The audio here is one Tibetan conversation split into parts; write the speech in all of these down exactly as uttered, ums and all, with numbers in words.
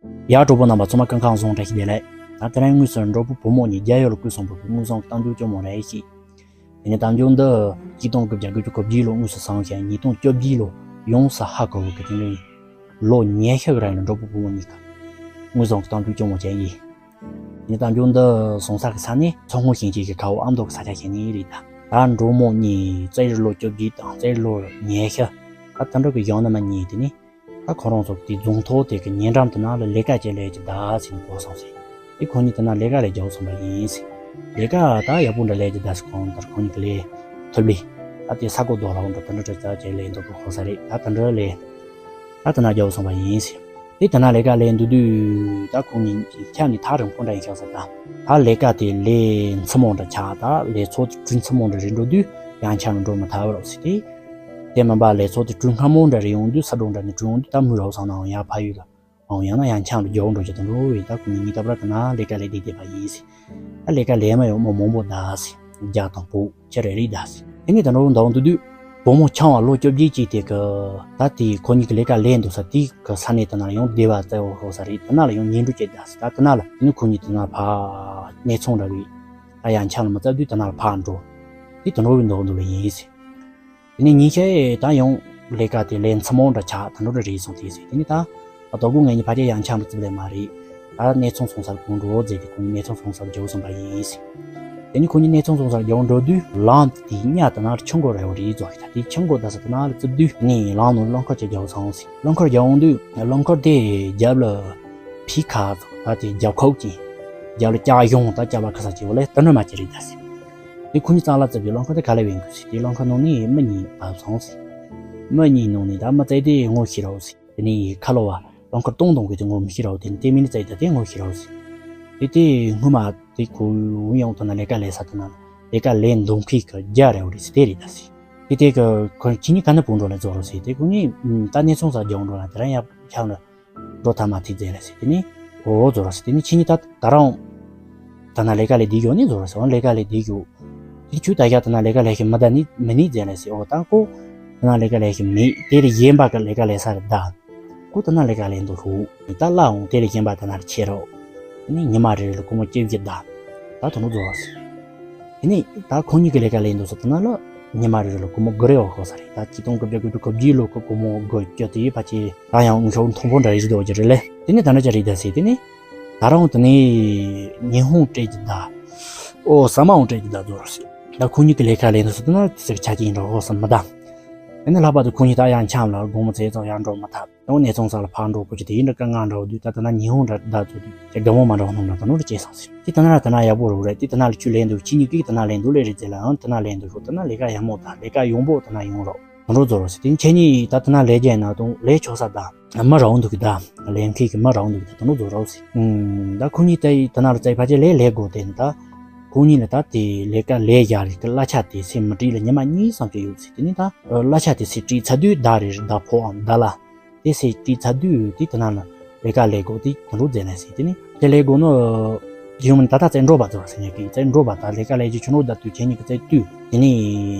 ཡ། གྲོགས་པོ་རྣམ་པ་ཚང་མ་སྐུ་ཁམས་བཟང་། བཀྲ་ཤིས་བདེ་ལེགས། ད་དེ་རིང་དངོས་སུ་འགྲོ་བུ་བུ་མོ་གཉིས་རྒྱལ་ཡོལ་ལ་བསྐུལ་སོང་བུ་བུ་དངོས་བཟང་གི་གཏམ་རྒྱུད་སྐྱོ་མོ་རེད་ཤིག་དེ་ནས་གཏམ་རྒྱུད་འདི་ཆིག་སྟོང་དགུ་བརྒྱ་དགུ་བཅུ་གོ་བརྒྱད་ལོ་དངོས་སུ་བྱུང་ཞིང་། ཉིས་སྟོང་བཅོ་བརྒྱད་ལོ་ཡོངས་སུ་ཧ་གོ་བུ་གི་དེ་ནས་ལོ་ཉི་ཤུ་གི་རིང་ལ་འགྲོ་བུ་བུ་མོ་གཉིས་ཀ་དངོས་བཟང་གི་གཏམ་རྒྱུད་སྐྱོ་མོ་བྱས་ཡིན། དེ་ནས་གཏམ་རྒྱུད་འདི་སོང་ས་གི་ས་ནས་མཚོ་སྔོན་ཞིང་ཆེན་གྱི་ཁ་འོག་ཨ་མདོ་གི་ས་ཆ་ཞིག་ནས་རེད། ད་ད་འགྲོ་བུ་མོ་གཉིས་རྩེད་རིགས་ལོ་བཅོ་བརྒྱད་དང་རྩེད་རིགས་ལོ་ཉི་ཤུ། ད་དེ་འདྲ་གི་ཡང་ན་མ་གཉིས་དེ་ནས། ད་ཁོ་རང་ཚོ་དེ་རྫོང་ཐོག་དེ་གི་ཉེ་འགྲམ་དེ་ན་ལ་ལས་ཀ་བྱེད་ལས་ཀྱི་ད་ཟིན་གོ་སོང་ཟིན། དེ་ཁོ་གཉིས་དེ་ན་ལས་ཀ་ལས་རྒྱག་སོང་པ་ཡིན་ཟིན། ལས་ཀ་ད་ཡག་པོ་འདྲ་ལས་ཀྱི་ད་ཟིན་གོ་འདར་ཁོ་གཉིས་ཀྱི་ལས་ཐུབ་ལི། ད་དེ་ས་གོ་རྡོ་ལ་འོང་འདྲ་དེ་འདྲ་འདྲ་ཙག་ཅེ་ལས་འདུག་གི་གོ་ས་རེད། ད་དེ་འདྲ་ལས་ད་དེ་ན་རྒྱག་སོང་པ་ཡིན་ཟིན། དེ་དེ་ན་ལས་ཀ་ལས་འདུག་དུས་ད་ཁོ་གཉིས་ཁྱབ་ནས་ཐག་རིང་པོ་འདྲ་ཡིན་ཤག་ཟེར། ད་ད་ལས་ཀ་དེ་ལས་མཚུར་མོ་འདྲ་ཆགས། ད་ལས་ཚོགས་དེ་གྲོལ་མཚུར་མོ་འདྲ་རེད་འགྲོ་དུས་ཡང་ཆ་ལ་འགྲོ་མི་ཐུབ་རོགས་ཟིན་ཏེ། དེ་མིན་པ་ལས་ཚོགས་དེ་གྲོལ་སྔ་མོ་འདྲ་རེ་ཡོང་དུས་ས་འགྲོ་འདྲ་ནས་གྲོལ་ཡོང་དུས་ད་མུ་རའུ་སང་ནའང་ཡར་ཕ་ཡུལ་ལ་འོང་ཡང་ན་ཡང་ཆང་དུ་རྒྱག་འགྲོ་རྒྱུ་དང་འགྲོ་བས། ད་ཁོ་གཉིས་ཉིན་རྟག་པར་དེ་ན་ལས་ཀ་ལས་བསྡད་བསྡད་པ་ཡིན་ཟེར། ད་ལས་ཀ་ལས་མ་ཡོང་མི་མང་པོ་གདའ་ཟེར། རྒྱ་དང་པོ་ཁྱེད་རེ་རེ་གདའ་ཟེར། དེ་ནས་ད་འགྲོ་འདའ་འོང་དུས་དུས་བུ་མོ་ཆུང་བ་ལོ་བཅོ་བརྒྱད་ཅིག་དེ་གི་ད་དེ་ཁོ་གཉིས་ཀྱི་ལས་ཀ་ལས་འདུག་ས་དེ་གི་ས་གནས་དེ་ན་ཡང་སྡེ་བ་བཙལ་བ་ཤོག་ས་རེད། དེ་ན་ལ་ཡང་ཉིན་འགྲོ་བྱེད་གདའ་ཟེར། ད་དེ་ན་ལ་དེ་ནས་ཁོ་གཉིས་དེ་ན་ཕ་གནས་ཚང་འདྲ་བས། ད་ཡང་ཆང་ལ་མི་བཙལ་དུས་དེ་ན་ལ་ཕ་འགྲོ། དེ་དེ་འགྲོ་བའི་འདའ་འོང་དུ་ལ་ཡིན་ཟེར། དེ་ནས་ཉིན་ཤས་ད་ཡང་ལས་ཀ་དེ་ལས་མཚུར་མོ་འདྲ་ཆགས། ད་འགྲོ་འདྲ་རེད་སོང་དེ་ཟེར། དེ་ནས་ད་ད་དོ་དགོང་ངས་ཉིན་ཕ་གྱི་ཡང་ཆང་ལ་བཙལ་ལས་མ་རེད། ད་གནས་ཚང་སོང་སར་གོང་འགྲོ་ཟེར་ཏེ་ཁོ་གཉིས་གནས་ཚང་སོང་སར་རྒྱག་སོང་པ་ཡིན་ཟེར། དེ་ནས་ཁོ་གཉིས་གནས་ཚང་སོང་སར་རྒྱག་འགྲོ་དུས་ལམ་དེ་གཉའ་དེ་ན་ཆུ་མགོ་རེ་བ་རེད་ཟོ་གི། ད་དེ་ཆུ་མགོ་ད་ས་དེ་ན་ལ་བཙུགས་དུས་ནས་ལམ་ནང་རླངས་འཁོར་ཅིག་རྒྱག་སོང་ཟེར། རླངས་འཁོར་རྒྱག་འོང་དུས་རླངས་འཁོར་དེ་རྒྱབ་ལ་ཕི་ཁ་ད་དེ་རྒྱབ་ཁོག་ཅིག་རྒྱབ་ལ་ལྕགས་གཞོང་ད་ལྕགས་པ་ཁ་ས་ཅིག་འོ་ལེ་དེ་འདྲ་མ་ཅིག་རེད་ད་ཟེར། དེ་ཁོ་གཉིས་རྩ་ལ་བཙུགས་དུས་རླངས་འཁོར་དེ་ག་ལེ་བས་འགུལ་ཟེར། དེ་རླངས་འཁོར་ནང་ནས་མི་གཉིས་བབས་སོང་ཟེར། མི་གཉིས་ནང་ནས་ད་མི་རྩེ་དེ་ངོ་ཤེས་རོགས་ཟེར། དེ་ནས་ཁ་ལོ་བ་རླངས་འཁོར་སྟོང་སྟོང་གི་དེ་ངོ་མི་ཤེས་རོགས། དེ་ནས་དེ་མིན་ནི་རྩེ་ད་དེ་ངོ་ཤེས་རོགས་ཟེར། དེ་དེ་སྔོན་མ་དེ་ཁོ་འུ་ཡང་དེ་ན་ལས་ཀ་ལས་ས་དེ་ན་ལས་ཀ་ལས་འདུག་མཁན་གྱི་རྒྱ་རེ་བ་རེད་ཟེར། དེ་རེད་ད་ཟེར། དེ་དེ་གི་ཁོ་ཁྱེད་གཉིས་ག་ནས་བུད་འགྲོ་ལ་རྫོགས་རོགས་ཟེར། དེ་ཁོ་གཉིས་ད་གནས་ཚང་སར་རྒྱག་འགྲོ་ལ་དེ་རང་ཡར་ཆང་ལ་འགྲོ་ཐབས་མ་ཐིག་མཛད་ལ་ཟེར། དེ་ནས་འོ་རྫོགས་རོགས་ཟེར། དེ་ནས་ཁྱེད་གཉིས་ད་ད་རུང་ད་ན་ལས་ཀ་ལས་བསྡད་ཡོད་ནི་རྫོགས་རོགས་ཟེར། འོ་ལས་ཀ་ལས་བསྡད་ཡོད། དེ་ཁྱོད་ད་ཡ་ད་ན་ལས་ཀ་ལས་ཤི་མི་ད་ནི་མི་ནི་མཛད་ལ་ཟེར། འོ་ད་ཁོ་ད་ན་ལས་ཀ་ལས་ཤི་མེད། དེ་ལས་གཞན་པ་གི་ལས་ཀ་ལས་ས་རེད་ད། ཁོ་ད་ན་ལས་ཀ་ལས་འདུག་རུ་ད་ལ་འོང་། དེ་ལས་གཞན་པ་ད་ན་ཆེ་རོགས། དེ་ནས་ཉི་མ་རེ་རེ་ལ་སྒོར་མོ་བཅུ་བཞི་ད། ད་དོ་ནུ་རྫོགས་རོགས་ཟེར། དེ་ནས་ད་ཁོ་གཉིས་ཀྱི་ལས་ཀ་ལས་འདུག་ས་དེ་ན་ལ་ཉི་མ་རེ་རེ་ལ་སྒོར་མོ་དགུ་རེ་བ་ཤོག་ས་རེད། ད་ཆིག་སྟོང་དགུ་བརྒྱ་དགུ་བཅུ་གོ་བརྒྱད་ལོ་གི་སྒོར་མོ་དགུ་བཅུ་དེ་ཕལ་ཆེར་ད་ཡང་ངུ་ཤོག་མཐོང་པོ་འདྲ་རེ་ཞིག་འདུག་ཅི་རེད་ལེ། དེ་ནས་ད་འདྲ་ཅི་རེད་ད་ཟེར། དེ་ནས་ད་རུང་དེ་ནས་ཉི་ཧོང་སྤྲད་ཀྱི་ད། ཨོ་ཟ་མ་འོང་སྤྲད་ཀྱི་ད་རྫོགས་རོགས་ཟེར། ད་ཁོ་གཉིས་ཀྱི་ལས་ཀ་ལས་འདུག་ས་དེ་ན་ཟེར་ཆ་ཅིག་ཡིན་འགྲོ་ཧོ་ས་མི་ད། དེ་ནས་ལྷག་པར་དུ་ཁོ་གཉིས་ད་ཡང་འཁྱམས་ལ་དགོང་མོ་ཚེ་ཚོགས་ཡར་འགྲོ་མི་ཐུབ། ད་གནས་ཚང་ས་ལ་ཕར་འགྲོ་དགོས་ཀྱི་དེ་ཡིན་འདྲ་དཀའ་ངལ་འདྲ་བོ་འདུག་ད་ད་ན་ཉི་ཧོང་འདྲ་བདག་ཚོ་འདུག་ཅེས་དགའ་མོ་མ་འདྲ་བོ་སྣང་འདྲ་ད་ནོར་སྐྱེས་སོང་ཟེར། དེ་ད་ན་ར་ད་ན་ཡག་པོ་རོགས་རེད། དེ་ད་ན་ལ་ཁྱོད་ལས་འདུག་ཁྱེད་གཉིས་ཀྱིས་ད་ན་ལས་འདུག་ལས་རེད་ཟེར་ལ་ཡང་ད་ན་ལས་འདུག་ཤོག་ད་ན་ལས་ཀ་ཡག་མོ་ད་ལས་ཀ་ཡོང་པོ་ད་ན་ཡོང་རོགས་ད་ནོར་རྫོགས་རོགས་ཟེར། དེ་ཁྱེད་གཉིས་ད་ད་ན་ལས་རྒྱལ་ན་དང་ལས་ཆོག་ས་ད་མི་ར་འོང་འདུག་གི་ད་ལས་མཁན་གྱི་མི་ར་འོང་འདུག་གི་ད་ད་ནོར་རྫོགས་རོགས་ཟེར། ད་ཁོ་གཉིས་ད་ད་ན་ལ་བཙལ་ཕ་ཆེ་ལས་ལས་དགོས་དེ་ད་ཁོ་གཉིས་ལ་ད་དེ་ལས་ཀ་ལས་རྒྱག་རེད་གི་གླ་ཆ་དེ་སེ་མི་སྤྲད་ལ་ཉི་མ་གཉིས་ཙམ་ཅིག་ཡོད་ཟེར། དེ་ནས་ད་གླ་ཆ་དེ་སེ་སྤྲད་ཚར་དུས་ད་རེད་ད་ཕོ་ཨམ་ད་ལ། དེ་སེ་དེ་ཚ་དུས་དེ་དེ་ན་ལ་ལས་ཀ་ལས་དགོས་དེ་དེ་འགྲོ་མཛད་ལས་ཟེར། དེ་ནི་དེ་ལས་དགོས་ནོ་ཡོང་མིན་ད་ལྟ་བཙལ་འགྲོ་བ་ཚོར་ཟེར་ངེས་ཀྱི་བཙལ་འགྲོ་བ་ད་ལས་ཀ་ལས་ཀྱི་ཆུ་ནོ་ད་དུས་ཁྱེད་གཉིས་ཀྱི་བཙལ་དུས་དེ་ནི་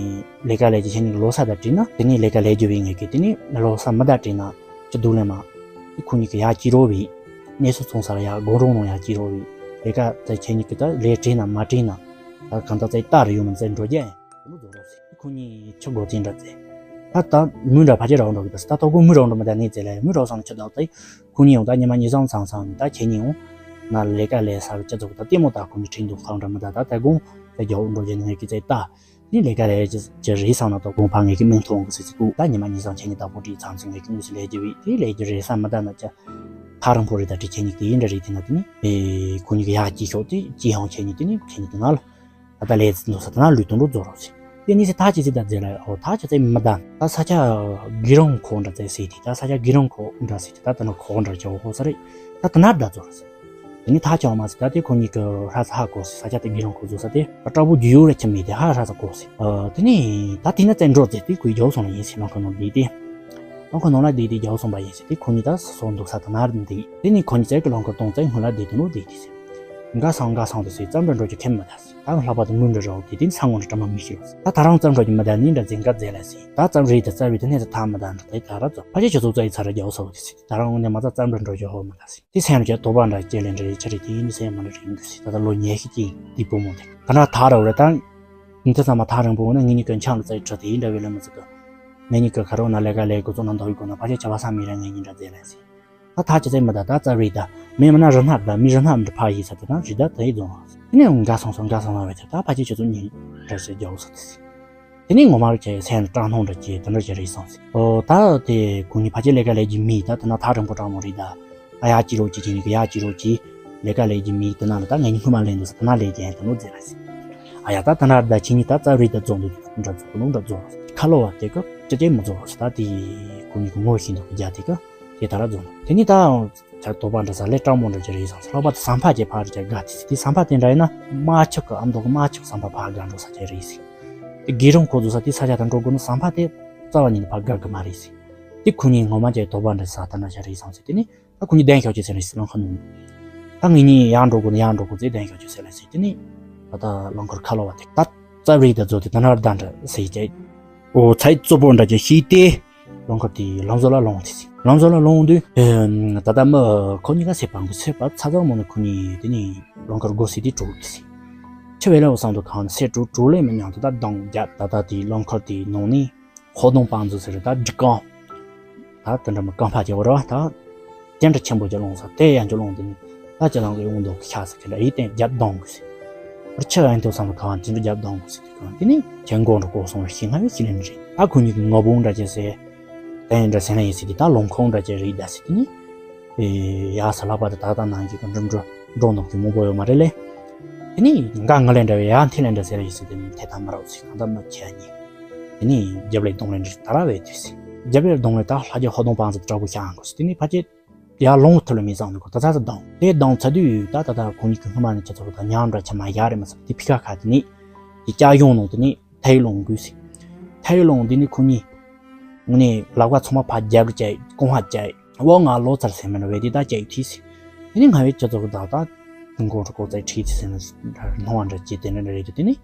ལས་ཀ་ལས་ཀྱི་ཁྱེད་གཉིས་ཀྱི་ལོ་ས་ད་བྲིས་ན་དེ་ནི་ལས་ཀ་ལས་ཀྱི་བའི་ངེས་ཀྱི་དེ་ནི་ལོ་ས་མི་ད་བྲིས་ན་ཅི་འདུག་ལས་མ་དེ་ཁོ་གཉིས་ཀྱི་ཡག་ཅི་རོ་བའི་གནས་སུ་ཚོང་ས་ལ་ཡག་སྒོ་རོང་ནང་ཡག་ཅི་རོ་བའི་ལས་ཀ་ད་ཁྱེད་གཉིས་ཀྱི་ད་ལས་བྲིས་ན་མ་བྲིས་ན་ད་གང་ད་བཙལ་ད་རེ་ཡོང་མིན་བཙལ་འགྲོ་རྒྱུ་ཡིན། དེ་མོ་རྫོགས་རོགས་ཟེར། ཁོ་གཉིས་ཆུ་སྒོ་བཙན་འདྲ་བཙལ། ད་ད་མུ་འདྲ་ཕ་ཆེ་ར་འོང་འགྲོ་གི་ད་ཟེར། ད་ཏོ་ཀོ་མུ་ར་འོང་འགྲོ་མི་ད་ནི་བཙལ་ལ་མུ་ར་སོང་ཆུ་དག་ད་ཁོ་གཉིས་ཡོང་ད་ཉི་མ་གཉིས་སང་ཚང་སང་ནི་ད་ཁྱེད་གཉིས་ཡོང་ན་ལས་ཀ་ལས་ས་རུ་ཆུ་ཚོགས་ད་ལྟད་མོ་ད་ཁོ་གཉིས་ཁྲིན་འདུག་ཁང་འདྲ་མི་ད་ད་ད་དགོང་ད་རྒྱ་འོང་འགྲོ་རྒྱ་ནི་ངས་ཀི་བཙལ་ད་ནི་ལས་ཀ་ལས་ཀྱི་རེད་སང་ན་ད་དགོང་ཕ་ངས་ཀི་མིང་ཐོང་གི་ཟེར་ཟེར་གོ་ད་ཉི་མ་གཉིས་སང་ཁྱེད་གཉིས་ད་ཕོ་ཏི་ཚང་ཚང་ངས་ཀི་དངོས་སུ་ལས་ཀྱི་བི་དེ་ལས་ཀྱི་རེད་སང་མི་ད་ན་ཅ་ཐག་རིང་པོ་རེད། ད་དྲི་ཁྱེད་གཉིས་དེ་ཡིན་འདྲ་རེད་དེ་ན་དེ་ནི་ཁོ་གཉིས་ཀྱི་ཡག་ཅི་ཤོག་དེ་ཅི་ཡང་ཁྱེད་གཉིས་དེ་ནི་ཁྱེད་གཉིས་དེ་ན་ལ། ད་ལྟ་ལས་ཚིག་འདུག་ས་ད་ན་ལུས་དོན་རུ་རྫོགས་རོགས་ཟེར། དེ་ནི་སེ་ཐག་ཅི་ཚིག་ད་མཛད་ལ་ཨོ་ཐག་ཅི་ཚིག་མི་ད་ད་ས་ཆ་གི་རང་ཁོ་འདྲ་ཚེ་ཟེར་དེ་ད་ས་ཆ་གི་རང་ཁོ་འདྲ་ཟེར་དེ་ད་ད་ན་ཁོ་འདྲ་ཅོ་ཧོ་ས་རེད། ད་ད་ན་ད་རྫོགས་རོགས་ཟེར། དེ་ནི་ཐག་ཅི་མ་ཟེར་ད་དེ་ཁོ་གཉིས་ཀྱི་ཧྲ་ས་ཧ་གོ་ཟེར། ས་ཆ་དེ་གི་རང་ཁོ་རྫོགས་ས་དེ་ད་དྲག་པོ་རྒྱུ་ཡོད་རེ་ཁྱིམ་མེད་དེ་ཧ་ཧྲ་ས་གོ་ཟེར། ཨ་དེ་ནི་ད་དེ་ན་བཙན་འགྲོ་ཟེར་དེ་ཁོའི་རྒྱུ་སོང་ལ་ཡིན་ཟེར་ལང་ཁོ་ནང་བསྡད་དེ། ལང་ཁོ་ནང་ལ་བསྡད་དེ་རྒྱུ་སོང་པ་ཡིན་ཟེར་དེ་ཁོ་གཉིས་ད་སོ་འདུག་ས་ད་ན་ར་འདི་དེ་ནི་ཁོ་གཉིས་ཚེ་གི་ལང་ཁོ་གཏོང་ཚེ་སྔོན་ལ་བསྡད་དེ་ནོ་བསྡད་དེ་ཟེར། འགའ་སང་འགའ་སང་དུ་ཟེར་ཙམ་འདྲ་འགྲོ་རྒྱུ་ཁེམ་མི་ད་ཟེར། ད་ལྷག་པར་དུ་མུན་འདྲ་རོགས་དེ་དེ་ས་ངོ་འདྲ་གྲ་མ་མི་ཤེས་ཟེར། ད་ད་རང་ཙམ་འགྲོ་རྒྱུ་མི་ད་ནི་འདྲ་འཛིན་ག་མཛད་ལ་ཟེར། ད་ཙམ་རེད་ད་ཙམ་རེད་དེ་ནས་ད་ཐ་མི་ད་འདྲ་དེ་ད་ར་ཙམ་ཕ་ཆེ་ཁྱོད་ཚོ་ཙ་ཡི་ཚ་ར་རྒྱའོ་ས་བོ་དེ་ཟེར། ད་རང་ངོ་ནས་མ་ཙ་ཙམ་འདྲ་འགྲོ་རྒྱུ་ཧོ་མི་ད་ཟེར། དེ་སེམས་རྒྱ་དོགས་པ་འདྲ་སྐྱེ་ལེན་འདྲ་ཡི་ཆ་རེད་དེ་ཡིན་སེམས་མ་འདྲ་རེད་འདུག་ཟེར། ད་ད་ལོ་ཉེ་ཤི་ཅིག་དེ་བུ་མོ་དེ་ད་ན་ཐ་ར་བ་རེད་ད། འདི་ཚང་མ་ཐག་རིང་པོ་ན་ངེད་གཉིས་ཀྱི་འཆམ་ལ་ཙ་ཡི་ཁྲི་དེ་ཡིན་འདྲ་བའི་ལོ་མི་ཚིག་གི། ངེད་གཉིས་ཀྱི་ཁ་རོག་ན་ལས་ཀ་ལས་འགོ་ཚོགས་ན་འདོག་ཡི་གོ་ན་ཕ་ཆེ་ཆ་བ་ས་མི་ར་ངེད་གཉིས་འདྲ་མཛད་ལ་ཟེར། ད་ཐག་ཅི་ཚད་མི་ད་ད་ཙ་རེད་ད། མི་མི་ན་རི་ནག་ད་མི་རི་ནག་མི་འདྲ་ཕ་ཡི་ས་ད་ད་རི་ད་ད་ཡི་རྫོང་ལ་ཟེར། དེ་ནས་འོང་འགའ་སོང་སོང་འགའ་སོང་ལ་བས་ད་ད་ཕ་ཆེ་ཁྱོད་ཚོ་གཉིས་འདྲ་ཟེར་རྒྱ་བོ་ས་དེ་ཟེར། དེ་ནས་ངོ་མ་རུ་ཁྱེད་སེམས་ལ་སྐྲག་སྣང་འདྲ་ཅིག་དེ་འདྲ་ཅིག་རེད་སོང་ཟེར། ཨོ་ད་དེ་ཁོ་གཉིས་ཕ་ཆེ་ལས་ཀ་ལས་ཀྱི་མི་ད་ད་ན་ཐག་རིང་པོ་གྲང་མོ་རེད་ད། ཨ་ཡ་ཅི་རོ་ཅི་ཅི་ནི་གི་ཡ་ཅི་རོ་ཅི། ལས་ཀ་ལས་ཀྱི་མི་དེ་ན་ལ་ད་ངས་ཉི་ཁུ་མ་ལེན་འདུག་ཟེར་དེ་ན་ལས་ཀྱི་ཡན་དེ་ནོ་ཟེར་ལ་ཟེར། ཨ་ཡ་ད་དེ་ན་ད་ཁྱེད་གཉིས་ད་རྩ་རིག་ད་རྫོང་འདུག་འདྲ་རྫོང་ནོ་འདྲ་རྫོང་ཁ་ལོ་བ་དེ་ག་ཅི་ཅི་མི་རྫོང་ཟེར། ད་དེ་ཁོ་གཉིས་གི་ངོ་ཤེས་འདུག་གི་རྒྱ་དེ་ག་དེ་ད་ར་རྫོང་དེ་ནི་ད་ཆ་དོ་པ་འདྲ་ས་ལས་སྐྲག་མོ་འདྲ་ཅི་རེད་སོང་ཟེར། ལྷག་པར་དུ་བསམ་ཕ་ཅེ་ཕ་རི་ཅ་དགའ་དེ་ཟེར། དེ་བསམ་ཕ་དེ་འདྲ་ཡིན་ན་མ་ཆུ་གི་ཨ་མདོ་གི་མ་ཆུ་བསམ་ཕ་ཕ་དགའ་འགྲོ་ས་ཅི་རེད་ཟེར། དེ་དགེ་རང་ཁོ་ཚོ་ས་དེ་ས་ཆ་ད་འགྲོ་དགོས་ན་བསམ་ཕ་དེ་རྩ་བ་ཉིད་ནས་ཕ་དགའ་གི་མ་རེད་ཟེར། དེ་ཁོ་གཉིས་ངོ་མ་ཅེ་དོ་པ་འདྲ་ས་ད་འདྲ་ཅི་རེད་སོང་ཟེར། དེ་ནི། ད་ཁོ་གཉིས་གདན་ཤོག་ཅིག་ཟེར་ནས་རླངས་འཁོར་ནང་། ད་ངེད་གཉིས་ཡར་འགྲོ་དགོས་ན་ཡར་འགྲོ་དགོས་ཟེར་གདན་ཤོག་ཅིག་ཟེར་ལ་ཟེར། དེ་ནས་ད་ལྟ་རླངས་འཁོར་ཁ་ལོ་བ་དེ་ད་རྩ་བའི་ད་ཚོ་དེ་ད་ན་ད་འདྲ་ཟེར་བྱས། ཨོ་ཚའི་གཙོ་པོ་འདྲ་ཅིག་ཤེས་ཏེ། རླངས་འཁོར་དེ་ལམ་བཟོ་ལ་ལོང་དེ་ཟེར། ལམ་བཟོ་ལ་ལོང་དུས། ད་ལྟ་མི་ཁོ་གཉིས་ཀ་སེ་བང་གི་སེ་བ་ཚ་ཚ་མོ་ནི་ཁོ་གཉིས་དེ་ནས་རླངས་འཁོར་སྒོ་ཟེར་དེ་དྲུག་དེ་ཟེར། ཆུ་བས་ལ་བསམ་དུ་གང་སེ་དྲུག་དྲུག་ལས་མི་ཉང་དུ་ད་གདོང་རྒྱབ་ད་ལྟ་དེ་རླངས་འཁོར་དེ་ནང་ནས། ཧོ་དུང་པང་ཙུ་ཟེར་ད་འབྲི་རྐང་། ད་དེ་འདྲ་མི་རྐང་པ་ཅིག་བོར་བ་ད། གྱེན་འདྲ་ཆེན་པོ་ཅིག་ལོང་ས་དེ་ཡང་ཅིག་ལོང་དེ་ནི། ད་ཅི་ལང་གི་ཡོང་མདོག་གི་ཤ་ཟེར་གི་འདྲ་ཡིད་བརྟན་རྒྱབ་གདོང་གི་ཟེར། བར་ཆད་ཡང་དུ་བསམ་གང་ཅི་འདྲ་རྒྱབ་གདོང་གི་ཟེར་དེ་གང་དེ་ནི་གྱེན་གོང་འགྲོ་གོ་སོང་བར་ཤི་ང་བའི་ཤི་ལེན་རེད། ད་ཁོ་གཉིས་ཀྱི་ངོ་བོ་འདྲ་ཅིག་ཟེར། དེ་འདྲ་ཟེར་ན་ཡིན་ཟེར་དེ་ད་ལོང་ཁོང་འདྲ་ཅིག་རེད་ད་ཟེར་དེ་ནི། ཡ་ས་ལྷག་པ་དེ་ད་ད་ནང་གི་གི་འགྲིམ་འགྲོ་འགྲོ་ནོ་གི་མང་པོ་ཡོད་མ་རེད་ལེ། དེ་ནི་འགའ་ང་ལས་འདྲ་བའི་ཡ་འཐེན་ལས་འདྲ་ཟེར་ཡོད་ཟེར་དེ་ནི་འཐེན་ཐབས་མ་རག་ཟེར་གང་ལྟར་མ་ཁྱེད་གཉིས། དེ་ནི་རྒྱབ་ལས་གདོང་ལས་འདྲ་ད་ར་བས་དུས་ཟེར། རྒྱབ་ལས་གདོང་ལས་ད་ལྷ་རྒྱལ་ཧོ་དུང་པང་ཙི་དྲག་པོ་ཤ་ཨང་གོ་ཟེར་དེ་ནི་ཕ་ཁྱེད། ཡ་ལོང་ཐུ་ལ་མི་ཟང་ནི་གོ་ད་ཚ་ཚ་གདོང་དེ་གདོང་ཚ་དུས་ད་ད་ད་ཁོ་གཉིས་ཀྱི་སྔ་མ་ནི་ཁྱེད་ཚོ་གི་ད་ཉམས་འདྲ་ཆ་མ་ཡ་རེ་མ་ཟེར་དེ་ཕི་ཁ་ཁ་དེ་ནི། དེ་ལྕགས་གཡོན་ནང་དེ་ནི། ཐའི་ལུང་དགོས་ཟེར། ཐའི་ལུང་འདི་ནི་ཁོ་གཉིས། ངོ་ནས་ལག་པ་ཚང་མ་ཕར་རྒྱབ་ལ་བཅད་རྐང་པ་བཅད་འོ་ང་ལོ་ཚར་ཟེར་མེད་ན་བས་དེ་ད་བཅད་ཐིས་ཟེར། དེ་ནི་ང་བས་ཅི་ཚོགས་ཀྱི་ད་ད། དུང་གོང་ཁྲོ་ཀོ་ཚའི་ཁྲིད་ཚེ་ཟེར་ན། སྣང་བ་འདྲ་ཅི་དེ་འདྲ་འདྲ་རེད་དེ་དེ་ནི།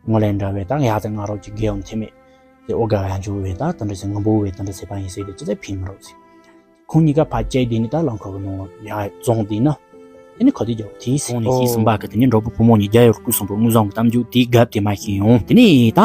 ངོ་ལས་འདྲ་བས་ད་ཡ་ཚ་ང་རོགས་ཀྱི་དགེ་འོང་ཐེ་མེད། དེ་ཨོ་དགའ་ཡང་འཇུ་བས་ད་དེ་འདྲ་ཟེར་ངོ་བོ་བས་དེ་འདྲ་ཟེར་པ་ཡིན་ཟེར་དེ་ཅི་ཚེ་ཕིན་མི་རོགས་ཟེར། ཁོང་གཉིས་ཀ་ཕར་བཅད་དེ་ནི་ད་རླངས་འཁོར་གི་ནང་ལ་ཡར་བཙོངས་དེ་ན། དེ་ནི་ཁོ་དེ་རྒྱབ་དེའི་སོང་ནས་ཤི་ཟིན་པ་གི་དེ་ནི་འགྲོ་བུ་བུ་མོ་གཉིས་རྒྱ་ཡོར་སྐུ་གསུམ་པོ་དངོས་བཟང་གི་གཏམ་རྒྱུད་དེའི་རྒྱབ་དེ་མ་ཤེས་ཡོང་། དེ་ནི་ད་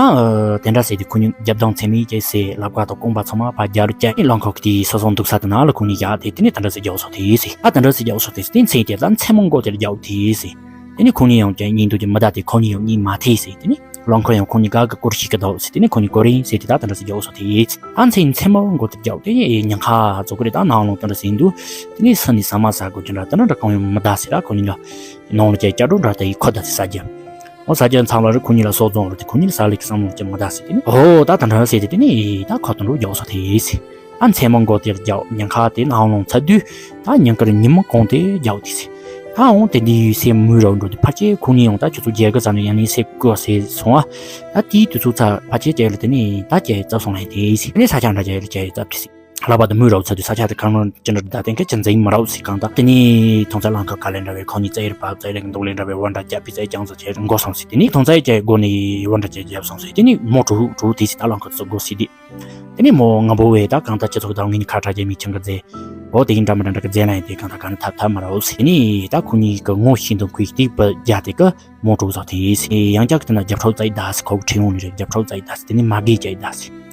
དེ་འདྲ་ཟེར་དེ་ཁོ་གཉིས་རྒྱབ་དང་མཚན་མི་སྐྱེས་ཟེར་ལབ་ག་དང་རྐང་པ་ཚང་མ་ཕར་རྒྱབ་རུ་བཅད་ནི་རླངས་འཁོར་གི་དེའི་ས་སོང་འདུག་ས་དེ་ན་ལ་ཁོ་གཉིས་རྒྱབ་དེ་དེ་ནི་དེ་འདྲ་ཟེར་རྒྱབ་སོང་དེ་ཟེར། ཨ་དེ་འདྲ་ཟེར་རྒྱབ་སོང་དེ་ཟེར་དེ་མཚན་དེ་ད་མཚན་མོ་མགོ་དེར་རྒྱབ་དེ་ཟེར། དེ་ནི་ཁོ་གཉིས་ཡང་ཀྱང་གཉིས་འདུག་ཀྱི་མི་ད་དེ་ཁོ་གཉིས་ཡང་གཉིས་མ་ཐེ་ཟེར་དེ་ནི། རླངས་འཁོར་ཡང་ཁོ་གཉིས་ཀ་གི་སྐོར་ཞིག་གི་འདུག་ཟེར་དེ་ནི་ཁོ་གཉིས་སྐོར་ཡིན་ཟེར་དེ་ད་དེ་འདྲ་ཟེར་རྒྱག་སོ་དེ་ཡིན། ཨ་མཚན་མཚན་མོ་མགོ་དེ་རྒྱག་དེ་ཉིན་ཁ་ཚོ་ཀུ་རེ་ད་ནང་ལོང་དེ་འདྲ་ཟེར་འདུག་དེ་ནི་སུ་ནི་ཟ་མ་ཟ་དགོས་ཀྱི་འདྲ་དེ་འདྲ་འདྲ་གང་ཡང་མི་གདའ་ཟེར་ར་ཁོ་གཉིས་ལ། ནང་ལ་ཅེ་སྐྱ་འགྲོ་འདྲ་དེ་ཡི་ཁོ་ད་དེ་ཟ་རྒྱུ། འོ་ཟ་རྒྱུ་མཚམས་ལ་རི་ཁོ་གཉིས་ལ་སོ་རྫོང་རུ་དེ་ཁོ་གཉིས་ལ་ཟ་ལེ་གི་བསམ་བློ་ཅི་མི་གདའ་ཟེར་དེ་ནི། ཨོ་ད་དེ་འདྲ་ཟེར་དེ་དེ་ནི་ད་ཁོ་དེ་འགྲོ་རྒྱག་སོ་དེ་ཡིན་ཟེར། ཨ་མཚན་མོ་མགོ་དེར་རྒྱག་ཉིན་ཁ་དེ་ནང་ལོང་ཚ་དུས། ད་ཉིན་དཀར་ཉིན་མོ་གང་དེ་རྒྱག་དེ་ཟེར། ད་འོང་དེ་འདི་ཡུལ་སའི་མུའུ་རོ་འགྲོ་དུས་ཕལ་ཆེར་ཁོ་གཉིས་ཡང་ད་ཁྱོད་ཚོ་རྒྱལ་ཁ་ཙམ་ནས་ཡང་ནས་སའི་ཀོ་ཟེར་སོང་ཨ། ད་དེའི་དུས་ཚོད་ཚ་ཕལ་ཆེར་རྒྱལ་ལ་དེ་ནས་ད་རྒྱལ་རྩ་སོང་ལ་དེ་ཟེར། དེ་ནས་ས་ཆ་འདྲ་རྒྱལ་ལ་རྒྱལ་རྩ་དེ་ཟེར། ལྷག་པར་དུ་མུའུ་རོ་ཚ་དུས་ས་ཆ་དེ་གང་རུང་ཅི་འདྲ་ད་དེང་གི་ཅི་འཛིན་མི་རོགས་ཟེར་གང་ད། དེ་ནས་ཐོང་ཚ་ལང་ཁ་ག་ལེ་འདྲ་བའི་ཁོ་གཉིས་རྩ་ཡེར་བབ་རྩ་ཡེར་འདུག་ལེ་འདྲ་བའི་བ་འདྲ་རྒྱབ་པའི་རྩ་ཡེར་ཀྱང་ཚ་ཆེ་འགོ་སོང་ཟེར། དེ་ནས་ཐོང་ཚ་ཡེར་རྒྱལ་སྒོ་ནས་བ་འདྲ་རྒྱལ་རྒྱབ་སོང་ཟེར། དེ་ནས་མོ་གྲུ་གྲུ་དེ་ཟེར་ད་ལང་ཁ་ཚོ་སྒོ་ཟེར་དེ། དེ་ནས་མོ་ང་བོ་བས་ད་གང་ལྟར་སྤྱི་ཚོགས་དང་ངེད་གཉིས་ཁ་གྲགས་རྒྱ་མི་ཆང་གི་རྫས། འོ་དེ་ཡིན་འདྲ་མི་འདྲ་འདྲ་གི་རྫས་ལ་ཡིན་ཏེ་གང་ལྟར་ག་ནས་ཐབས་ཐབས་མ་རེད་ཟེར། དེ་ནས་ད་ཁོ་གཉིས་ཀྱི་ངོ་ཤེས་འདུག་ཁོའི་སྟེགས་པ་རྒྱ་དེ་གི་མོ་གྲུ་ཟག་དེ་ཡིན་ཟེར། ཡང་བསྐྱར་གི་དེ་ན་རྒྱབ་ཁྲོ་བཙའ་ཡི་ད་ཟེར། ཁོ་གི་ཁྲིད་འོང་ནི་རེད། རྒྱབ་ཁྲོ་བཙའ་ཡི་ད་ཟེར། དེ་ནས་མ་གི་བཅའ་ཡི་ད་ཟེར།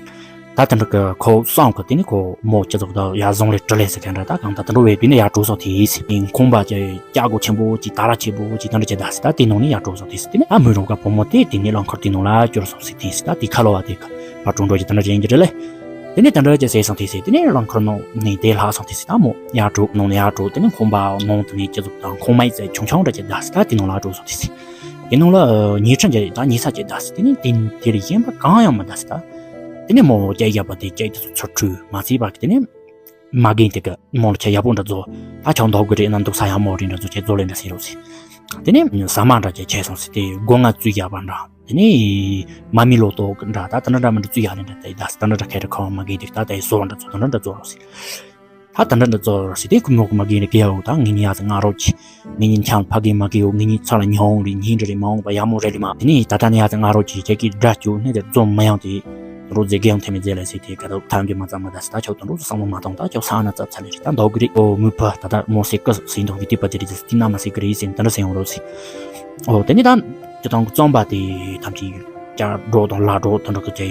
ད་དེ་འདྲ་གི་ཁོ་བསམ་གི་དེ་ནས་ཁོ་མོ་སྤྱི་ཚོགས་དང་ཡར་བཟུང་ལས་གྲུ་ལས་ཟེར་ག་འདྲ་ད་གང་ལྟར་དེ་འདྲ་བས་བི་ནས་ཡར་གྲུ་ཟག་དེ་ཡིན་ཟེར། ཁོང་པ་ཅི་སྐྱ་སྒོ་ཆེན་པོ་ཅི་ད་ར་ཆེན་པོ་ཅི་ད་འདྲ་ཅི་ད་ཟེར། ད་དེ་ནང་ནས་ཡར་གྲུ་ཟག་དེ་ཟེར། དེ་ནས་ཨ་མོའི་རོགས་ག་བུ་མོ་དེ་དེ་ནས་རླངས་འཁོར་དེ་ནང་ལ་བསྐྱུར་སོང་ཟེར་དེ་ཟེར། ད་དེ་ཁ་ལོ་བ་དེ་ག་ཕར་གྲུ་འགྲོ་ཅི་ད་འདྲ་ཅི་ཡིན་གྱི་རེད་ལེ། དེ་ནས་དེ་འདྲ་ཅི་ཟེར་སོང་དེ་ཟེར། དེ་ནས་རླངས་འཁོར་ནང་ནས་དེ་ལྷག་སོང་དེ་ཟེར། ད་མོ་ཡར་གྲུ་ནང་ནས་ཡར་གྲུ་དེ་ནས་ཁོང་པ་ནང་དེ་ནས་སྤྱི་ཚོགས་དང་ཁོང་མ་ཡི་ཚེ་ཆུང་ཆུང་འདྲ་ཅི་ད་ཟེར། ད་དེ་ནང་ལ་གྲུ་སོང་དེ་ཟེར། དེ་ནང་ལ་ཉེས་ཁྲིམས་ཅི་ད་ཉེས་ས་ཅི་ད་ཟེར། དེ་ནས་དེ་དེ་ལས་གཞན་པ་གང་ཡང་མི་ད་ཟེར། ད་དེ་ནས་མོ་སྐྱ་ཡབ་པ་དེ་སྐྱ་དེ་ཚོ་ཚུར་ཁྲུས་མ་བྱས་པ་གི་དེ་ནས། མ་རྒན་དེ་གི་མོ་ལ་ཁྱེད་ཡག་པོ་འདྲ་བཟོ། ད་ཁྱོད་འདོག་གི་རེད་ན་འདུག་ས་ཡག་མོ་རེད་འདྲ་བཟོ། ཁྱེད་བཟོ་ལེ་འདྲ་ཟེར་རོགས་ཟེར། དེ་ནས་ཟ་མ་འདྲ་ཁྱེད་ཁྱེད་སོང་ཟེར་དེ་སྒོ་ང་བཙུགས་ཡག་པ་འདྲ། དེ་ནས་མ་མི་ལོ་ཏོག་འདྲ་ད་ད་འདྲ་འདྲ་མི་འདྲ་བཙུགས་ཡག་ལེ་འདྲ་ད་ད་ད་འདྲ་འདྲ་ཁྱེད་ར་ཁོ་མ་རྒན་དེ་ད་ད་བཟོ་འདྲ་བཟོ་ད་འདྲ་འདྲ་བཟོ་རོགས་ཟེར། ད་ད་འདྲ་འདྲ་ཚོ་ར་སི་དེ་ཁུ་མོ་ཁུ་མ་གི་རེ་གི་ཡའོ། ད་ངེད་གཉིས་ཡ་ཚ་ང་རོ་ཆི། ངེད་གཉིས་ཆང་ཕ་གི་མ་གི་ཡོ། ངེད་གཉིས་ཚ་ལ་ཉོ་འོང་རི་ཉིན་རི་རི་མ་འོང་པ་ཡ་མོ་རེ་ལི་མ། དེ་ནས་ད་ད་ནི་ཡ་ཚ་ང་རོ་ཆི་ཁྱེད་ཀྱི་དགྲ་བཅུག་ནས་དེ་རྫོ་མ་ཡང་དེ་རོ་ཛེ་གེ་ཡང་ཐེ་མི་ཛེ་ལ་སི་དེ་ག་ད་ཐམ་གི་མ་ཙམ་མ་ད་སི་ད་ཆོ་དུ་འགྲོ་སོ་ས་མོ་མ་ཐོང་། ད་ཆོ་ས་ན་ཙབ་ཚ་ལེ་རི་ད་འདོག་གི་རི་ཨོ་མུ་ཕ་ད་ད་མོ་སི་ཀི་སི་འདོག་གི་དེ་པ་དེ་རི་ད་སི་དེ་ན་མ་སི་ཀི་རི་སི་ད་འདྲ་སི་ཡོང་རོ་སི། ཨོ་དེ་ནི་ད་ཅི་ཐང་གི་རྩོམ་པ་དེ་ཐམས་ཅད་ཀྱི་ཀྱ་འགྲོ་དང་ལ་འགྲོ་དང་འགྲོ་གི་ཅེ་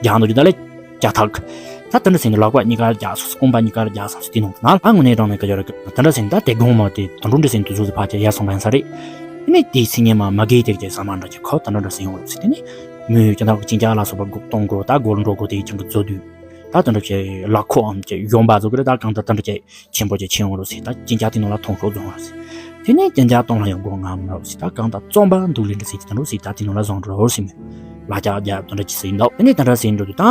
རྒྱག་འདུག་ཅི་ད་ལེ་ཀྱ་ཐག་ད་དེ་འདྲ་ཟིན་ནས་ལག་པ་གཉིས་ཀར་རྒྱག་སོང་། རྐང་པ་གཉིས་ཀར་རྒྱག་སོང་ཟེར་དེ་ནང་ན་ཨ་དངོས་གནས་དྲང་གནས་ཀྱི་ཡོད་རེད། དེ་འདྲ་ཟིན་ད་དེ་དགོང་མོ་དེ་དང་འགྲོ་འདྲ་ཟིན་དུས་ཚོད་ཕལ་ཆེར་ཡར་སོང་བ་ཡིན་ས་རེད། དེ་ནས་དེའི་ཚེ་ཉིན་མ་མ་གིའི་དེར་ཀྱི་ཟ་མ་འདྲ་ཅིག་ཁོ་དེ་འདྲ་འདྲ་ཟིན་ཡོང་རེད་ཟེར། དེ་ནས་མོས་ཀྱ་ཐག་གི་ཅིན་ཅ་ལ་སོགས་པ་སྒོ་གཏོང་དགོས། ད་སྒོ་ལ་འགྲོ་དགོས། དེ་ཡི་ཅང་གི་རྫོ་དུས་ད་དེ་འདྲ་ཅིག་ལ་ཁོའམ་ཅིག་གཞོན་པ་ཚོ་གི་རེད། ད་གང་ལྟར་དེ་འདྲ་ཅིག་ཆེན་པོ་ཅིག་ཕྱིན་འོང་རོགས་ཟེར། ད་ཅིན་ཅ་དེ་ནང་ལ་ཐོང་ཤོག་རྫོང་རོགས་ཟེར། དེ་ནས་ཅིན་ཅ་གཏོང་ལ་ཡང་སྒོ་ངམ་རོགས་ཟེར། ད་གང་ལྟར་རྩོམ་པ་འདུག་ལེ་འདྲ་ཟེར་གྱི་ད་རོགས་ཟེར། ད་དེ་ནང་ལ་བཟུང་རོགས་ཟེར་མོད་ལ་ཅག་རྒྱབ་དེ་འདྲ་ཅིག་ཟེར་འདུག་དེ་ནས་དེ་འདྲ་ཟེར་འགྲོ་དུས་ད་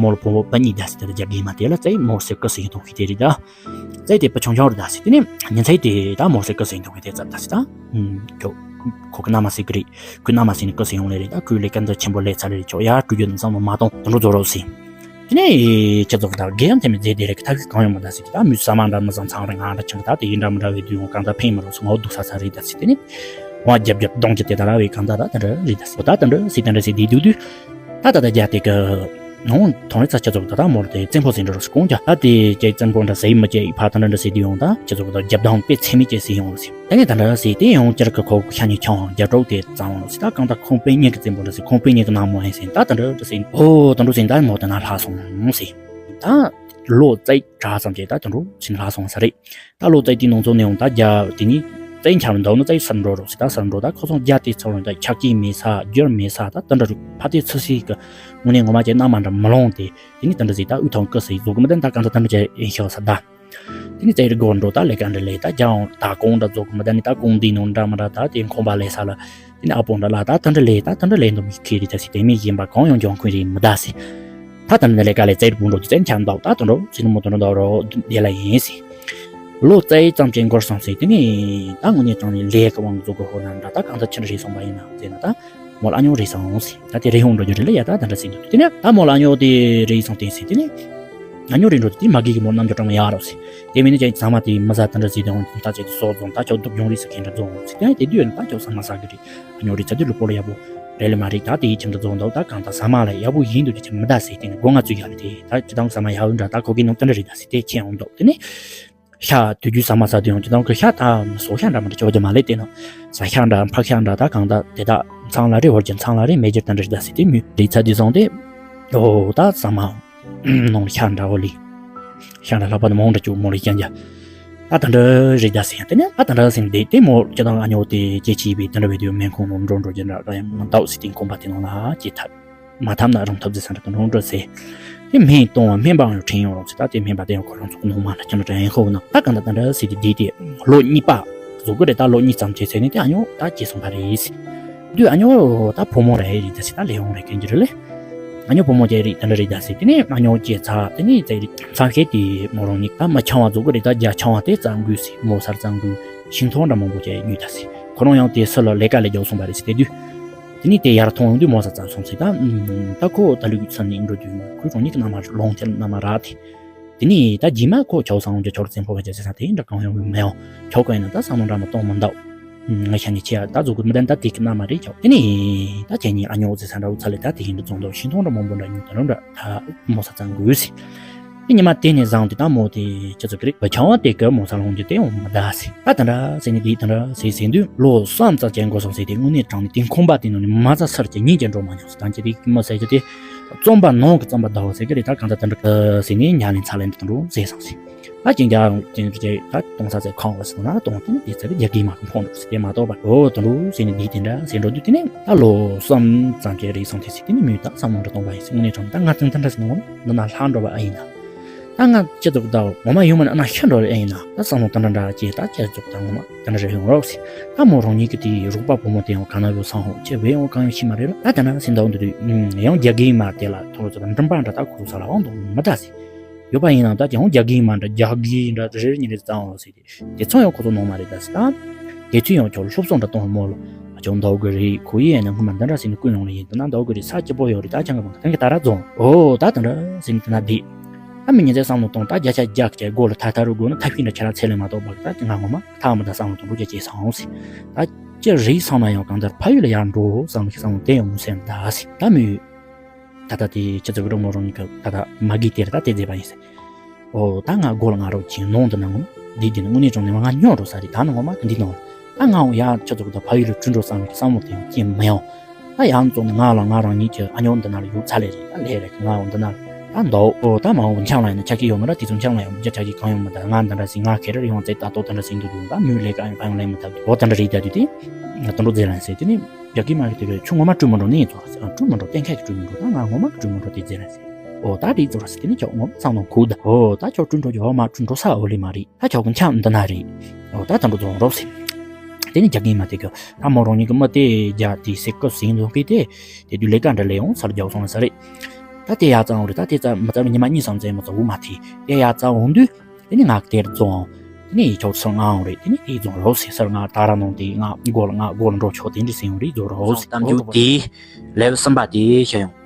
མོ་ལ་བུ་མོ་པ་གཉིས་བསྡད་ཟེར། དེ་ལ་རྒྱ་གི་མ་དེ་ལ་ཙེ་མོ་སེ་ཀི་ཟེར་གྱི་ཐོང་ཤི་དེ་རེད། ད་ཙེ་དེ་པ་ཆུང་ཆུང་རེད་ད་ཟེར། དེ་ནས་ཉིན་ཚེ་དེ་ད་མོ་སེ་ཀི་ཟེར་ཐོང་ཤི་དེ་ཙབ་ད་ཟེར། ད་ཁྱོད་ཁོ་གི་ན་མ་སེ་ཀི་རེད། ཁོས་ན་མ་ཟེར་ནས་ཀི་ཟེར་ཡོང་ལེ་རེད། ད་ཁོས་ལས་ཀ་འདི་ཆེན་པོ་ལས་ཚར་རེད། ཆོག་ཡ་སྤྲོ་རྒྱུ་ནི་བསམ་བློ་མ་གཏོང་དེ་འདྲ་རྫོགས་རོགས་ཟེར། དེ་ནས་ཁྱེད་ཚོ་ད་རྒན་ཡང་དེ་མི་མཛེས་དེ་རེད། ཐག་གི་གང་ཡོང་མ་ད་ཟེར་གྱི་ད་མི་ཟ་མ་འདྲ་མི་ཟ་ཚང་རེད། ང་འདྲ་ཆང་གི་ད་དེ་ཡིན་འདྲ་མི་འདྲ་བའི་དུས་ཡོང་གང་ད་ཕན་མི་རོགས་སུ་ངོ་སྡུག་ས་ཚ་རེད་ད་ཟེར། དེ་ནས་ཝ་རྒྱབ་རྒྱབ་གདོང་གི་དེ་ད་ར་བའི་གང་ད་ད་དེ་འདྲ་རེད་ད་ཟེར། ད་དེ་འདྲ་ཟེར་དེ་འདྲ་ཟེར་དེ་དུས་དུས་ད་ད་ད་རྒྱ་དེ་གི་ནང་ཐོང་རེད་ཚ། ཁྱེད་ཚོ་ད་ད་མོར་དེ་བཙན་པོ་ཟེར་འདྲ་རོགས་སུ་གོང་རྒྱ་ད་དེ་ཀྱེ་བཙན་པོ་འདྲ་ཟེར་མི་ཀྱེ་ཕ་ད་འདྲ་འདྲ་ཟེར་དུས་ཡོང་ད་ཁྱེད་ཚོ་ད་རྒྱབ་དང་དཔེ་ཚེ་མི་ཀྱེ་ཟེར་ཡོང་རོགས་ཟེར། དེ་ནས་ད་འདྲ་ཟེར་དེ་ཡང་སྤྱིར་གི་ཁོ་ཤ་ཉེ་ཆུང་རྒྱ་གྲོགས་དེ་གཙང་བོ་ཟེར། ད་གང་ལྟར་ཁོང་པའི་ཉེ་གི་བཙན་པོ་འདྲ་ཟེར། ཁོང་པའི་ཉེ་གི་ནག་མོ་ཡིན་ཟེར། ད་དེ་འདྲ་འདྲ་ཟེར། ཨོ་དེ་འདྲ་ཟེར། ད་མོ་དེ་ན་ལྷག་སོང་ཟེར། ད་ལོ་ཙཱའི་གྲྭ་ཙམ་གྱིས་ད་དེ་འདྲ་ཟེར་ལྷག་སོང་ས་རེད། ད་ལོ་ཙཱའི་དེའི་ནང་ཚོ་ནས་ཡང་ད་རྒྱ་དེ་ནི་ཙཱའི་འཁྱམ་འདུག་ན་ཙཱའི་སར་འགྲོ་རོགས་ཟེར། ད་སར་འགྲོ་ད་ཁོ་ཚོ་རྒྱ་དེ་ཚོ་རང་ད་ཆགས་ཀྱི་མེད་ས་རྒྱུར་མེད་ས། ད་དེ་འདྲ་རུ་ཕ་དེ་ཚོ་སི་གི་དངོས་གནས་ངོ་མ་ཅན་རྣམ་མ་འདྲ་མི་ལོང་དེ། དེ་ནི་དེ་འདྲ་ཟེར། ད་དབུས་ཐང་ཀི་སི་བཟོ་གི་མི་ད་ད་གང་ད་དེ་འདྲ་ཅན་ཡིན་ཤོག་ས་ད། དེ་ནི་ཙེ་རི་སྒོར་འགྲོ་ད་ལས་ཀ་འདྲ་ལས། ད་རྒྱ་འོང་ད་གོང་འདྲ་རྫོགས་མི་ད་ནི་ད་གོང་འདི་ནང་འདྲ་མི་འདྲ་ད་དེ་ཁོང་པ་ལས་ས་ལ་དེ་ནི་ཨ་པོ་འདྲ་ལ་ད་ད་འདྲ་ལས། ད་ད་འདྲ་ལས་འདུག་མི་ཁེ་རི་ད་སི་དེ་མི་གཞན་པ་གང་ཡང་འཇོན་ཁུན་རི་མི་ད་སི། ད་ད་འདྲ་ལས་ཀ་ལས་ཙེ་རི་བུ་འགྲོ་དུ་ཙེ་ཆ་འདོག་ད་ད་འགྲོ་སི་ནི་མོ་ད་འགྲོ་འདོག་རོ་དེ་ལ་ཡིན་སི། ལོ་ཙེ་ཙམ་ཅན་འགོར་སོང་སི། དེ་ནི་ད་དངོས་གནས་དྲང་ནས་ལས་ཀ་དབང་རྫོགས་གི་ཧོ་ན་འདྲ། ད་གང་ད་ཕྱིན་རི་སོང་པ་ཡིན་ན་ཟེར་ན་ད། མོ་ལ་ཨ་ཉོ་རེ་སོང་ཟེར། ད་དེ་རེ་ཧོང་འགྲོ་རྒྱུ་རེད་ལ་ཡ་ད་ད་འདྲ་ཟེར་འདུག་དེ་ནས་ད་མོ་ལ་ཨ་ཉོ་དེ་རེ་སོང་དེ་ཟེར། དེ་ནས་ཨ་ཉོ་རེ་འགྲོ་དེ་མ་གི་གི་མོ་རྣམ་འགྱུར་གྲང་མོ་ཡག་རོགས་ཟེར། དེ་མིན་ནི་ཅན་ཚང་མ་དེ་མི་ཟ་ད་འདྲ་ཟེར་དེ་ཧོང་ད་ཅེ་དེ་སོག་རྫོང་ད་ཅོ་འདུག་ཡོང་རེ་ཟེར་ཁན་འདྲ་རྫོང་རོགས་ཟེར། དེ་ནས་དེ་དུས་ད་ཅོ་ས་མ་ཟ་གི་རེད། ཨ་ཉོ་རེ་ཚ་དུས་ལུ་པོ་ལ་ཡག་པོ་རེ་ལ་མ་རེད། ད་དེ་ཡི་ཁྱིམ་འདྲ་རྫོང་འདུག་ད་གང་ད་ཟ་མ་ལ་ཡག་པོ་ཡིན་འདུག་དེ་ཁྱིམ་མི་ད་ཟེར། དེ་ནས་སྒོ་ང་ཚུད་ཡག་རེད། དེ་ད་ཅི་ད་ཟ་མ་ཡག་འདྲ་ད་ཁོ་གི་ནང་ད་འདྲ་རེད་ད་ཟེར། དེ་ཁྱེད་ཧོང་འདུག་དེ་ནས། ཤ་དུས་རྒྱུན་ཟ་མ་ཟ་དུས་ཡང་ཅི་ལྟར་གི་ཤ་ད་སོ་ཤ་འདྲ་མི་འདྲ་ཅོ་རྒྱུ་མ་ལས་དེ་ནོ། ཟ་ཤ་འདྲ་ཕག་ཤ་འདྲ་ད་གང་ད་དེ་དག་ཚང་ལ་རེ་བར་གྱི་ཚང་ལ་རེ་མེ་སྒྱུར་དང་འདྲ་ད་ཟེར་དེ་མི་རེ་ཚ་དུས་སོང་དེ། ཨོ་ད་ཟ་མ་ནང་ཤ་འདྲ་བོ་ལི། ཤ་འདྲ་ལྷག་པ་ནི་མོང་འདྲ་ཅུ་མོ་ལི་ཀྱང་ཀྱང་། ད་ད་འདྲ་རེ་ད་ཟེར་ཡང་དེ་ནས་ད་ད་འདྲ་ཟེར་དེ་དེ་མོ་ཅི་ད་ཨ་ཉོ་དེ་ཅེ་ཅི་བི་ད་འདྲ་བའི་དུས་མེན་ཁོང་ནོ་འགྲོ་འགྲོ་རྒྱུ་འདྲ་ད་ཡང་མ་འདའོ་ཟེར་དེ་ཁོང་པ་དེ་ནང་ལ་ཅེ་ཐར། མ་ཐམ་ན་རང་ཐབས་ཟེར་ས་འདྲ་དང་རང་འགྲོ་ཟེར། དེ་སྨན་གཏོང་བ་སྨན་པའང་ཡང་དྲན་ཡོང་རོགས་ཟེར། ད་དེ་སྨན་པ་དེ་ཡང་ཁོ་རང་ཚོ་ནང་མ་འདྲ་ཅི་འདྲ་དྲན་ཡིན་ཧོ་ན། ད་གང་ད་ད་འདྲ་ཟེར་དེ་དེ་དེ་ལོ་གཉིས་པ་བཟོ་གི་རེད། ད་ལོ་གཉིས་ཙམ་བྱས་ཚེ་ནི་དེ་ཨ་ཉོ་ད་སྐྱེས་སོང་བ་རེད་ཟེར། དུས་ཨ་ཉོ་ད་བུ་མོ་རེད་རེད་ད་ཟེར། ད་ལས་ཡོང་རེད་ཀན་གྱི་རེད་ལེ། ཨ་ཉོ་བུ་མོ་ཅེ་རེད་ད་འདྲ་རེད་ད་ཟེར། དེ་ནས་ཨ་ཉོ་སྐྱེས་ཚ་དེ་ནས་ཙེ་རེད་ཚ་ཤེས་དེ་མོ་རང་ཉིད་ད་མ་ཆང་བ་བཟོ་གི་རེད། ད་རྒྱ་ཆང་བ་དེ་རྩ་འགུལ་ཟེར། མོ་སར་རྩ་འགུལ་ཤིང་ཐོག་འདྲ་མང་པོ་ཅེ་ཉོས་ད་ཟེར། ཁོ་རང་ཡང་དེ་སུ་ལ་ལས་ཀ་ལས་རྒྱག་སོང་བ་རེད་ཟེར། དེ་དུས། དེ་ནས་དེ་ཡར་མཐོང་ཡོང་དུས་མོ་ས་ཙམ་སོང་ཟིག་ད་ཨུམ། ད་ཁོ་ད་ལུག་ཚུན་ནས་འགྲོ་དུས་ཁོའི་རང་ཉིད་ཀྱི་མནའ་མ་ལོང་ཐལ་མནའ་མ་རག་དེ། དེ་ནས་ད་རྗེས་མ་ཁོ་ཆའོ་སང་ལོང་རྒྱ་ཆོར་བཙན་པོ་བ་རྒྱ་ཆེ་ས་དེ་འདྲ་གང་ཡོང་གི་མེད་འོང་། ཆོ་ག་ཡིན་ན་ད་བསམ་བློ་འདྲ་མ་གཏོང་མི་འདའོ། ང་ཤ་ནས་ཆེ་ཡ་ད་བཟོ་གི་མི་ལྡན་ད་དེ་གི་མནའ་མ་རེད་ཆོ། དེ་ནས་ད་ཁྱེད་གཉིས་ཨ་ཉོ་ཟེར་ས་འདྲ་བོ་ཚ་ལེ་ད་དེ་ཡིན་འདྲ་རྫོང་འདྲ་ཤིང་ཐོང་འདྲ་མང་པོ་འདྲ་ཉོས་ད་འདྲ་འདྲ་ད་མོ་ས་ཙམ་དགོས་ཟིག་དེ་ཉི་མ་དེ་ནས་བཟུང་དེ་ད་མོ་དེ་ཅི་ཚོད་ཀྱི་རེད། བ་ཆང་བ་དེ་ག་མོ་ས་ལོང་རྒྱུ་དེ་འོང་མ་ད་ཟེར། ད་ད་འདྲ་ཟེར་ནས་དེ་ད་འདྲ་ཟེར་ཟེར་དུས་ལོ་གསུམ་ཙམ་ཅན་འགོར་སོང་ཟེར། དེ་དངོས་གནས་དྲང་ནས་དེ་ཁང་པ་དེ་ནང་ནས་མ་ཚ་སར་གྱི་ཉིན་གྱི་འགྲོ་མ་མྱོང་ཟེར། ད་ཅི་དེ་མ་ཟེར་གྱི་དེ་རྩོམ་པ་ནང་གི་རྩོམ་པ་ཟླ་བ་ཟེར་གྱི་རེད། ད་གང་ད་ད་འདྲ་ཟེར་ནས་ཉ་ལེན་ཚ་ལེན་དུ་འགྲོ་ཟེར་སོང་ཟེར། ད་ཅིང་རྒྱ་ཅིང་རྒྱ་ད་གཏོང་ས་ཚེ་ཁང་བ་སོང་ན་གཏོང་དེ་ནས་དེ་ཚེ་རྒྱ་གི་མ་ཁོང་འགྲོ་ཟེར། དེ་མ་གཏོགས་པ་འོ་ད་འགྲོ་ཟེར་ནས་དེ་དེ་འདྲ་ཟེར་འགྲོ་དུས་དེ་ནས་ད་ལོ་གསུམ་ཙམ་གྱི་རེད་སོང་དེ་ཟེར། དེ་ནས་མོས་ད་བསམ་བློ་འདྲ་གཏོང་བ་ཡིན་ཟེར། དངོས་གནས་དྲང་ད་ང་ཚང་ད་འདྲ་ཟེར་ནོ་འདི་ན་ལྷག་འགྲོ་བ་ཨ་ཡིན་ན། ད་ང་ཅི་ཙོག་ད་འོ་མ་ཡོང་མ་ན་ན་ཤི་འགྲོ་རེད་ཨེ་ཡིན་ན། ད་བསམ་བློ་ད་འདྲ་འདྲ་ཅེས་ད་ཅི་ཙོག་ད་འོ་མ་ད་འདྲ་རེ་ཡོང་རོགས་ཟེར། ད་མོ་རང་ཉིད་ཀྱི་དེའི་རོགས་པ་བུ་མོ་དེ་ཡང་ག་ན་ཡོད་སང་ཧོ་ཅེ་བས་ཡང་གང་ཡང་ཤི་མ་རེད་ལ། ད་ད་ན་ཟིན་ད་འོ་འདི་དུས་ཡང་རྒྱ་གིའི་མ་དེ་ལ་ཐོ་ཙོ་ད་མགྲིན་པ་འདྲ་ད་ཁོ་ཚོ་ས་ལ་འོང་དུ་མི་ད་ཟེར། ཡོད་པ་ཡིན་ན་ད་ཀྱང་རྒྱ་གིའི་མ་འདྲ་རྒྱ་གིའི་འདྲ་རེ་རེ་ཉིན་རེ་ཙང་འོང་ཟེར། དེ་ཚོ་ཡང་ཁོ་ཚོ་ནོར་མ་རེད་ད་ཟེར། ད་དེ་ཚོས་ཡང་ཁྱོད་སློབ་གསོ་འདྲ་གཏོང་མོ་ལ་ཁྱོད་འདའ་གི་རེད། ཁོ་ཡིས་ཡང་ན་སྔོན་མ་འདི་འདྲ་ཟེར་ནས་བསྐུལ་ཡོང་ལ་ཡིན། ད་ན་འདའ་གི་རེད། ས་སྐྱིད་པོ་ཡོད་རེད། ད་ཅང་གི་མ་གཏན་གི་ད་ར་རྫོང་ཨོ་ད་ད་འདྲ་ཟེར་ནས་ད་ན་བསྡད། ད་མི་ཉིན་ཚེ་བསམ་བློ་གཏོང་། ད་བརྒྱ་ཆ་བརྒྱ་གི་སྒོ་ལ་ཐར་ཐར་རུ་དགོས་ན་ཐབས་ཤེས་འདྲ་ཁྱེད་རང་འཚོལ་ལེ་མ་གཏོགས་པ། ད་ང་ངོ་མ་ཐག་མི་ད་བསམ་བློ་གཏོང་རུ་བྱ་བྱེད་སོང་ཟེར། ད་ཅི་རེད་བསམ་ན་ཡང་གང་ལྟར་ཕ་ཡུལ་ལ་ཡར་འགྲོ་བསམ་གི་བསམ་བློ་དེ་ཡང་མི་སེམས་ད་ཟེར། ད་མི་ད་ལྟ་དེ་ཁྱེད་ཚོ་གི་རོགས་མོ་རོགས་གཉིས་ཀྱི་ད་ལྟ་མ་གི་དེར་ད་དེ་མཛད་པ་ཡིན་ཟེར། ཨོ་ད་ང་སྒོ་ལ་ང་རོགས་བྱིན་ནོང་འདི་ན་ངོ་མ་འདི་འདི་ནི་དངོས་གནས་དྲང་གནས་ང་སྨྱོ་འགྲོ་ས་རེད། ད་ནི་ངོ་མ་འདི་ནང་ད་ང་འོང་ཡང་ཁྱེད་ཚོ་གི་ད་ཕ་ཡུལ་ལ་བྲོས་འགྲོ་བསམ་གི་བསམ་བློ་དེ་ཡང་སྐྱེ་མི་ཡོང་། ད་ཡང་ཙོག་ནི་ང་ལ་ང་རང་ཉིད་ཀྱི་ཨ་ཉོ་འདི་ན་ལ་ཡོད་ཚ་ལེ་རེད། ད་ལེ་རེད་ང་འོང་འདི་ན་ལ་ད་འདའོ། ཨོ་ད་མ་འོང་འཆང་ལ་ཡིན་ན་ཆ་ཤས་ཡོད་མ་ར། དེ་ཚོ་འཆང་ལ་ཡོད་མ་ར། ཆ་ཤས་གང་ཡོད་མ། ད་ང་འདི་འདྲ་ཟིན་ང་ཁེ་རེ་ཡོང་ཚེ་ད་ལྟོ་འདི་འདྲ་ཟིན་འདུག་འདུག་ད་མོས་ལས་ཀ་ཡང་ཕ་ཡོང་ལེ་མ་ཐབས་འདུག་ཨོ་ད་འདྲ་རེད། ད་དུས་དེ་ད་འདྲ་མཛད་ལ་ཟེར། དེ་ནི་རྒྱ་གི་མ་གི་དེ་ག་ཆུ་ངོ་མ་བྲོས་མ་འགྲོ་ནི་ཡིན་ཚོ་ཟེར། བྲོས་མ་འགྲོ་གཏན་འཁེལ་གྱི་བྲོས་མ་འགྲོ། ད་ང་ངོ་མ་གི་བྲོས་མ་འགྲོ་དེ་མཛད་ལ་ཟེར། ཨོ་ད་རེད་ཚོ་ར་ཟེར། དེ་ནི་ཁྱོད་ངོ་མ་བསམ་བློ་ཁུག་ད། ཨོ་ད་ཁྱོད་བྲོས་འགྲོ་རྒྱུ་ཨོ་མ་བྲོས་འགྲོ་ས་ཨོ་ལེ་མ་རེད། ད་ཁྱོད་ཀྱི་འཆང་འདི་ན་རེད། ཨོ་ད་དང་པོ་རྫོང་རོགས་ཟེར། དེ་ནི་རྒྱ་གིན་མ་དེ་གི་ད་མོ་རང་ཉིད་ཀྱི་མི་དེ་རྒྱ་དེ་སེ་ཀོ་ཟིན་འདུག་པས་དེ་དེ་དུས་ལས་ཀ་འདྲ་ལས་ཡོང་སར་རྒྱག་སོང་ས་རེད། ད་དེ་ཡ་ཙང་རེད། ད་དེ་ཙ་མི་ཙ་ཉི་མ་གཉིས་སམ་ཙེ་མི་ཙ་འུ་མ་ཐི་དེ་ཡ་ཙང་འོང་དུས་དེ་ནི་ང་དེར་རྫོང་། དེ་ནི་ཁྱོད་སར་ང་འོང་རེད། དེ་ནི་དེ་རྫོང་རོགས་ཟེར། སར་ང་ད་ར་ནང་དེ་ང་སྒོ་ལ་ང་སྒོ་ལ་འགྲོ་ཆོག་དེ་འདྲི་ཟིན་འོང་རེད། རྫོང་རོགས་ཟེར། གཏམ་རྒྱུད་དེ་ལེབ་གསུམ་པ་དེ་ཤེས་ཡོང་།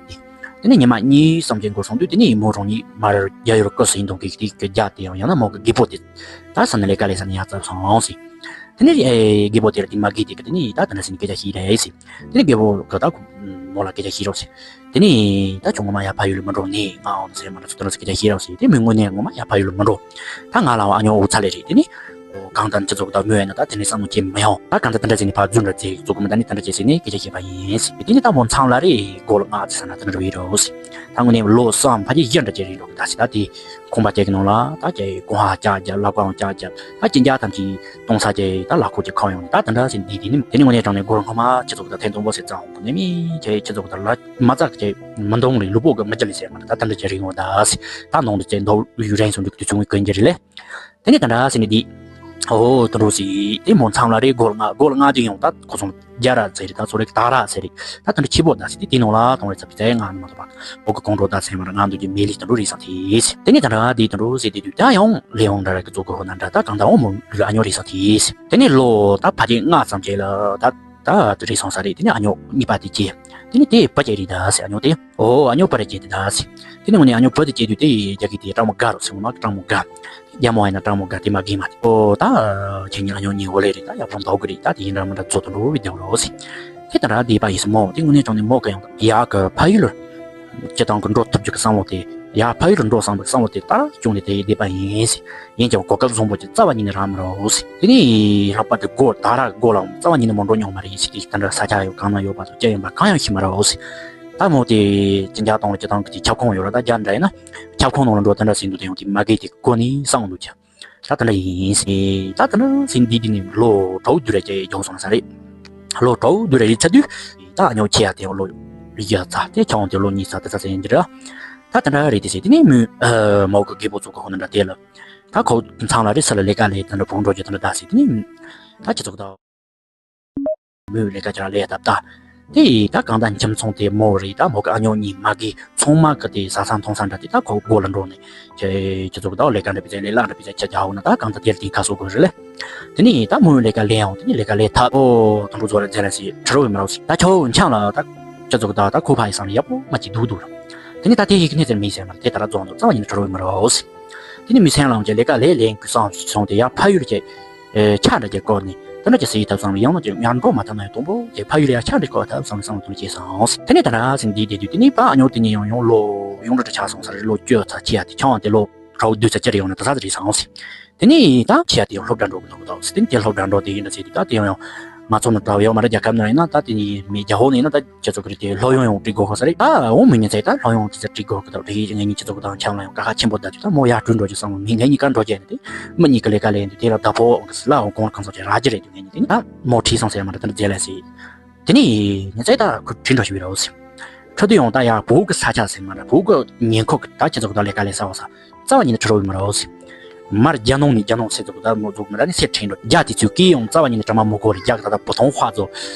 དེ་ནས་ཉི་མ་གཉིས་སམ་ཅན་འགོར་སོང་དུས་དེ་ནས་མོ་རང་ཉིད་མར་རྒྱ་ཡུལ་སྐུ་སྲིང་གཏོང་གི་དེ་གི་རྒྱ་དེ་ཡང་ཡང་ན་མོ་གི་རྒད་པོ་དེ་ད་ས་ནས་ལས་ཀ་ལས་ས་ནས་ཡར་བཙལ་སོང་ཟེར། དེ་ནས་རྒད་པོ་དེ་ལ་དེ་མ་གི་དེ་གི་དེ་ནས་ད་དེ་འདྲ་ཟེར་ནས་སྐད་ཆ་བཤད་རེད་ཟེར། དེ་ནས་རྒད་པོ་གི་ད་མོ་ལ་སྐད་ཆ་བཤད་རོགས་ཟེར། དེ་ནས་ད་ཁྱོད་ངོ་མ་ཡར་ཕ་ཡུལ་ལ་མི་འགྲོ་ནས་ང་འོང་ཟེར་མ་འགྲོ་ཚུལ་དེ་འདྲ་ཟེར་སྐད་ཆ་བཤད་རོགས་ཟེར། དེ་མོས་དངོས་གནས་ངོ་མ་ཡར་ཕ་ཡུལ་ལ་མི་འགྲོ། ད་ང་ལ་ཨ་ཉོ་འུ་ཚ་ལེ་རེད། དེ་ནས། གང་ལྟར་སྤྱི་ཚོགས་དང་མོས་ཡིན་ན་ད་དེ་ནས་བསམ་བློ་སྐྱེ་མི་ཡོང་། ད་གང་ལྟར་དེ་འདྲ་བྱས་ནས་ཕར་རྫུན་འདྲ་བཙལ་བཙུགས་མི་ད་ནི་དེ་འདྲ་བྱས་ཟེར་ནས་སྐད་ཆ་བཤད་པ་ཡིན་ཟེར། དེ་ནས་ད་མོ་མཚམས་ལ་རེ་སྒོ་ལ་ང་ཚེ་ས་ན་དེ་འདྲ་བྱས་རོགས་ཟེར། ད་དངོས་གནས་ལོ་གསུམ་ཕལ་ཆེར་བཞི་འདྲ་བྱས་རེད་འགྲོ་གི་ད་ཟེར། ད་དེ་ཁང་པ་བརྒྱབ་ཀྱི་ནང་ལ་ད་ཀྱེ་གོང་ཧ་ལྕགས་བརྒྱབ། ལག་པའང་ལྕགས་བརྒྱབ། ད་ཅི་འཇག་ཐམས་ཅད་གཏོང་ས་ཀྱེ་ད་ལག་ཁོག་ཀྱི་ཁ་ཡོང་ནས་ད་དེ་འདྲ་ཟེར་འདི་དེ་ནི་དེ་ནི་དངོས་གནས་དྲང་གནས་སྒོ་ལ་ངོ་མ་སྤྱི་ཚོགས་ད་ཐེངས་དང་པོ་ཟེར་ཙང་འོང་གི་ནི་མི་ཁྱེད་སྤྱི་ཚོགས་ད་ལ་མ་ཙག་ཀྱེ་མི་འདང་རེད། ལུས་པོ་གི་མི་རྒྱུ་ལས་ཟེར་མ་ད་ད་འདྲ་བྱས་རེད་འོང་ད་ཟེར། ད་ནང་དུ་ཅེ་འདའོ་ཡུ་རན་སོང་འདུག་དུས་ཚོད་ཀྱི་འགྱུར་རེད་ལས། དེ་ནས་ད་འདྲ་ཟེར་ནས་འདི། ཨོ་དུ་འགྲོ་ཟེར། དེ་མོ་མཚམས་ལ་རེ་སྒོ་ལ་ང་སྒོ་ལ་ང་དེ་ཡོང་ད་ཁོ་ཚོ་རྒྱ་ར་ཟེར་རེད། ད་ཚོ་རེ་ད་ར་ཟེར་རེད། ད་དེ་འདྲ་ཆེ་པོ་ད་ཟེར་དེ་དེ་ནང་ལ་གཏོང་རེད་ཚ་བི་ཚའི་ང་ནི་མ་ཐོབ་པ་མོ་གི་གོང་འགྲོ་ད་ཟེར་མ་ར་ང་འདུག་གི་མེ་ལི་དུ་འགྲོ་རེད་ས་དེ་ཟེར། དེ་ནས་ད་འདྲ་དེ་དུ་འགྲོ་ཟེར་དེ་དུས་ད་ཡང་ལས་ཡོང་འདྲ་ར་གི་ཚོ་གོ་ཧོ་ན་འདྲ་ད་གང་ད་འོ་མོ་ལུ་ཨ་ཉོ་རེད་ས་དེ་ཟེར། དེ་ནས་ལོ་ད་ཕ་དེ་ལྔ་ཙམ་རྗེས་ལ་ད། ད་དེ་རེད་སོང་ས་རེད། དེ་ནས་ཨ་ཉོ་གཉིས་པ་དེ་སྐྱེས། དེ་ནས་དེ་བུ་སྐྱེས་རེད་ད་ཟེར། ཨ་ཉོ་དེ་ཨོ་ཨ་ཉོ་བུ་རེད་སྐྱེས་དེ་ད་ཟེར། དེ་ནས་དངོས་གནས་ཨ་ཉོ་བུ་དེ་སྐྱེས་དུས་དེ་རྒྱ་གི་དེ་སྤྲང་མོ་དགའ་རོགས་ཟེར་འོ་ན་སྤྲང་མོ་དགའ། རྒྱ་མོ་ཡིན་ན་སྤྲང་མོ་དགའ་དེ་མ་གི་མ་དེ་ཨོ་ད་ཁྱེད་གཉིས་ཨ་ཉོ་གཉིས་འོ་ལེ་རེད། ད་ཡག་པོ་འདུག་གི་རེད། ད་དེ་ཡིན་འདྲ་མི་འདྲ་བཟོ་དུ་འགྲོ་བའི་རྒྱབ་རོགས་ཟེར། དེ་ད་ར་དེ་པ་ཡིན་སོང་མོ་དེ་དངོས་གནས་དྲང་གནས་མོ་གི་ཡང་ཡག་གི་ཕ་ཡུལ་ལ། སྤྱི་བཏང་གི་འགྲོ་ཐུབ་རྒྱུ་གི་བསམ་བློ་དེ་ཡར་ཕ་ཡུལ་འགྲོ་བསམ་པའི་བསམ་བློ་དེ་ལྟར་བྱུང་ནས་དེ་ཡི་བསྡད་པ་ཡིན་ཟེར། ཡིན་ཀྱང་གོ་སྐབས་བཟང་པོ་ཅིག་རྩ་བ་ཉིད་ནས་རག་མི་རོགས་ཟེར། དེ་ནས་ལྷག་པར་དུ་སྒོ་ད་ར་སྒོ་ལ་རྩ་བ་ཉིད་ནས་མ་འགྲོ་མྱོང་མ་རེད་ཟེར། དེ་དེ་འདྲ་ས་ཆ་ཡོད་གང་ན་ཡོད་པ་དང་ཅི་ཡིན་པ་གང་ཡང་ཤེས་མི་རོགས་ཟེར། ད་མོ་དེ་ཅི་འཇག་གཏོང་ལ་སྤྱི་བཏང་གི་དེ་ཁྱབ་ཁོངས་ཡོད་ར། ད་རྒྱ་འདྲ་ཡིན་ན་ཁྱབ་ཁོངས་ནང་ལ་འགྲོ་དེ་འདྲ་ཟེར་འདུག་དེ་ཡང་དེ་མ་གི་དེ་གོ་ནས་བསམ་འདུག་ཀྱང་། ད་དེ་འདྲ་ཡིན་ཟེར། ད་དེ་འདྲ་ཟེར་འདི་འདི་ནི་ལོ་དྲུག་བདུན་རེ་བརྒྱབ་སོང་ས་རེད། ལོ་དྲུག་བདུན་རེ་ལས་ཚར་དུས་ད་ཨ་ཉོ་ཆེ་ཡ་དེ་ལོ་བཞི་ཚར་དེ་ཆུང་དེ་ལོ་གཉིས་ཚར་དེ་ཚར་ཟེར་འདི་ར། ད་དེ་འདྲ་རེད་དེ་ཟེར། དེ་ནས་མོས་མོ་གི་རྒད་པོ་ཚོ་གི་ཧོ་ན་འདྲ་དེ་ལ་ད་ཁོ་མཚམས་ལ་རེ་ས་ལ་ལས་ཀ་ལས་དེ་འདྲ་བུ་འགྲོ་རྒྱུ་དེ་འདྲ་ད་ཟེར། དེ་ནས་ད་ཁྱེད་ཚོ་གི་ད། མོས་ལས་ཀ་ཅིག་ལས་ད་ལྟ། དེ་ཡིས་ད་གང་ལྟར་ཁྱིམ་ཚང་དེ་མོ་རེད། ད་མོ་གི་ཨ་ཉོ་གཉིས་མ་གི་ཚང་མ་གི་དེ་ཟ་ས་འཐུང་ས་འདྲ་དེ་ད་ཁོ་སྒོ་ལ་འགྲོ་ནས་ཁྱེད་ཁྱེད་ཚོ་གི་ད་ལས་ཀ་འདྲ་པི་ཙེ་ལས་ལ་འདྲ་པི་ཙེ་ཁྱེད་རྒྱ་འོ་ན་ད་གང་ལྟར་དེ་ལ་དེ་ཁ་གསོ་དགོས་རེད་ལེ། དེ་ནས་ད་མོས་ལས་ཀ་ལས་ཡོང་དེ་ནས་ལས་ཀ་ལས་ཐབས་ཨོ་དང་འགྲོ་ཚོ་ལ་མཛད་ལ་སི་ཁྲི་རོ་བའི་མི་རོ་སི་ད་ཁྱོད་འཆང་ལ་ད་ཁྱེད་ཚོ་གི་ད་ད་ཁོ་ཕ་ཡི་སང་ལ་ཡག་པོ་མ་ཅིག་འདུག་འདུག་ར། དེ་ནས་ད་དེ་ཡི་གི་གནས་ཚེ་མི་ཟེར་མ་རེད། དེ་ད་ར་རྫོང་དུ་རྩ་བ་ཉིད་ནས་ཁྲི་རོ་བའི་མི་རོ་སི། དེ་ནས་མི་སེང་ལང་ཅེ་ལས་ཀ་ལས་ལས་འགུལ་སང་སོང་དེ་ཡར་ཕ་ཡུལ་ཅེ། ཨེ་ཆ་འདྲ་ཅེ་བཀོད་ནས་དེ་འདྲ་ཅེ་ཟེར་ཐབས་བསམ་ལ་ཡང་ན་ཅེ་ཡར་འགྲོ་མ་ཐུབ་ན་ཡང་དང་པོ་ཅེ་ཕ་ཡུལ་ཡར་ཆ་འདྲ་བཀོད་ཐབས་བསམ་ལ་བསམ་བློ་གཏོང་ཅེས་སོང་། དེ་ནས་ད་ར་ཟིན་འདི་དེ་དུས་དེ་ནས་ཕ་ཨ་ཉོ་དེ་ཉིད་ཡང་ཡང་ལོ་ཡང་འདྲ་ཆགས་སོང་ས་རེད། ལོ་བཅུ་ཚ་ཆེ་ཡ་དེ་ཆུང་བ་དེ་ལོ་དྲུག་བདུན་ཚ་ཅེ་རེ་ཡོང་ན་ད་ས་རེད་སོང་། དེ་ནས་ད་ཆེ་ཡ་དེ་ཡང་སློབ་གྲྭ་འགྲོ་གི་འདུག་གི་འདུག་ཟེར། དེ་ནས་དེ་སློབ་གྲྭ་འགྲོ་དེ་ཡིན་འདྲ་ཟེར་དུས་ད་དེ་ཡང་ཡང་ང་ཚོ་ནི་གྲྭ་བ་ཡོད་མ་རེད། རྒྱལ་ཁབ་ནང་ཡིན་ན་ད་དེ་ནས་མི་རྒྱ་ཧོ་ནས་ཡིན་ན་ད། ཁྱེད་ཚོ་གི་རེད་དེ་སློབ་ཡོན་ཡང་སྤྲད་དགོས་ཁོ་ས་རེད། ད་འོང་མི་ཉན་ཚེ་ད་སློབ་ཡོན་དེ་ཚོ་སྤྲད་དགོས་གི་འདུག་དེ་ངེད་གཉིས་ཁྱེད་ཚོ་གི་དང་ཆང་ལ་ཡང་ཀ་ཁ་ཆེན་པོ་བསྡད་དུས་ད་མོ་ཡར་བྲོས་འགྲོ་རྒྱུ་བསམ་མི་ངེད་གཉིས་ཀ་འགྲོ་རྒྱུ་ཡིན་དེ་མི་གཉིས་ཀ་ལས་ཀ་ལས་འདུག་དེ་ལ་བདག་པོ་ལ་འོང་གོང་ལ་གང་ཚོགས་ཀྱི་རག་རྒྱུ་རེད་འདུག་ངེད་གཉིས་དེ་ནི་ད་མོ་ཁྲིད་སོང་ཟེར་མ་རེད། དེ་འདྲ་མཛད་ལས་ཟེར། དེ་ནི་ཉན་ཚེ་ད་ཁོ་ཁྲིད་འགྲོ་ཞིག་རོགས་ཟེར། ཁྲིད་དུས་ཡང་ད་ཡར་བོད་གི་ས་ཆ་ཟེར་མ་རེད། བོད་གི་ཉེ་འཁོར་གི་ད་ཁྱེད་ཚོ་གི་ད་ལས་ཀ་ལས་ས་བ་ས། རྩ་བ་ཉིད་ནས་ཁྲི་རོ་བའི་མི་རོ་ཟེར། མར་རྒྱ་ནང་ནས་རྒྱ་ནང་སེ་ཚོ་ད་མོ་ཚོ་མི་ར་ནས་སེ་ཁྲིད་འགྲོ་རྒྱ་དེ་ཚོས་ཀི་ཡང་རྩ་བ་ཉིད་ནས་དྲ་མ་མོ་གོ་རེ་རྒྱ་གི་ད་ད་བུ་ཐོང་ཧྭ་ཚོ་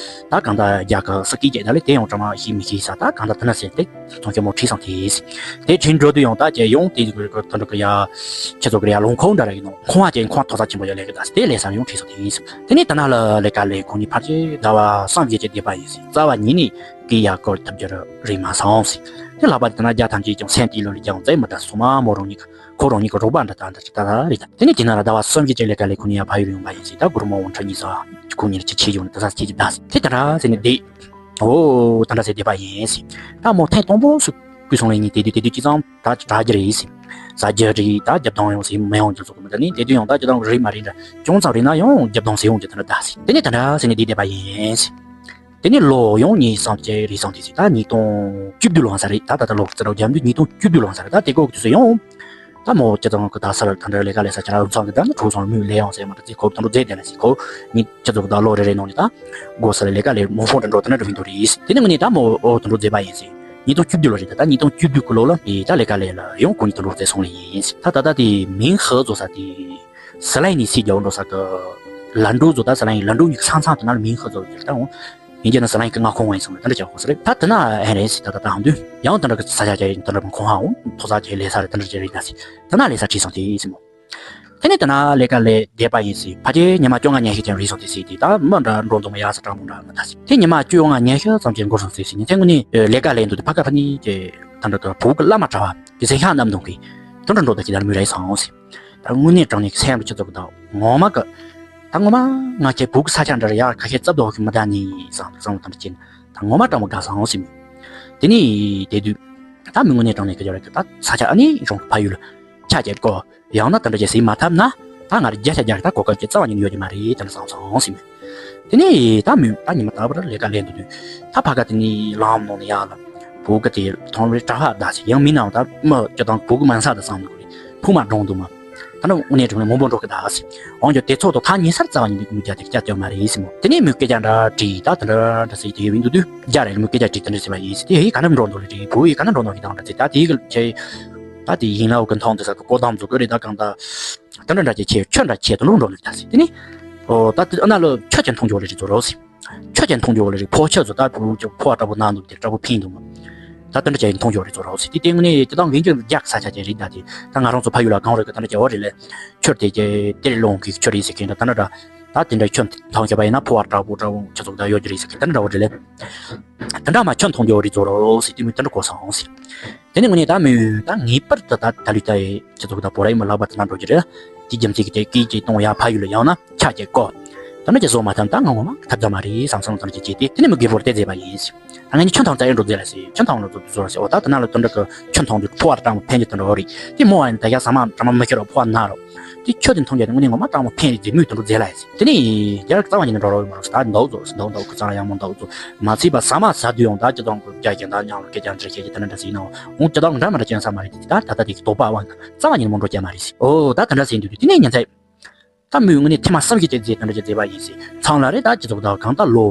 ད་གང་ད་རྒྱ་གི་ས་ཀི་རྒྱ་ད་ལས་དེ་ཡང་དྲ་མ་ཤི་མི་ཤི་ས་ད་གང་ད་ད་ན་སེ་དེ་ཚོང་ཁྱེད་མོ་ཁྲིད་སང་དེ་ཟེར། དེ་ཁྲིད་འགྲོ་དུས་ཡང་ད་ཀྱེ་ཡང་དེ་ཚོ་གི་ད་འགྲོ་གི་ཡ་ཁྱེད་ཚོ་གི་ཡ་ལུང་ཁོང་འདྲ་ར་ཡིན་ནོ་ཁོང་ཧ་ཀྱེ་ཁོང་ཐོ་ས་ཆེན་པོ་ཡ་ལས་གི་ད་དེ་ལས་ས་ཡང་ཁྲིད་སང་དེ་ཟེར། དེ་ནས་ད་ན་ལ་ལས་ཀ་ལས་ཁོང་གཉིས་ཕར་ཆེ་ཟླ་བ་སང་བཞི་ཅེ་བསྡད་པ་ཡིན་ཟེར། རྩ་བ་ཉིད་ནས། སྐད་ཡར་སྐོར་ཐུབ་རྒྱུ་རེད་མ་སོང་ཟེར། དེ་ལྷག་པར་དུ་ན་རྒྱ་ཐམས་ཅད་ཀྱང་སེམས་དེའི་ལོ་ལ་རྒྱ་ཡང་བཙལ་མི་ད་སོ་མ་མོ་རང་ཉིད་ཀྱི་ཁོ་རང་ཉིད་ཀྱི་རོགས་པ་འདྲ་ད་འདྲ་ཅིག་ད་ད་རེད་ད། དེ་ནས་དེ་ན་ར་ཟླ་བ་གསུམ་བཞི་ཅིག་ལས་ཀ་ལས་ཁོ་གཉིས་ཡར་ཕ་ཡུལ་ཡོང་པ་ཡིན་ཟེར། ད་སྒོར་མོ་འོང་ཁྲི་གཉིས་ས་ཁོ་གཉིས་ལ་ཅི་བྱེད་ཡོང་ད་ས་ཁྱེད་ཀྱི་ད་ཟེར། དེ་ད་ར་ཟེར་ནས་བསྡད། ཨོ་ད་འདྲ་ཟེར་བསྡད་པ་ཡིན་ཟེར། ད་མོ་ཐེངས་དང་པོ་སུ་བུ་སོང་ལས་ཉིན་དེ་དུས་དེ་དུས་ཅི་ཙང་ད་ཅི་དྲག་རྒྱུ་རེད་ཟེར། ཟ་རྒྱུ་རེད་ད་རྒྱབ་དང་ཡོང་ཟེར་མི་ཡོང་རྒྱུ་ཚོགས་མི་ད་ནི་དེ་དུས་ཡང་ད་ཅི་ཙང་རེད་མ་རེད་འདྲ་ཅུང་ཙམ་རེད་ན་ཡང་རྒྱབ་དང་ཟེར་ཡོང་རྒྱུ་ད་འདྲ་ད་ཟེར། དེ་ནས་ད་འདྲ་ཟེར་ནས་བསྡད་བསྡད་པ་ཡིན་ཟེར། དེ་ནས་ལོ་ཡང་གཉིས་སམ་ཅིག་རེད་སོང་དེ་ཟེར། ད་ཉིས་སྟོང་བཅུ་བདུན་ལོ་ས་རེད་ད། ད་ད་ལོ་རྩིས་ར་རྒྱབ་དུས་ཉིས་སྟོང་བཅུ་བདུན་ལོ་ས་རེད་ད། དེ་གོ་གི་དུས་སུ་ཡང་ད་མོ་ཅི་ཙང་གི་ད་སར་ད་འདྲ་ལས་ཀ་ལས་ས་ཆ་ར་ཚང་གི་ད་ནི་གྲོགས་སོང་མོས་ལས་ཡོང་ཟེར་མ་ད་ཚེ་ཁོ་ད་འགྲོ་རྫས་དེ་ལ་ཟེར། ཁོ་ཉིད་ཅི་ཙང་གི་ད་ལོ་རེ་རེ་ནང་ནས་ད་སྒོ་སར་ལས་ཀ་ལས་མོ་ཕོང་ད་འགྲོ་ད་ན་འགྲོ་བིན་འགྲོ་རེད་ཟེར། དེ་ནས་ངོ་ནས་ད་མོ་ཨོ་ད་འགྲོ་རྫས་པ་ཡིན་ཟེར། ཉིས་སྟོང་བཅུ་བདུན་ལོ་རེད་ད། ད་ཉིས་སྟོང་བཅུ་བདུན་གི་ལོ་ལ་དེ་ད་ལས་ཀ་ལས་ལ་ཡང་ཁོ་ཉིད་ད་འགྲོ་རྫས་སོང་ལས་ཡིན་ཟེར། ད་ད་ད་དེ་མིང་ཧི་ཛོ་ས་དེ། ཟི་ལིང་ནས་སི་རྒྱ་བོ་འགྲོ་ས་གི་ལ་འགྲོ་ཚོ་ད་ཟི་ལིང་ལ་འགྲོ་གཉིས་ཀྱི་ས་མཚམས་དེ་ན་ལ་མིང་ཧི་ཛོ་ཡོད་ད། འོང་ཡིན་རྒྱུ་ན་ཟི་ལིང་གི་མངའ་ཁོངས་ཡིན་སོང་ལ་དེ་འདྲ་བྱ་དགོས་ས་རེད། ད་དེ་ན་ཨེ་རེད་ཟེར། ད་ད་ད་འང་དུས་ཡང་དེ་འདྲ་གི་ས་ཆ་ཅན་དེ་འདྲ་ཁོང་ཧ་འོང་མཐོ་ས་ཅན་ལས་ས་རེད་དེ་འདྲ་ཅན་རེད་ད་ཟེར། དེ་ན་ལས་ས་ཁྲིད་སོང་དེ་ཟེར་མོ། དེ་ནས་དེ་ན་ལས་ཀ་ལས་བསྡད་པ་ཡིན་ཟེར། ཕ་གི་ཉི་མ་བཅོ་ལྔ་ཉི་ཤུ་ཅན་རེད་སོང་དེ་ཟེར། དེ་ད་མི་འདྲ་འགྲོ་འདུག་མ་ཡག་ས་དྲང་མོ་འདྲ་མི་ད་ཟེར། དེ་ཉི་མ་བཅོ་ལྔ་ཉི་ཤུ་ཙམ་ཅན་འགོར་སོང་ཟེར་ཟེར། ཉིན་མཚན་ངོ་ནས་ལས་ཀ་ལས་འདུག་དེ་ཕ་གི་ཕ་ནི་ཅེ་ད་འདྲ་གི་བུ་གི་བླ་མ་གྲྭ་བ་དེ་ཟེར་ཤ་ནམ་འདུག་གི་དེ་འདྲ་འགྲོ་འདུག་གི་ད་མི་རེད་སོང་ཟེར། ད་དངོས་གནས་དྲང་གནས་སེམས་ལ་ཅི་ཙོག་གི་ད་ངོ་མ་གི་ད་ངོ་མ་ང་ཁྱེད་བུ་གི་ས་ཆ་འདྲ་ར་ཡ་ཁ་ཤས་རྩབ་དོག་གི་མི་ད་ནི་བསམ་བསམ་བློ་ད་འདྲ་ཅན་ད་ངོ་མ་དྲང་མོ་དགའ་སོང་ཟེར་མོ། དེ་ནས་དེ་དུས་ད་མི་དངོས་གནས་དྲང་གནས་གི་ཅོ་ར་གི་ད་ས་ཆ་ཨ་ནི་རང་གི་ཕ་ཡུལ་ལ་ཆ་བྱེད་དགོ་ཡང་ན་ད་འདྲ་ཅན་ཟིན་མ་ཐབས་ན་ད་ང་ར་བརྒྱ་ཆ་བརྒྱ་གི་ད་གོ་སྐབས་ཅི་རྩ་བ་ཉིད་ནས་ཡོད་ཀྱི་མ་རེད་ད་ནི་བསམ་སོང་ཟེར་མོ། དེ་ནས་ད་མོས་ད་ཉི་མ་ད་བར་ལས་ཀ་ལས་འདུག་དུས་ད་ཕ་ག་དེ་ནས་ལམ་ནང་ནས་ཡར་ལ་བུ་གི་དེ་མཐོང་བའི་གྲྭ་ཧ་ད་ཟེར་ཡང་མིན་ནའང་ད་མི་ཅི་དང་བུ་གི་མ་ས་ད་བསམ་འདུག་རེད་ཕུག་མ་འགྲོ་འདུག་མ། ད་ནི་དངོས་གནས་དྲང་གནས་མང་པོ་འགྲོ་གི་ད་ཟེར། འོང་རྒྱུ་དེ་ཚོགས་དང་ཐག་ཉེ་སར་རྩ་བ་ཉིད་དུ་མི་རྒྱ་དེ་སྐྱ་སྐྱ་མ་རེད་ཟེར་མོ། དེ་ནས་མོས་སྐད་ཆ་འདྲ་དྲིས་ད་དེ་འདྲ་འདྲ་ཟེར་དེ་ཡོད་འདུག་དུས་རྒྱ་རེད་མོས་སྐད་ཆ་དྲིས་དེ་འདྲ་ཟེར་བ་ཡིན་ཟེར། དེ་ཧེ་ག་འདྲ་འགྲོ་འདུག་ལེ་དྲིས་བུ་ཡིས་ག་འདྲ་འགྲོ་འདུག་གི་དང་འདྲ་ཟེར། ད་དེ་གི་ཆེ་ད་དེ་ཡིན་ལའོ་གི་མཐོང་དེ་ས་གི་ཀོ་དམ་ཚོ་གི་རེད་ད་གང་ད་དེ་འདྲ་འདྲ་ཅེ་ཆེ་ཁྱོད་འདྲ་ཆེ་དུ་ལུང་འགྲོ་འདུག་ད་ཟེར། དེ་ནས་ཨོ་ད་དེ་ཨ་ན་ལོ་ཁྱོད་ཀྱང་མཐོང་རྒྱུ་ལེ་རེད་ཚོ་རོ་ཟེར། ཁྱོད་ཀྱང་མཐོང་རྒྱུ་ལ་རེད། ཕོ་ཁྱོད་ཚོ་ད་བུ་ཕོ་བ་དྲག་པོ་ན་འདུག་དེ་དྲག་པོ་ཕིན་འདུག་མ། ད་དེ་འདྲ་ཅན་མཐོང་རྒྱུ་རེད་ཚོ་རོགས་ཟེར། དེ་དེ་ངོ་ནས་དེ་དང་ངེད་ཀྱི་རྒྱག་ས་ཆ་ཅན་རེད་ད་དེ། ད་ང་རང་ཚོ་ཕ་ཡུལ་ལ་གང་རེད་གི་ད་འདྲ་ཅན་འོ་རེད་ལེ། ཁྱོད་དེ་ཀྱེ་དེར་ལོང་གི་ཁྱོད་རེད་ཟེར་མཁན་ད་ད་འདྲ་འདྲ། ད་དེ་འདྲ་ཁྱོད་མཐོང་ཁྱོད་པ་ཡིན་ན་ཕོ་བ་དྲག་པོ་དྲག་པོ་ཁྱོད་ཚོ་ད་ཡོད་ཀྱི་རེད་ཟེར་མཁན་ད་འདྲ་འདྲ་འོ་རེད་ལེ། དེ་འདྲ་མ་ཁྱོད་མཐོང་རྒྱུ་རེད་ཚོ་རོགས་ཟེར་དེ་མོས་དེ་འདྲ་གོ་སོང་ཟེར། དེ་ནས་ངོ་ནས་ད་མོས་ད་ངེས་པར་དུ་ད་ད་ལུས་ད་ཡེ་ཁྱེད་ཚོ་གི་ད་བོ་ར་ཡི་མོ་ལག་པ་དེ་ན་འགྲོ་རྒྱུ་རེད། དེ་རྒྱུ་མཚན་གྱི་དེ་སྐད་ཅིག་གཏོང་ཡ་ཕ་ཡུལ་ལ་ཡང་ན་ཆ་བྱེད་དགོ། ད་ནི་ཅི་བཟོ་མ་ཐམ་ད་ང་ངོ་མ་ཐབས་ད་མ་རེད་བསམ་བསམ་ཙམ་ཅིག་བྱས་ཏེ་དེ་ནས་མི་རྒད་པོར་དེ་མཛད་པ་ཡིན་ཟེར། ད་ང་ནི་ཁྱོད་ཐང་རྩ་ཡེ་འགྲོ་མཛད་ལ་ཟེར། ཁྱོད་ཐང་ལ་འགྲོ་དུས་ཟོ་ལ་ཟེར། འོ་ད་ད་ན་ལ་དོན་འདྲ་གི་ཁྱོད་ཐང་དུ་ཕོ་བར་དྲང་ཕན་གྱི་དོན་འདྲ་འོ་རེད། དེ་མོ་བ་ཡིན་ད་ཡ་ས་མ་དྲ་མ་མི་ཁྱེར་རོ་ཕོ་བ་ན་རོ། དེ་ཁྱོད་དེ་མཐོང་རྒྱ་དེ་ངོ་ནས་ངོ་མ་དྲང་མོ་ཕན་རེད་ཟེར་མོས་དོན་འགྲོ་མཛད་ལ་ཟེར། དེ་ནས་རྒྱ་ར་རྩ་བ་ཉིད་ནས་འགྲོ་རོགས་མ་རོགས་ད་འདའ་བཟོ་ཟེར་འདའ་འདའ་ཁུ་ཚང་ཡང་མོ་འདའ་བཟོ། མ་ཚད་པ་ཟ་མ་ཟ་དུས་ཡང་ད་ཅི་དང་གི་རྒྱ་རྒྱ་འདའ་མཉམ་ལ་སྐད་ཆ་འདྲ་བཤད་ཀྱི་ད་འདྲ་འདྲ་ཟེར་ན་འོང་ཅི་དང་འདྲ་མ་འདྲ་ཅན་ས་མ་རེད་དེ་ད་ད་ལྟ་དེ་གི་དོགས་པ་བ་ན་རྩ་བ་ཉིད་ནས་མོ་འགྲོ་རྒྱ་མ་རེད་ཟེར། ཨོ་ད་དེ་འདྲ་ཟེར་འདུག་དུས་དེ་ནས་ཉན་ཚད། ད་མོས་ངོ་ནས་ཐེངས་མ་གསུམ་བཞི་དེ་རྫས་དེ་འདྲ་ཅིག་རྫས་པ་ཡིན་ཟེར། ཚང་ལ་རེད་ད་ཅི་ཙོག་ད་གང་ལྟར་ལོ་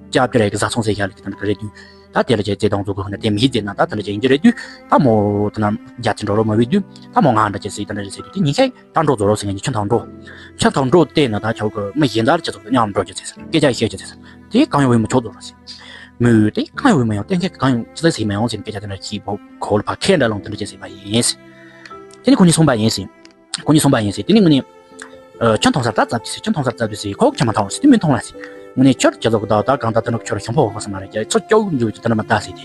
སྐྱབས་ཀྱི་རེད་གི་བཟའ་ཚང་ཟེར་ཡ་ལ་དེ་འདྲ་གི་རེད་དུས་ད་དེ་ལ་ཅིག་རྫས་དང་ཚོགས་གི་ཧོ་ན་དེ་མི་རྫས་ན་ད་དེ་འདྲ་ཅིག་ཡིན་གྱི་རེད་དུས་ད་མོ་དེ་ན་རྒྱ་ཆེ་འགྲོ་རོགས་མ་བའི་དུས་ད་མོ་ང་འདྲ་ཅིག་ཟེར་དེ་འདྲ་ཅིག་ཟེར་དུས་དེ་ཉིན་ཤས་ད་འགྲོ་རྫོགས་རོགས་ཟེར་ངས་ཁྱོད་ཐང་འགྲོ། ཁྱོད་ཐང་འགྲོ་བལྟས་ན་ད་ཁྱོད་གི་མི་གཞན་དག་ཅི་ཙོག་མཉམ་འགྲོ་རྒྱུ་ཟེར་སྐད་ཆ་བཤད་རྒྱུ་ཟེར་དེ་གང་ཡོང་བའི་མི་ཆོག་རྫོགས་རོགས་ཟེར། མོས་དེ་གང་ཡོང་བའི་མི་ཡང་གཏན་འཁེལ་གང་ཡོང་ཅི་ཙམ་ཟེར་མ་ཡོང་ཟེར་སྐད་ཆ་དེ་འདྲ་ཞིག་བོ་ཁོ་ལ་ཕ་ཁས་འདྲ་ལོང་དེ་འདྲ་ཅིག་ཟེར་བ་ཡིན་ཟེར། དེ་ནི་ཁོ་གཉིས་གསུངས་པ་ཡིན་ཟེར། ཁོ་གཉིས་གསུངས་པ་ཡིན་ཟེར། དེ་ནི་ངོ་ནས། ཨ། ཁྱོད་མཐོང་སར་ད་རྩབ་ཀྱི་ཟེར། ཁྱོད་མཐོང་སར་རྩབ་ཀྱི་ཟེར། ཁོ་ཁྱོད་མ་མཐོང་ཟེར། དེ་མི་མཐོང་ལ་ཟེར། ངོ་ནས་ཁྱོད་ཁྱོད་ཚོ་གི་ད་ད་གང་ལྟར་ད་ནུབ་ཁྱོད་ཞིང་ཕོ་བ་ཟེར་མ་རེད་ཀྱ་ཚོ་སྐྱོ་འཇུག་ཀྱི་ད་ནི་མ་ད་ཟེར་ཏེ།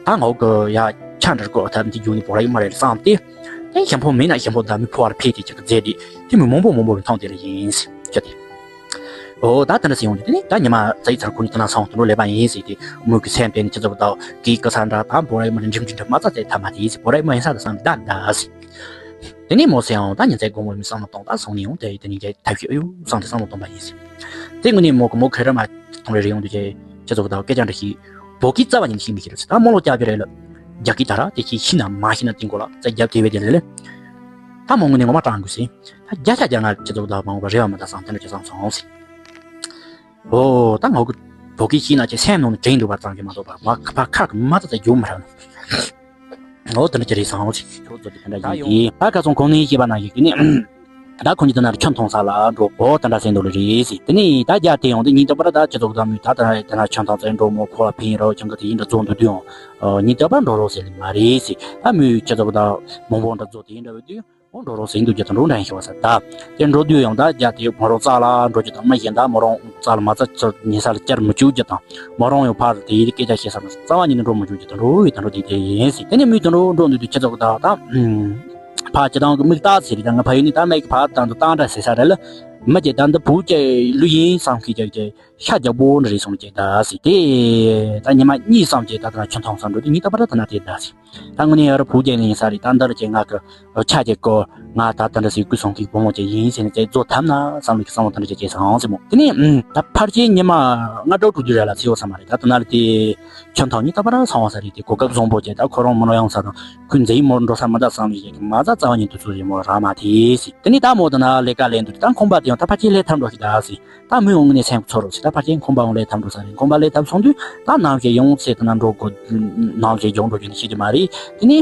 ད་ངོ་གི་ཡ་ཁྱ་འདྲ་གོ་ད་འདི་རྒྱུ་ནི་བོ་ར་ཡི་མ་རེད་བསམ་སྟེ། དེ་ཞིང་ཕོ་མིན་ན་ཞིང་ཕོ་ད་མི་ཕོ་བར་ཕེབས་ཏེ་ཁྱེད་ཀྱི་རྫས་དེ་དེ་མི་མང་པོ་མང་པོ་མཐོང་དེ་ར་ཡིན་ཟེར་ཁྱོད་དེ། ཨོ་ད་ད་ནི་ཟེར་ཡོང་དུས་དེ་ནི་ད་ཉི་མ་རྩ་ཡི་ཚར་ཁོ་ནི་ད་ན་སོང་དུ་ལོ་ལས་པ་ཡིན་ཟེར་ཏེ་མོ་གི་སེམས་དེ་ནི་ཁྱེད་ཚོ་གི་ད་གི་ཀ་ས་འདྲ་ད་བོ་ར་ཡི་མ་རེད་འགྲིམ་འགྲིམ་འདྲ་མ་རྩ་རྩ་ཐ་མ་དེ་ཡིན་ཟེར། བོ་ར་ཡི་མ་ཡིན་ས་ད་བསམ་ད་ད་ཟེར། དེ་ནས་མོ་སེ་ཡང་ད་ཉིན་མཚན་དགོང་མོ་མི་བསམ་བློ་གཏོང་ད་སོང་ནས་ཡང་དེ་དེ་ནས་ཀྱི་ཐབས་ཤེས་ཨེ་ཡོད་བསམ་སྟེ་བསམ་བློ་གཏོང་པ་ཡིན་ཟེར། དེ་དངོས་གནས་མོ་གི་མོ་ཁེ་ར་མ་གཏོང་རེ་རེ་ཡོང་དུས་ཀྱི་ཁྱེད་ཚོ་གི་ད་སྐད་ཆ་འདྲ་ཞིག་བོད་སྐད་རྩ་བ་ཉིད་ནས་ཤེས་མི་ཤེས་རེད་ཟེར། ད་རྨོ་ལོ་རྒྱག་རྒྱུ་རེད་ལ། རྒྱག་གི་ད་ར་དེ་ཤེས་ཤེས་ན་མ་ཤེས་ན་དེ་མགོ་ལ་རྩ་རྒྱབ་དེ་བས་དེ་རེད་ལ། ད་མོ་དངོས་གནས་ངོ་མ་དྲང་དགོས་ཟེར། ད་བརྒྱ་ཆ་བརྒྱ་ང་ཁྱེད་ཚོ་གི་ད་མང་བ་རེ་བ་མ་ད་བསམ་དེ་འདྲ་ཅིག་བསམ་སོང་ཟེར། ཨོ་ད་ངོ་གི་བོད་སྐད་ཤེས་ན་ཅི་སེམས་ནང་ནས་དྲན་འདུག་པ་ཙམ་གྱིས་མ་གཏོགས་པ་མ་ཁ་ཁ་གི་མ་ད་ད་རྒྱུ་མ་ར་ནོ། ཨོ་དེ་འདྲ་ཅིག་རེད་བསམ་འོ་ཞིག་ཁྱོད་ཚོ་དེ་འདྲ་ཡིན་ཏེ། ད་ཁ་སང་གོང་ནས་བཤད་པ་ནང་བཞིན་དེ་ནས་ད་ཁོང་གིས་དེ་ན་ཁྱོད་མཐོང་ས་ལ་འགྲོ་གོ་དེ་འདྲ་ཟེར་འདུག་ལེ་རེད་ཟེར། དེ་ནས་ད་རྒྱ་དེ་ཡོང་དུས་ཉིན་རྟག་པར་ད་ཁྱེད་ཚོ་གི་ད་མོས་ད་ད་དེ་ན་ཁྱོད་མཐོང་ས་འགྲོ་མོ་ཁོ་ལ་ཕན་ཡིན་རོགས་ཁྱོད་གི་དེ་ཡིན་འདྲ་བཟོ་འདུག་དུས་ཡང་ཉིན་རྟག་པར་འགྲོ་རོགས་ཟེར་ལེ་མ་རེད་ཟེར། ད་མོས་ཁྱེད་ཚོ་གི་ད་མང་པོ་འདྲ་བཟོ་དེ་ཡིན་འདྲ་བས་དུས། འོ་འགྲོ་རོགས་ཟེར་འདུག་རྒྱུ་དང་འགྲོ་འདྲ་ཡིན་ཤི་བ་ས་ད། དེ་འགྲོ་དུས་ཡང་ད་རྒྱ་དེ་མོ་རང་རྩ་ལ་འགྲོ་རྒྱུ་དང་མི་གཞན་ད་མོ་རང་རྩ་ལ་མ་རྩ་ཚོ་ཉེ་ས་ལ་བཅར་མི་བཅུག་རྒྱུ་དང་མོ་རང་ཡང་ཕར་དེ་ཡི་སྐད་ཆ་བཤད་ས་ན་རྩ་བ་ཉིད་ནས་འགྲོ་མི་བཅུག་རྒྱུ་དང་འགྲོ་ཡི་དང་འགྲོ་དེ་དེ་ཡིན་ཟེར། དེ་ནས་མི་དང་འགྲོ་འགྲོ་འདུག་དུས་ཁྱེད་ཚོ་གི་ད་ད། ཕ་ཁྱེད་རང་གི་མིག་ལྟ་ཟེར་རེད་ད། ང་ཕ་ཡུལ་ནས་ད་མིག་ཕ་དང་དུ་བཏང་འདྲ་ཟེར་ས་རེད་ལ། མི་གྱད་ད་འདི་བུ་གྱད་ལུས་ཡིན་བསམ་ཁི་གྱད་གྱད་ཤ་རྒྱག་པོ་འདྲ་རེད་སོང་གྱད་ད་ཟེར། དེ་ད་ཉི་མ་གཉིས་བསམ་གྱད་ད་ད་ན་ཁྱོད་མཐོང་བསམ་འགྲོ་དུས་ཉིན་རྟག་པར་ད་ན་དེ་ད་ཟེར། ད་དངོས་གནས་ཡ་ར་བུ་གྱད་ནས་ཡིན་ས་རེད། ད་འདི་ར་གྱད་ང་གི་ཆ་གྱད་ཀོ་ང་ད་ད་འདྲ་ཟེར་ཀུ་སོང་གི་བུ་མོ་གྱད་ཡིན་ཟེར་ནས་གྱད་བཟོ་ཐབས་ན་བསམ་ལུགས་ཀྱི་བསམ་བློ་ད་འདྲ་གྱད་གྱད་སོང་ཟེར་མོ། དེ་ནས་ད་ཕར་གྱད་ཉི་མ་ལྔ་དྲུག་དྲུག་དུས་ར་ལ་ཚེ་བོ་བསམ་མ་རེད། ད་ད་ན་ར་དེ། ཁྱོད་མཐོང་ཉིན་རྟག་པར་སོང་བ་ས་རེད་དེ། གོ་སྐབས་བཟང་པོ་བྱས་ད་ཁོ་རང་མི་ནོར་ཡོང་ས་དང་ཁོས་མཛེས་མོར་འགྲོ་ས་མི་ད་བསམ་ཡས་ཀྱི་མ་རྩ་རྩ་བ་ཉིད་དུ་ཚུར་རེ་མོ་ར་མ་དེ་སི། དེ་ནས་ད་མོ་དང་ན་ལས་ཀ་ལས་འདུག་ད་ཁང་པ་དེ་ཡང་ད་ཕ་ཁྱེད་ལས་ཐར་འགྲོ་ཤི་ད་སི། ད་མི་འོང་ནས་སེམས་ཚོར་རོ་སི། ད་ཕ་ཁྱེད་ཁང་པ་འོང་ལས་ཐར་འགྲོ་ས་རེད། ཁང་པ་ལས་ཐར་སོང་དུས་ད་ནམ་ཞིག་ཡོང་ཚེ་དང་ན་འགྲོ་དགོས། ནམ་ཞིག་ཡོང་འགྲོ་རྒྱུ་ནི་ཤེས་ཀྱི་མ་རེད། དེ་ནས་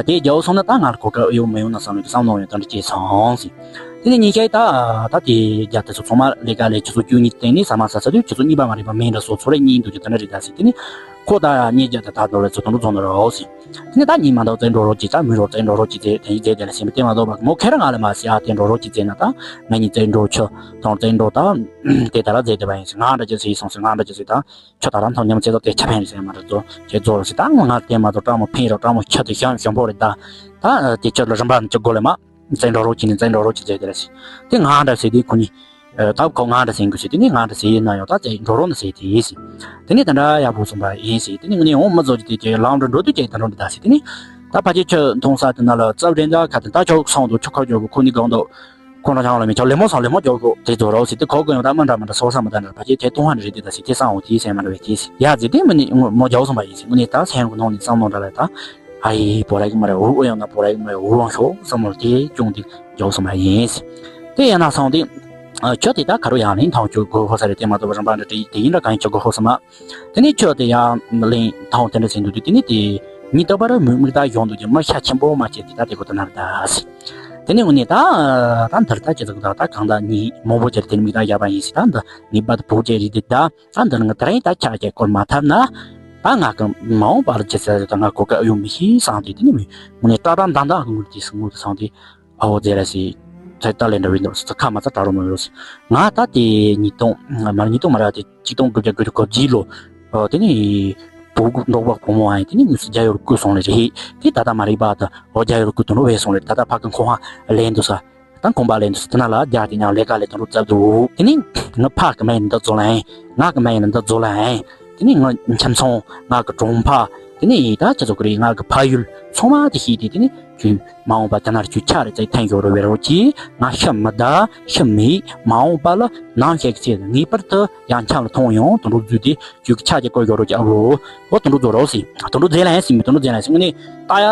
དེ་རྒྱལ་བོ་སོང་ན་ད་ང་ལ་གོ་སྐབས་ཡོང་མི་ཡོང་ན་བསམ་ཡས་ཀྱི་བསམ་མནོ་ཡང་ད་འདྲ་སྐྱེས་སོང་སི། དེ་ནས་ཉིན་ཤས་ད་ད་དེ་རྒྱ་དེ་ཚོ་ཚང་མ་ལས་ཀ་ལས་ཆུ་ཚོད་བཅུ་གཉིས་སྟེང་ནས་ཟ་མ་ཟ་ས་དུས་ཆུ་ཚོད་གཉིས་པ་མ་རེད་པ་མིན་འདྲ་སོ་ཚོ་རེ་གཉིས་འདུག་རྒྱུ་དེ་འདྲ་རེད་ད་ཟེར། དེ་ནས་ཁོ་ད་ཉིན་རྒྱ་དེ་ད་འགྲོ་ལས་ཚོ་དང་འགྲོ་རྫོང་ནས་རོགས་ཟེར། དེ་ནས་ད་ཉིན་མ་འདུག་རྩེ་འགྲོ་རོགས་ཀྱིས་ད་མི་རོགས་རྩེ་འགྲོ་རོགས་ཀྱིས་རྩེ་དེ་ཡིན་རྩེ་དེ་ལ་ཟེར་མི་དེ་མ་གཏོགས་པ་མོ་ཁེ་རང་ང་ལ་མ་ཟེར། ཨ་དེ་འགྲོ་རོགས་ཀྱིས་རྩེ་ན་ད་ང་གཉིས་རྩེ་འགྲོ་ཆུ་དང་རྩེ་འགྲོ་ད་དེ་ད་ར་རྩེ་དེ་པ་ཡིན་ཟེར། ང་འདྲ་ཅི་ཟེར་སོང་ཟེར། ང་འདྲ་ཅི་ཟེར་ད། ཁྱོད་ད་རང་ཐོག་ཉམས་ཚེ་ཐོག་དེ་ཆ་ཕན་རེད་ཟེར་མ་རེད་དོ། ཁྱེད་རྫོགས་རེད་ཟེར། ད་ང་དེ་མ་གཏོགས་སྤྲང་མོ་ཕན་རེད། སྤྲང་མོ་ཁྱོད་དེ་ཞང་ཞོན་པོ་རེད་ད། ད་དེ་ཁྱོད་ལ་རིམ་པ་ནི་ཅི་དགོས་ལེ་མ། བཙན་འགྲོ་རོགས་ཀྱིས་ནི་བཙན་འགྲོ་རོགས་ཀྱིས་བཙལ་དེ་རེད་ཟེར། དེ་ང་འདྲ་ཟེར་དེ་ཁོ་ནི། ད་ཁོ་ང་འདྲ་ཟེར་དགོས་ཟེར། དེ་ནི་ང་འདྲ་ཟེར་ཡིན་ན་ཡང་ད་བཙན་འགྲོ་རོགས་ནི་ཟེར་དེ་ཡིན་ཟེར། དེ་ནི་དེ་འདྲ་ཡག་པོ་སོང་པ་ཡིན་ཟེར། དེ་ནི་ངས་ནི་འོང་མི་བཟོ་རྒྱུ་དེ་ཀྱེ་ལམ་འགྲོ་འགྲོ་དུས་ཀྱེ་ད་འགྲོ་འདི་ད་ཟེར། དེ་ནི། ད་ཕ་ཁྱེད་ཁྱོད་མཐོང་ས་དེ་ན་ལ་རྩབ་རེ་འདྲ་ཁ་དེ་ད་ཁྱོད་སོང་དུ་ཁྱོད་ཁ་རྒྱོབ་གོ་ཁོ་ནི་གང་དུ། ཁོ་རང་ཆང་ལ་མི་ཆོག་ལེ་མོ་སང་ལེ་མོ་རྒྱོབ་གོ་དེ་ཚོ་རོགས་ཟེར། དེ་ཁོ་གི་ཡང་ད་མི་འདྲ་མི་འདྲ་སོ་ས་མི་འདྲ་འདྲ་ཕ་ཁྱེད་དེ་མཐོང་བ་ནི་རེད་དེ་ད་ཟེར། དེ་སང་འོ་དེའི་སེམས་མ་འདྲ་བའི་དེ་ཟེར་ཡ་ཟེར། དེ་མི་ནི་མོ་རྒྱོབ་སོང་པ་ཡིན་ཟེར། དངོས་གནས་ད་སེམས་ཀྱི་ནང་ནས་བསམ་བློ་འདྲ་ལ་ད་ཨ་ཡེ་བོ་ར་གི་མ་རེད། འུ་འུ་ཡང་ན་བོ་ར་གི་མ་རེད། འུ་འུ་ཤོག་བསམ་བློ་དེ་ཅུང་དེ་རྒྱོབ་སོང་པ་ཡིན་ཟེར། དེ་ཡང་ན་སང་དེ་ཁྱོད་དེ་ད་ག་རུ་ཡང་ལེན་ཐང་ཁྱོད་གོ་ཧོ་ས་རེད། དེ་མ་གཏོགས་པ་རིམ་པ་འདྲ་དེ་དེ་ཡིན་འདྲ་གང་ཁྱོད་གོ་ཧོ་ས་མ། དེ་ནས་ཁྱོད་དེ་ཡང་ལེན་ཐང་དེ་འདྲ་ཟིན་འདུག་དེ་ནས་དེ་ཉིན་རྟག་པར་མོས་མིག་ལྟ་ཡོང་འདུག་ཀྱང་མ་ཤ་ཆེན་པོ་མ་བྱས་ཏེ་ད་དེ་ཁོ་ད་ན་རེད་ད་ཟེར། དེ་ནས་འུ་ནས་ད་ད་འདིར་ད་ཁྱེད་ཚོ་ད་ད་གང་ད་ཉིན་མང་པོ་ཅིག་དེ་ནས་མིག་ལྟ་ཡག་པ་ཡིན་ཟེར། ད་འདི་ངེས་པར་དུ་བུ་ཅིག་རེད་དེ་ད། ད་འདིར་ང་ད་རིང་ད་ཆ་ཅིག་སྐོར་མ་ཐབས་ན། ད་ང་གི་མ་འོངས་པ་ལ་ཅི་ཟེར་ད་ང་གོ་སྐབས་ཡོང་མི་ཤེས་བསམ་སྟེ། དེ་ནས་མོས་འུ་ནས་ཏག་ཏག་འདང་འདང་གི་ངུར་དེ་ངུར་དུ་སོང་སྟེ། ཨའོ་ཟེར་ར་ཟེར། ཚེ་ད་ལས་འདྲ་བའི་འདུག་ཟེར། ཁ་མ་ཚ་དྲ་རུ་མ་ཡོད་ཟེར། ང་ད་དེ་ཉིས་སྟོང་མ་ཉིས་སྟོང་མ་ར་དེ་ཆིག་སྟོང་དགུ་བརྒྱ་དགུ་བཅུ་གོ་བརྒྱད་ལོ། ཨོ་དེ་ནི་བུ་གུ་འབྲོག་པ་བུ་མོ་ཨ་ཡིན། དེ་ནི་དངོས་སུ་རྒྱ་ཡུལ་བསྐུལ་སོང་ལེ་རེད། དེ་ད་ལྟ་མ་རིག་པ་ད་ཨོ་རྒྱ་ཡུལ་བསྐུལ་དུ་འགྲོ་བས་སོང་ལེ། ད་ལྟ་ཕ་གི་ཁོ་ཧ་ལེན་འདུག་ས། ད་ཁང་པ་ལེན་འདུག་ས། དེ་ན་ལ་རྒྱ་དེ་ཉང་ལས་ཀ་ལས་དུ་འགྲོ་བཙབ་འདུག་དེ་ནི་ང་ཕ་གི་མ་ཡིན་འདི་ཛོ་ལ་ཨ་ཡིན། ང་གི་མ་ཡིན་འདི་ཛོ་ལ་ཨ་ཡིན། དེ་ནི་ང་ཁྱིམ་ཚང་ང་གི་གྲོང་པ། དེ་ནི་ད་ཅི་ཚོ་གི་རེད། ང་གི་ཕ་ཡུལ་ཚང་མ་དེ་ཤེས་ཏེ། དེ་ནི་ཁྱོད་མ་འོངས་པ་དེ་ན་ཁྱོད་ཆ་རེ་ཙེ་ཐན་ཡོད་རོ་བེ་རོ་ཅི། ང་ཤི་མི་ད་ཤི་མི་མ་འོངས་པ་ལ་ནང་བཤད་ཀྱི་ཚེ་ངེས་པར་དུ་ཡང་ཆ་ལ་ཐོང་ཡོང་དུ་འགྲོ་རྫུས་ཏེ་ཁྱོད་ཀྱི་ཆ་ཅི་བཀོད་ཡོད་རོ་ཅི། ཨ་བོ་བོ་དུ་འགྲོ་རྫོ་རོ་སི། དུ་འགྲོ་རྫེ་ལ་ཡང་སི་མི་དུ་འགྲོ་རྫེ་ལ་ཡང་སི། ངུ་ནི་ད་ཡ་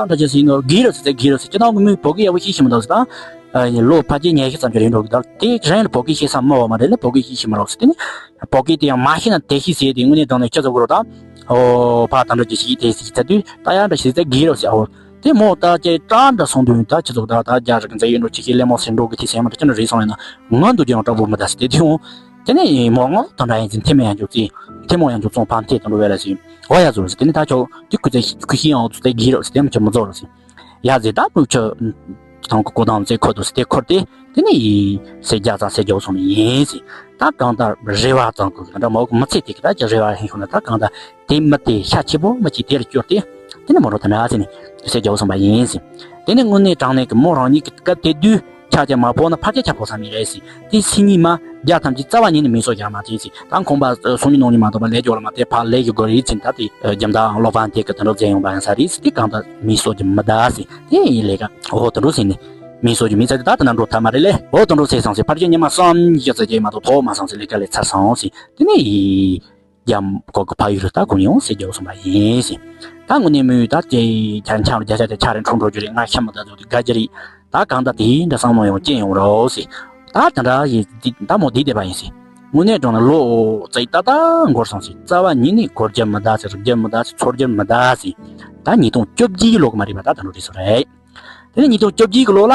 འདྲ་ཅི་སི་ནོ་གི་རོ་སི་ཙེ་གི་རོ་སི། ཅི་ནང་གི་མི་བོ་གི་ཡ་བོ་ཤི་ཤི་མི་འདུག་སི་ད། ལོ་ཕ་ཅེ་ཉལ་ཤི་ཙམ་ཅི་རེད་འགྲོ་གི་ད་དེ་རན་ལ་བོ་གི་ཤི་ས་མ་བ་མ་རེད་ལ་བོ་གི་ཤི་ཤི་མི་རོ་སི། དེ་ནི་བོ་གི་དེ་ཡང་མ་ཤི་ན་དེ་ཤི་སི། དེ་ངུ་ནི་དང་ནི་ཁྱོད་ཚོ་གི་རོ་ད། ཨོ་ཕ་ད་འདྲ་ཅི་ཤི་དེ་སི་ཙེ་དུ་ད་ཡ་འདྲ་ཤི་ཙེ་གི་རོ་སི། ཨོ། དེ་མོ་ད་ཅེ་ཀྲང་འདྲ་སོང་དུས་ད་ཁྱེད་ཚོ་ད་ད་རྒྱ་རིགས་མཛེས་ཡོད་འགྲོ་ཅི་ཤེས་ལེ་མོ་སེ་འགྲོ་གི་དེ་སེ་མ་ད་ཅི་འདྲ་རེད་སོང་ཡིན་ན་ང་འདུག་ཀྱང་དྲག་པོ་མི་ད་སི་དེ་དེ་འོང་། དེ་ནས་མོ་ངོ་ད་འདྲ་ཡིན་ཟིན་ཐེ་མེ་ཡང་འཇོག་ཙི། ཐེ་མོ་ཡང་འཇོག་ཙོང་ཕམ་ཐེ་དང་འགྲོ་བས་ལ་སི། འོ་ཡ་ཟོ་སི། དེ་ནས་ད་ཁྱོད་དེ་ཁུ་ཚེ་ཁུ་ཤི་ཡང་འོ་ཚོ་དེ་གི་རོ་སི་དེ་མ་ཆོ་མི་ཚོ་རོ་སི། ཡ་ཟེ་ད་ཕུག་ཆོ། ཐང་གི་ཀོ་དང་ཚེ་ཁོ་དུ་སི་དེ་ཁོར་དེ། དེ་ནས་སེ་རྒྱ་ཙང་སེ་རྒྱ་སོང་ནི་ཡིན་སི། ད་གང་ལྟར་རེ་བ་ཙམ་གི་འདྲ་མོ་གི་མི་ཚེ་དེ་གི་ད་ཀྱི་རེ་བ་ཧིན་ཤོ་ན་ད་གང་ལྟར། དེ་མི་དེ་ཤ་ཆེ་པོ་མི་གཅིག་དེར་སྐྱོར་ཏེ། དེ་ནི་མོ་རོ་ད་ན་ཟེར་ནས་ཟེར་རྒྱག་སོང་པ་ཡིན་ཟེར། དེ་ནི་དངོས་གནས་དྲང་གནས་ཀྱི་མོ་རང་ཉིད་ཀྱི་སྐབས་དེ་དུས་ཆ་ཆ་མ་ཕོག་ན་ཕར་ཆ་ཆ་ཕོག་ས་མི་རེད་ཟེར། དེ་སི་ཉིད་མ་རྒྱ་ཐམས་ཅད་རྩ་བ་ཉིད་ནས་མི་གསོ་རྒྱག་མ་དེ་ཟེར། ད་ཁོང་པ་སོང་ཉིད་ནོང་ཉིད་མ་གཏོགས་པ་ལས་སྐྱོ་ལ་མ་དེ་ཕར་ལས་ཀྱི་སྒོ་རེད་ཟེར། ད་དེ་རྒྱ་མདའ་ལོ་ཕན་དེ་གི་དུད་འགྲོ་བཙན་ཡོང་པ་ཡང་ས་རེད་ཟེར། དེ་གང་ལྟར་མི་གསོ་རྒྱུ་མི་གདའ་ཟེར། དེ་ཡིན་ལས་ཀ་འོ་དུད་འགྲོ་ཟེར་ནས་མི་གསོ་རྒྱུ་མི་ཚ་དེ་ད་དེ་ན་འགྲོ་ཐབས་མ་རེད་ལས། འོ་དུད་འགྲོ་ཟེར་སང་ཟེར་ཕར་རྒྱ་ཉི་མ་བསམ་ཡ་ཚ་རྒྱ་མ་གཏོགས་ཐོག་མ་སང་ཟེར་ལས་ཀ་ལས་ཚར་སང་ཟེར། དེ་ནས་ཡིན། རྒྱ་མོ་ཁོ་གི་ཕ་ཡུལ་ལ་ད་གོ་ཡོང་ཟེར་རྒྱག་སོང་པ་ཡིན་ཟེར། ད་དངོས་གནས་མོས་ད་དེ་རྒྱ་ཆང་རྒྱ་ཆ་དེ་ཆ་རེ་འཁྲུངས་འགྲོ་རྒྱུ་རེད། ང་ཤི་མི་ད་ཚོ་དེ་དགའ་རྒྱུ་རེད། ད་གང་ལྟར་དེ་འདྲ་བསམ་བློ་ཡང་སྐྱེ་ཡོང་རོགས་ཟེར། ད་དེ་འདྲ་ཡིན་ད་མོ་དེ་བསྡད་པ་ཡིན་ཟེར། དངོས་གནས་དྲང་ན་ལོ་ཙིག་ཏག་ཏག་འགོར་སོང་ཟེར། རྩ་བ་ཉིད་ནས་འགོར་རྒྱུ་མི་གདའ་ཟེར། རིག་རྒྱུ་མི་གདའ་ཟེར། ཚོར་རྒྱུ་མི་གདའ་ཟེར། ད་ཉིས་སྟོང་བཅོ་བརྒྱད་ལོ་གི་མ་རེད་པ། ད་ད་འགྲོ་དེ་སོ་རེད། དེ་ནས་ཉིས་སྟོང་བཅོ་བརྒྱད་གི་ལོ་ལ་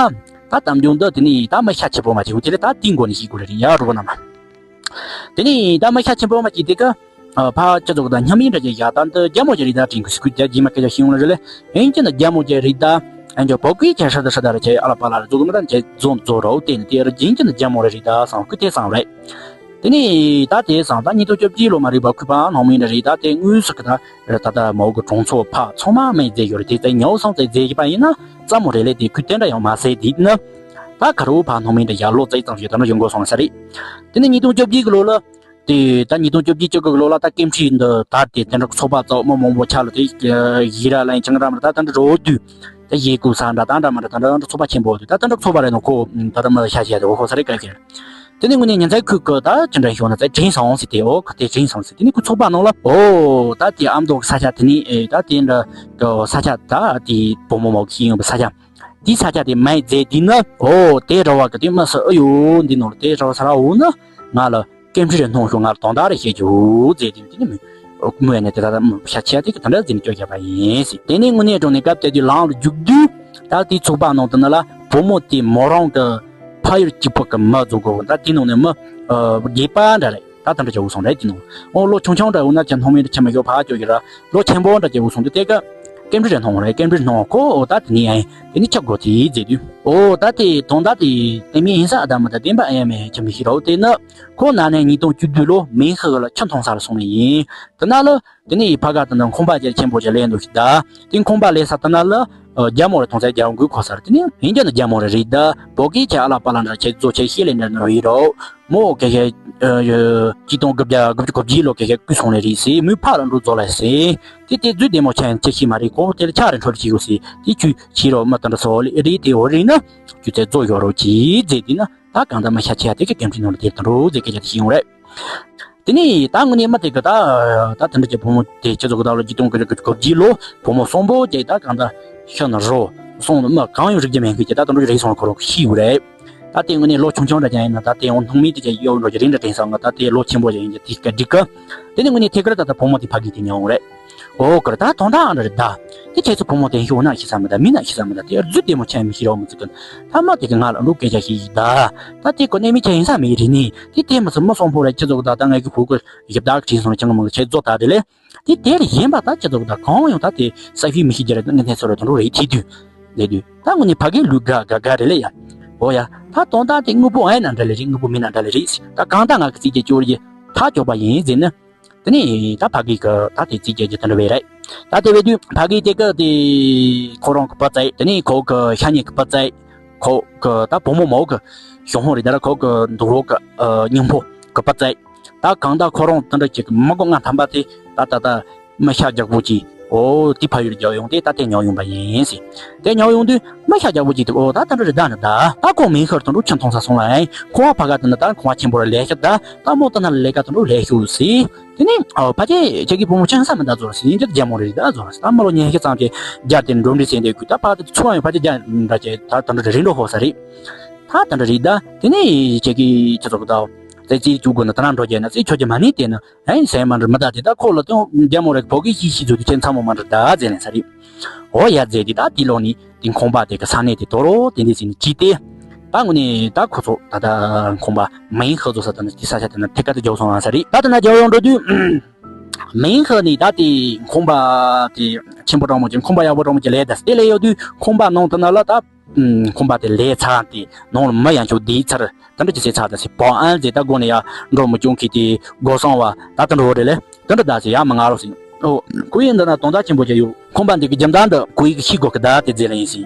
ད་དམ་རྒྱུན་འདི་དེ་ནས་ད་མི་ཤ་ཆེ་པོ་མ་ཆེ་བོ་དེ་ལས་ད་དེའི་མགོ་ནས་ཤེས་དགོས་རེད་ཡ་རུ་བ་ན་མ། དེ་ནས་ད་མི་ཤ་ཆེན་པོ་མ་གཅིག་དེ་ག་ཕ་ཅི་ཚོགས་དང་མཉམ་ཡིན་འདྲ་ཅིག་ཡ་ད་འདི་རྒྱ་མོ་ཅིག་རེད་ད་དྲན་གི་སི་ཁུ་རྒྱ་རྗེས་མ་སྐད་ཆ་ཤེས་ཡོང་ལ་རེད་ལེ། ཡིན་གྱི་འདི་རྒྱ་མོ་ཅིག་རེད་ད། ཡང་ཅིག་བོད་སྐད་ཆ་ཧྲ་ད་ཧྲ་ད་ར་ཆེ་ཨ་ལ་པ་ལ་ར་ཛོ་གི་མི་ད་ཆེ་ཛོ་ཛོ་རོ་དེ་ནི་དེ་ར་རྒྱན་གྱི་ནི་རྒྱ་མོ་ར་རེད་ད་སང་ཁུ་དེ་སང་རེད། དེ་ནི་ད་དེ་སང་ད་ཉིས་སྟོང་བཅོ་བརྒྱད་ལོ་མ་རེད་པ། ཁུ་པ་ནང་མི་འདྲ་རེད། ད་དེ་དངོས་སུ་གི་ད་ད་ད་མོ་གི་གྲོང་ཚོ་ཕ་ཚང་མ་མེད་རྫས་ཡོད་རེད། དེ་ཚེ་ཉའོ་སང་ཚེ་རྫས་ཀྱི་པ་ཡིན་ན་རྩ་མོ་རེད་ལེ། དེ་ཁུ་དེ་འདྲ་ཡང་མ་ཟེར་དེ་ནི་ད་ཁ་རོ་ཕ་ནང་མི་འདྲ་ཡར་ལོ་ཙེ་ཙམ་ཞིག་ད་ནི་ཡོང་དགོས་སོང་ས་རེད། དེ་ནི་ཉིས་སྟོང་བཅོ་བརྒྱད་གི་ལོ་ལ། དེ་ད་ཉིས་སྟོང་བཅོ་བརྒྱད་བཅུ་དགུ་གི་ལོ་ལ་ད་སྐད་འཕྲིན་འདི་ད་དེ་དེ་འདྲ་ཚོགས་པ་ཚོགས་མི་མང་པོ་ཆ་ལ་དེ་ཡི་ར་ལན་ཆང་ར་མ་ད་དེ་འདྲ་རོ་དུས་ད་ཡི་གུ་ས་འདྲ་ད་འདྲ་མ་འདྲ་ད་འདྲ་ཚོགས་པ་ཆེན་པོ་དེ་ད་དེ་འདྲ་ཚོགས་པ་རེད་ནོ། ཁོ་ད་ད་མ་ཤ་ཤ་དེ་འོ་ཁོ་ས་རེད་ག་ཁེར། དེ་ནས་དངོས་གནས་ཉིན་མཚན་ཁུག་གི་ད་ཅི་འདྲ་ཤོག་ན་ཚེ་དྲན་སོང་ཟེར་ཏེ། འོ་ག་དེ་དྲན་སོང་ཟེར། དེ་ནས་ཁོ་ཚོགས་པ་ནང་ལ་འོ་ད་དེ་ཨ་མདོ་གི་ས་ཆ་དེ་ནས་ད་དེ་འདྲ་གི་ས་ཆ་ད་དེ་བུ་མོ་མོ་གི་ཡིན་པའི་ས་ཆ། དེའི་ས་ཆ་དེ་མའི་རྫས་དེ་ནི་འོ་དེ་ར་བ་གི་དེ་མ་ས་ཨ་ཡོ་འདི་ནོར་དེ་ར་བ་ས་ར་འོ་ན་ང་ལ་སྐད་འཕྲིན་རེ་སྣོན་ཤོག་ང་ལ་དོན་དག་རེ་བཤད་རྒྱུ་ཟེར་དུས་དེ་ནི་མི་མོ་ཡ་ནས་དེ་ད་ལྟ་ཤ་ཆེ་དེ་གི་དེ་འདྲ་ཟེར་ནས་སྐྱོ་བརྒྱབ་པ་ཡིན་ཟེར། དེ་ནས་དངོས་གནས་དྲང་ནས་སྐབས་དེ་དུས་ལམ་ལ་རྒྱུག་དུས་ད་དེའི་ཚོགས་པ་ནང་དུ་ནི་ལ་བུ་མོ་དེ་མོ་རང་གི་ཕ་ཡུལ་གཅིག་པ་གི་མི་བཟོ་དགོས། ད་དེ་ནང་ནས་མི་དགེ་པ་འདྲ་རེད། ད་དེ་འདྲ་བྱ་བོ་སོང་རེད་དེ་ནང་། ཨོ་ལོ་ཆུང་ཆུང་འདྲ་འོ་ན་ཅི་སྣང་མེད་འདྲ་ཆེ་མ་ཡོད་ཕ་ཅོ་ཡོད་ར། ལོ་ཆེན་པོ་འདྲ་བྱ་བོ་སོང་དུས་དེ་ག་སྐད་འཕྲིན་རེ་སྣོན་རེད། སྐད་འཕྲིན་སྣོན་ཁོ་ཨོ་ད་དེ་ནི་ཨེ་དེ་ནི་ཁྱབ་དགོས་དེ་མཛད་དུས། ཨོ་ད་དེ་དོན་དག་དེ་དེ་མི་ཡིན་ས་ཨ་ད་མ་ད་བདེན་པ་ཨེ་མེད་ཆེ་མི་ཤེས་རོ། དེ་ནི་ཁོ་ན་ནས་ཉིས་སྟོང་བཅུ་བདུན་ལོ་མིང་ཧི་ལ་ཆུ་འཐུང་ས་ལ་སོང་ནི་ཡིན། དེ་ན་ལ་དེ་ནི་ཕ་ག་དེ་ན་ཁང་པ་ཅན་ཆེན་པོ་ཅིག་ལས་འདུག་ཤི་ད། དེ་ཁང་པ་ལས་ས་དེ་ན་ལ་རྒྱ་མོ་རེ་མཐོང་ཚད་རྒྱ་མོ་གུས་གོ་ས་རེད། དེ་ནི་ཡིན་རྒྱུ་ནི་རྒྱ་མོ་རེ་རེད་ད། བོད་སྐད་ཆ་ཨ་ལ་པ་ལ་འདྲ་ཆེ་བཟོ་ཆེ་ཤེས་ལེ་འདྲ་ནོ་ཡིན་རོ། མོ་སྐད་ཆ་ཅི་དང་དགུ་བརྒྱ་དགུ་བཅུ་གོ་བརྒྱད་ལོ་སྐད་ཆ་གུས་སོང་ལེ་རེད་སི་མོས་ཕ་ལ་འགྲོ་བཟོ་ལ་སི། དེ་དེ་རྫུས་བདེ་མོ་ཆེན་ཆེ་ཤི་མ་རེད། ཁོ་དེ་ལ་ཆ་རེ་འཕྲོ་ལ་ཆི་ཡོད་སི་དེ་ཆུ་ཆི་རོ་མ་དང་འདྲ་སོ་ལེ་རེད། དེ་འོ་རེད་ན་ཆུ་ཚད་བཟོ་ཡོད་རོ་ཅི་མཛད་དེ་ན་ད་གང་ད་མ་ཤ་ཆེ་དེ་གི་སྐད་འཕྲིན་ནང་ལ་དེ་དང་འགྲོ་ཟེ་སྐད་ཆ་དེ་ཤི་ཡོང་རེད། དེ་ནས་ད་དངོས་གནས་མ་དེ་གི་ད་ད་དེ་འདྲ་གི་བུ་མོ་དེ་ཁྱེད་ཚོ་གི་ད་ལོ་ཅི་དང་གི་གོ་བརྒྱད་ལོ་བུ་མོ་གསུམ་པོ་ཅེ་ད་གང་ད་ཤི་ན་རོ་སོང་ནི་མ་གང་ཡང་རིག་རྒྱུ་མེད་གི་ཅེ་ད་དེ་འདྲ་གི་རེད་སོང་ཁོ་རོ་ཤི་ཡོད་རེད། ད་དེ་དངོས་གནས་ལོ་ཆུང་ཆུང་འདྲ་ཅན་ཡིན་ན་ད་དེ་འོང་སྣང་མེད་དེ་ཅེ་ཡོད་འགྲོ་གི་རིན་འདྲ་དྲན་སོང་ང་ད་དེ་ལོ་ཆེན་པོ་ཅན་ཡིན་གི་དེ་སྐད་འགྲིག་གི། དེ་ནས་དངོས་གནས་ཐད་ཀར་ད་ད་བུ་མོ་དེ་ཕ་གི་དེ་ཉལ་འོང་རེད། ཨོ་ཀར་ད་དོན་དག་འདྲ་རེད་ད། དེ་ཁྱེད་ཚོ་བུ་མོ་དེ་ཤི་འོ་ན་ཤི་ས་མི་ད་མི་ན་ཤི་ས་མི་ད་དེ་རྫུས་བདེ་མོ་ཆེན་མི་ཤི་རོགས་མི་ཚིག་གི། ད་མ་དེ་གི་ང་ལ་འགྲོ་སྐད་ཆ་ཤི་ཡི་ད། ད་དེ་ཀོ་གནས་མི་ཆ་ཡིན་ས་མི་རེད་ནི། དེ་དེ་མི་ཚོ་མི་སོང་ཕོ་རེད། ཁྱེད་ཚོ་གི་ད་ད་ངས་གི་ཕུ་གི་ཞིབ་ད་གི་བྲིས་སོང་ཆང་གི་མི་གི་ཁྱེད་ཚོ་ད་དེ་ལས། དེ་དེ་ལས་གཞན་པ་ད་ཁྱེད་ཚོ་གི་ད་གང་ཡོང་ད་དེ་ས་ཤི་མི་ཤི་རྒྱུ་རེད། ད་ངས་ཐེ་ཚོ་རེད་ད་འགྲོ་རེད་ཐེ་དུས། ལས་དུས་ད་ངོ་ནས་ཕ་གི་ལུས་དགའ་དགའ་དགའ་རེད་ལས་ཡ། ཨོ་ཡ། ད་དོན་དག་དེ་དངོས་པོ་ཨེ་ན་འདྲ་ལས་རེད། དངོས་པོ་མིན་ན་འདྲ་ལས་རེད། ད་གང་ད་ང་གི་རྩིས་རྒྱ་སྐྱོར་རྒྱུ་ཐག་ཆོད་པ་ཡིན་ཟེར་ན། དེ་ནས་ད་ཕ་གི་གི་ད་དེ་རྩིས་རྒྱག་རྒྱུ་དེ་འདྲ་བས་རེད། ད་དེ་བས་དུས་ཕ་གི་དེ་གི་དེ་ཁོ་རང་གི་བུ་ཚ་ཡི་དེ་ནས་ཁོ་གི་ཤ་ཉེ་གི་བུ་ཚ་ཡི་ཁོ་གི་ད་བུ་མོ་མོ་གི་ཞང་ཧོ་རེད། ད་ར་ཁོ་གི་འདུག་རོགས་གི་སྙིང་པོ་གི་བུ་ཚ་ཡི་ད་གང་ད་ཁོ་རང་དེ་འདྲ་ཅིག་གི་མི་གོ་ང་ཐམ་པ་དེ་ད་ད་ད་མི་ཤ་རྒྱག་པོ་ཅིག་ཨོ་དེ་ཕ་ཡུལ་རྒྱག་ཡོང་དེ་ད་དེ་ཉོ་ཡོང་པ་ཡིན་ཟེར། དེ་ཉོ་ཡོང་དུས་མི་ཤ་རྒྱག་པོ་ཅིག་དེ་ཨོ་ད་ད་འདྲ་རེད་ད་ནི་ད་ད་ཁོ་མིན་ཤར་དེ་འདྲ་ཆུ་འཐུང་ས་སོང་ལ་ཨེ་ཁོ་བ་ཕ་ག་དེ་ནི་ད་ཁོ་བ་ཆེན་པོ་ར་ལས་ཤ་ད་ད་མོ་ད་ན་ལས་ཀ་དེ་འདྲ་ལས་ཤུ་ཟེར། དེ་ནས་ཨོ་ཕ་ཆེ་ཁྱེད་ཀྱི་བུ་མོ་ཆང་ས་མི་ད་ཟོར་ཟིན་གྱི་རྒྱ་མོ་རེད་ད་ཟོར་ད་མ་ལོ་ཉན་ཤི་ཙམ་གྱི་རྒྱ་དེ་འགྲོ་འདྲི་ཟེར་འདེད་དགོས། ད་ཕ་དེ་ཚུར་ཡང་ཕ་ཆེ་རྒྱ་འདྲ་ཆེ་ད་ད་འདྲ་རེད་འགྲོ་ཧོ་ས་རེད། ད་ད་འདྲ་རེད་ད། དེ་ནས་ཁྱེད་ཀྱི་ཁྱེད་ཚོ་གི་ད་ཙེ་ཙི་བཅུག་དགོས་ན་ད་ན་འགྲོ་རྒྱ་ན་ཙི་ཁྱོད་ཀྱི་མ་ནི་དེ་ན་ཨེ་ཟེར་མ་འདྲ་མི་ད་དེ་ད་ཁོ་ལ་དེ་རྒྱ་མོ་རེད་བོ་གི་ཤི་ཤི་ཚོ་དེ་ཁྱེད་ཚ་མོ་མ་འདྲ་ད་ཟེར་ནས་ས་རེད། ཨོ་ཡ་ཟེར་དེ་ད་དེ་ལོ་ནི་དེ་ཁང་པ་དེ་གི་ས་གནས་དེ་དོ་རོ་དེ་འདི་ཟིན་ཅི་སྟེ། ད་དངོས་གནས་ད་ཁོ་ཚོ་ད་ད་ཁང་པ་མིང་ཧ་ཚོ་ས་ད་ནི་དེ་ས་ཆ་དེ་ན་ཐད་ཀ་དེ་རྒྱག་སོང་ཨ་ས་རེད། ད་དེ་ན་རྒྱག་ཡོང་འགྲོ་དུས་མིང་ཧ་ནི་ད་དེ་ཁང་པ་དེ་ཆེན་པོ་གྲང་མོ་ཅན་ཁང་པ་ཡག་པོ་གྲང་མོ་ཅན་ལས་ད་དེ་ལས་ཡོད་དུས་ཁང་པ་ནང་དེ་ན་ལ་ད་ཁང་པ་དེ་ལས་ཚར་དེ་ནང་ལ་མི་ཡང་ཆོག་དེའི་ཚར་ད་འདྲ་ཅི་ཟེར་ཚར་ད་སི་པོ་ཨན་ཟེར་ད་སྒོ་ནས་ཡ་འགྲོ་མི་སྐྱོང་གི་དེ་སྒོ་སྲུང་བ་ད་དེ་འགྲོ་རེད་ལས། དེ་འདྲ་ད་ཟེར་ཡ་མ་ང་རོ་ཟེར། ཨོ། ཁོ་ཡིན་འདི་ན་དོན་དག་ཆེན་པོ་ཅིག་ཡོད། ཁང་པ་འདི་གི་རྒྱུ་མཚན་འདི་ཁོ་ཡིས་ཤི་དགོས་གི་ད་དེ་རྫས་ལ་ཡིན་ཟེར།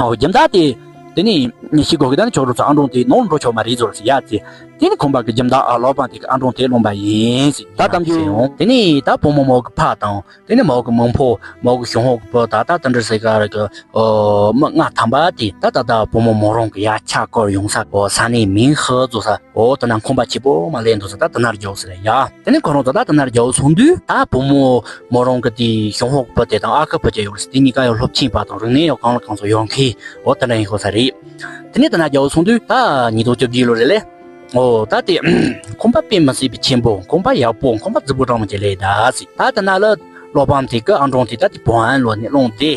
ཨོ་རྒྱུ་མཚན་དེ། དེ་ནས་ཤི་དགོས་གི་ད་ནི་ཁྱོད་རོ་ཚོ་ཨ་འབྲོང་དེ་ནང་འགྲོ་ཆོག་མ་རེད་ཟོ་ཟེར་ཡ་ཟེར། དེ་ནི་ཁང་པ་གི་རྒྱུ་མཚན་ཨ་ལོ་པ་དེ་གི་ཨ་འབྲོང་དེ་སློང་པ་ཡིན་ཟེར། ད་གཏམ་རྒྱུད་ཡོང་། དེ་ནས་ད་བུ་མོ་མོ་གི་ཕ་དང་དེ་ནས་མོ་གི་མིང་ཕོ་མོ་གི་ཞང་ཧོ་གི་བུ་ད་ད་དེ་འདྲ་ཟེར་ག་རེ་གི། ཨོ་མི་ལྔ་ཐམ་པ་དེ་ད་ད་ད་བུ་མོ་མོ་རང་གི་ཡ་ཆ་སྐོར་ཡོང་ས་གོ་ས་ནས་མིང་ཧ་ཟོ་ས། ཨོ་ད་ན་ཁང་པ་ཆེ་པོ་མ་ལས་འདུག་ས་ད་ད་ན་རྒྱག་ས་རེད་ཡ། དེ་ནས་ཁོ་རང་ཚོ་ད་ད་ན་རྒྱག་སོང་དུས་ད་བུ་མོ་མོ་རང་གི་དེ་ཞང་ཧོ་བུ་དེ་དང་ཨ་ཁུ་བུ་ཅེ་ཡོད་རེད། དེ་གཉིས་ཀ་ཡང་སློབ་ཆེན་པ་དང་རིག་གནས་ཡང་གང་ལ་གང་ཚོ་ཡོང་མཁན་ཨོ་ད་ན་ཡིན་ཤོག་ས་རེད། དེ་ནས་ད་ན་རྒྱག་སོང་དུས་ད་ཉིས་སྟོང་བཅོ་བརྒྱད་ལོ་རེད་ལེ། ཨོ་ད་དེ་ཁང་པ་དཔེ་མི་སྲིད་པའི་ཆེན་པོ་ཁང་པ་ཡག་པོ་ཁང་པ་རྫིག་པོ་གྲང་མོ་ཅིག་ལས་ད་ཟིག་ད་ད་ན་ལ། བློ་ཕམ་དེ་གི་ཨ་འབྲོང་དེ་ད་དེ་བོན་ལོ་ནས་སློང་དེ།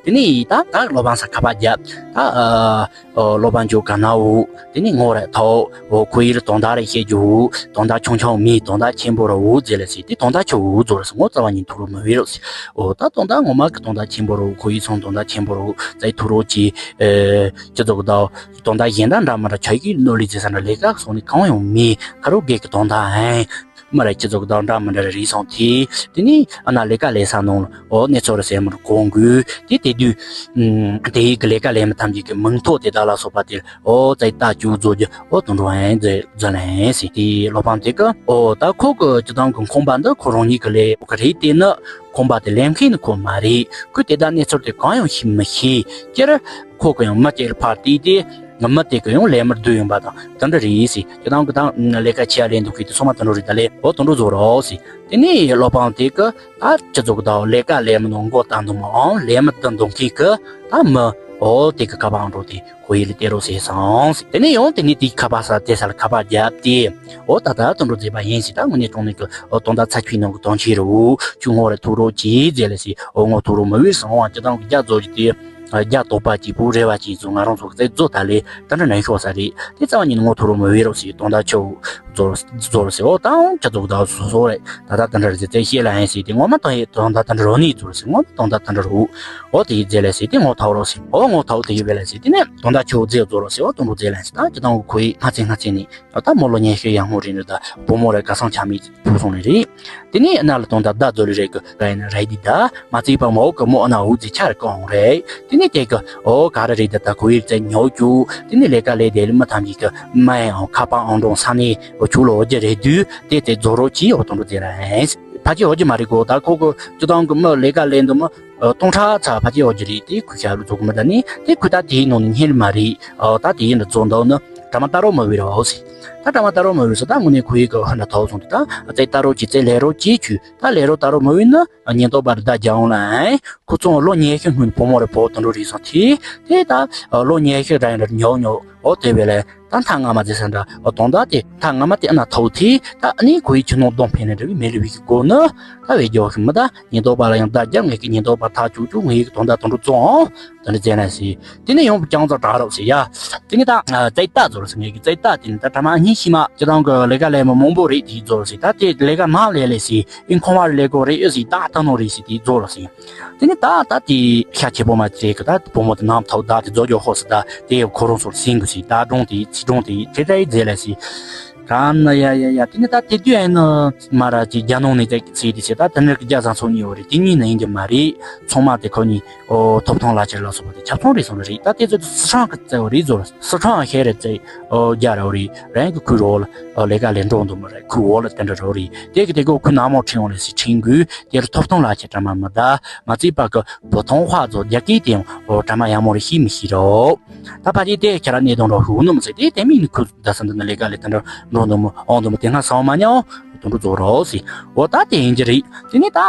དེ་ནས་ད་ད་བློ་ཕམ་ས་ཁ་པར་བརྒྱབ། ད་ཨ་ཨ་བློ་ཕམ་ཇོ་ག་ན་འུ་དེ་ནས་ངོ་རེ་ཐོ་འོ་ཁོ་ཡིར་དོན་དག་རེ་བཤད་རྒྱུ་འུ་དོན་དག་ཆུང་ཆུང་མི་དོན་དག་ཆེན་པོ་ར་འུ་ཟེར་ལ་སི་དེ་དོན་དག་ཆེ་འུ་ཟོ་ར་སི་ངོ་རྩ་བ་ཉིད་ཐུག་རོ་མི་བི་རོ་སི། འོ་ད་དོན་དག་ངོ་མ་གི་དོན་དག་ཆེན་པོ་ར་འུ་ཁོ་ཡིར་སོང་དོན་དག་ཆེན་པོ་ར་འུ་ཙའི་ཐུག་རོ་ཅི་ཨེ་ཅི་ཙོག་གི་ད་དོན་དག་གཞན་དག་འདྲ་མི་འདྲ་ཆ་གི་ནོ་ལི་ཟེར་ས་འདྲ་ལས་ཀ་སོང་ནི་གང་ཡོང་མི་ཁ་རོ་གེ་གི་དོན་དག་ཨེ། མི་ར་ཁྱི་ཚོ་གི་དང་འདྲ་མི་འདྲ་རེ་རེ་སོང་དེ། དེ་ནི་ཨ་ན་ལས་ཀ་ལས་ས་ནང་ལ་ཨོ་གནས་ཚུལ་རེ་གསལ་མི་རུ་གོང་དགོས་དེ་དེ་དུས། ཨུམ། དེ་ཡི་གི་ལས་ཀ་ལས་མི་ཐམས་ཅད་ཀྱི་མིང་ཐོ་དེ་དག་ལ་སོགས་པ་དེ་ཨོ་ཙའི་ལྟ་བཅུག་བཟོ་རྒྱུ་ཨོ་དུ་འགྲོ་ཨན་ཛེ་ཛ་ལན་སི་དེ་བློ་ཕམ་དེ་གི་ཨོ་ད་ཁོ་གི་སྤྱི་བཏང་གི་ཁང་པ་འདི་ཁོ་རང་ཉིད་ཀྱི་ལས་ཁོ་གི་རེད་དེ་ནི་ཁང་པ་དེ་ལས་མཁན་ནི་ཁོ་མ་རེད། ཁོས་དེ་དག་གནས་ཚུལ་དེ་གང་ཡང་ཤེས་མི་ཤེས་ཀྱི་ར། ཁོ་གི་ཡང་མི་དེ་ལ་ཕར་བལྟས་ཏེ། མི་དེ་གི་ཡང་ལས་མི་བསྡུ་ཡོང་པ་དང་དེ་འདྲ་རེད་ཟེར། ཁྱེད་རང་གི་དང་ལས་ཀ་ཆེ་ཡ་ལས་འདུག་གི་དེ་སོ་མ་དེ་འདྲ་རེད། ད་ལས་འོ་དེ་འདྲ་བཟོ་རོགས་ཟེར། དེ་ནས་བློ་ཕམ་དེ་གི་ད་སྤྱི་ཚོགས་ཀྱི་ད་ལས་ཀ་ལས་མི་འདུག་མགོ་བཏང་འདུག་མོ་ཨང་ལས་མི་བསྡུ་འདུག་མཁན་གི་ད་མི་འོ་དེ་གི་ཁ་པར་འགྲོ་དེ་ཁོ་ཡི་ལ་སྟེར་རོགས་ཟེར་སོང་ཟེར། དེ་ནས་ཡང་དེ་ནས་དེའི་ཁ་པར་ས་དེ་ས་ལ་ཁ་པར་བརྒྱབ་སྟེ་འོ་ད་ད་དེ་འདྲ་བྱས་པ་ཡིན་ཟེར། ད་དངོས་གནས་དྲང་གནས་གི་འོ་དོན་དག་ཚ་ཁྱི་ནང་གི་དོན་ཆེ་རུ་ཁྱོད་ངོ་རེ་ཐུག་རོགས་གྱིས་ཟེར་ལ་ཟེར། འོ་ངོ་ཐུག་རོགས་མི་བས་སོང་བ་ཁྱེད་རང་གི་རྒྱ་བཟོ་རྒྱུ་དེ། རྒྱ་དོག་པ་གཅིག་པུ་རེ་བ་གཅིག་ཚོ་ང་རང་ཚོ་རྩད་རྫོགས་ད་ལས་ད་འདྲ་ནན་ཤོག་ས་རེད། དེ་རྩ་བ་ཉིད་ནས་ངོ་ཐུག་རོགས་མི་བས་རོགས་ཟེར། དོན་དག་ཆེ་བོ་རྫོགས་རྫོགས་ཟེར། འོ་ད་འོང་ཁྱེད་ཚོ་གི་ད་བཟོ་བཟོ་རེད། ད་ད་ད་འདྲ་རེད་ཟེར་བཤད་ལ་ཡིན་ཟེར། དེ་ངོ་མ་ད་ཡེ་དོན་དག་ད་འདྲ་རོ་ནི་རྫོགས་ཟེར། ངོ་མ་དོན་དག་ད་འདྲ་རོ། འོ་དེ་ཡི་རྫས་ལས་ཟེར། དེ་ངོ་ཐག་རོགས་ཟེར། འོ་ངོ་ཐག་དེ་ཡི་བས་ལས་ཟེར། དེ་ནས་དོན་དག་ཆེ་བོ་རྫས་རྫོགས་རོགས་ཟེར། འོ་དོན་རོགས་རྫས་ལ་ཟེར། ད་ཁྱེད་ཚོ་གི་ཁོ་ཡི་སྔ་ཚེ་སྔ་ཚེ་ནས་ད་ད་མོ་ལོ་ཉན་ཤེས་ཡང་མོ་རེད་ནི་ད་བུ་མོ་རེད་ག་སང་ཆ་མེད། ཕུག་སོང་ནི་རེད། དེ་ནས་གནའ་ལ་གཏོང་ད་བརྡ་རྫོ་ལི་རེད་གི་རེད་ན་རེད་དི་ད་མ་བརྩིས་པ་མོ་གི་མོ་གནའ་འུ་ཛི་ཆར་གང་རེད། དེ་ནས་དེ་གི་ཨོ་ག་རེ་རེད་ད་ད་ཁོ་ཡིར་ཙེ་ཉོ་རྒྱུ། དེ་ནས་ལས་ཀ་ལས་དེ་ལ་མི་ཐམས་ཅད་གི་མ་ཡང་ཁ་པར་ཨང་གྲངས་ས་ནས་ཨོ་ཆུ་ལོ་འོ་ཇི་རེད་དུས་དེ་དེ་རྫོ་རོ་ཅི་ཨོ་གཏོང་རུ་ཙེ་ར་ཧེན། ཕ་ཅི་འོ་ཇི་མ་རེད་གོ། ད་ཁོ་གི་སྤྱི་བཏང་གི་མི་ལས་ཀ་ལས་འདི་མི་སྟོང་ཕྲག་ཚ་ཕ་ཅི་འོ་ཇི་རེད། དེ་ཁུ་ཤ་རུ་རྫོ་གི་མི་ད་ནི་དེ་ཁུ་ད་དེའི་ནང་ནས་སྙིང་རུ་མ་རེད། ཨོ་ད་དེ་ཡིན་ན་རྫོ་འདུག་ནི་དྲ་མ་ད་རོ་མི་བི་རོ་ཟེར། ད་དྲ་མ་ད་རོ་མི་བི་ཟེར། ད་དངོས་གནས་ཁོ་ཡི་གི་ཧ་ན་ཐོག་སོང་དུས་ད་ཙེ་ད་རོ་ཅི་ཙེ་ལས་རོ་ཅི་ཆུ། ད་ལས་རོ་ད་རོ་མི་བི་ན་ཉིན་ཐོག་པར་ད་རྒྱ་འོང་ལ་ཨེ་ཁོ་ཚོ་ལོ་ཉེ་ཤི་སྔོན་བུ་མོ་རེ་བོ་དུ་འགྲོ་རེད་སོང་དེ་དེ་ད་ལོ་ཉེ་ཤི་ར་ཡིན་ར་ཉོ་ཉོ་ཨོ་དེ་བས་ལས་ད་མཐའ་སྔ་མ་ཙེ་ས་འདྲ་ཨོ་དོང་ད་དེ་མཐའ་སྔ་མ་དེ་ཨ་ན་ཐོག་དེ་ད་ཨ་ནི་ཁོ་ཡི་ཆུ་ནོ་གདོང་ཕན་ནས་འདྲ་བའི་མེ་ལི་བི་གི་སྒོ་ནི་ད་བས་རྒྱ་བ་ཤི་མི་ད་ཉིན་ཐོག་པར་ཡང་ད་རྒྱ་ངེད་ཀྱི་ཉིན་ཐོག་པར་ཐག་ཆུ་ཆུ་ངེད་ཀྱི་དོང་ད་དུ་འགྲོ་བཙོང་། དེ་འདྲ་བྱས་ན་སི། དེ་ནས་ཡང་རྐྱང་ཚ་དྲག་རོགས་སི་ཡ། དེ་ནས་ད་ཙེ་ཏ་ཟོ་རོགས་སི་ངེད་ཀྱི་ཙེ་ཏ་དེ་ནས་ད་དྲ་མ་གཉིས་ཤི་མ་ཅི་དང་གི་ལས་ཀ་ལས་མི་མང་པོ་རེད་དེ་ཟོ་རོགས་སི། ད་དེ་ལས་ཀ་མང་ལས་ལས་སི་ཨིན་ཁོང་བར་ལས་གོ་རེད་ཨེ་སི་ད་ད་ནོ་རེད་སི་དེ་ཟོ་རོགས་སི། དེ་ནས་ད་ད་དེ་ཤ་ཆེ་པོ་མ་ཅེ་གི་ད་བུ་མོ་དེ་ནམ་ཐོག་ད་དེ་ཟོ་རྒྱོ་ཧོ་སི་ད་དེ་ཁོ་རང་ཚོར་སིང་གི་སི་ད་སྒྲུང་དེ་ཚི་སྒྲུང་དེ་ཁྲེ་ཁྲེ་ཡི་རྫས་ལས་སི། ག་ན་ཡ་ཡ་ཡ་དེ་ནས་ད་དེ་དུས་ཨེ་ནི་མ་ར་ཅི་རྒྱ་ནང་ནས་ཙེ་སི་དེ་སི་ད་དེ་ནས་རྒྱ་བཟང་ཚོ་གཉིས་ཡོད་རེད། དེ་གཉིས་ནི་ཡིན་གྱི་མ་རེད། ཚང་མ་དེ་ཁོ་གཉིས། ཨོ་ཐོབ་ཐང་ལག་ཁྱེར་ལ་སོགས་པ་དེ་ཆ་ཚང་རེད་སོང་རེད། ད་དེ་ཚོ་སི་ཁྲོན་གི་རྩེ་བ་རེད་ཟོ་ར། སི་ཁྲོན་ཤེས་རེད་རྩེ་ཨོ་རྒྱ་ར་བ་རེད། རང་གི་ཁུལ་རོ་ལ་ཨོ་ལས་ཀ་ལས་འགྲོ་འདུག་མ་རེད། ཁུལ་འོ་ལ་དེ་འདྲ་རོ་རེད། དེ་གི་དེ་གོ་ཁུལ་ནང་མོ་ཁྲིན་འོ་ལ་སི་ཁྲིན་གུ་དེ་རུ་ཐོབ་ཐང་ལག་ཁྱེར་དྲ་མ་མི་ད་མ་བརྩིས་པ་གི་བོ་ཐོང་ཧྭ་ཚོ་རྒྱ་སྐད་དེ་ཡང་ཨོ་དྲ་མ་ཡང་མོ་རེ་ཤེས་མི་ཤེས་རོ། ད་ཕ་ཅི་དེ་ཁྱེད་ར་གནས་དོན་རོ་ཧུ་ནུ་མི་ཚེ་དེ་དེ་མིན་ནི་ཁུལ་ད་སི་འདི་ནི་ལས་ཀ་ལས་དེ་འདྲ་འགྲོ་འདུག་མོ་ཨོ་འདུག་མོ་དེ་སྔ་སང་མ་ཉའོ། དུད་འགྲོ་རྫོགས་རོགས་སི། འོ་ད་དེ་ཡིན་གྱི་རེད། དེ་ནས་ད་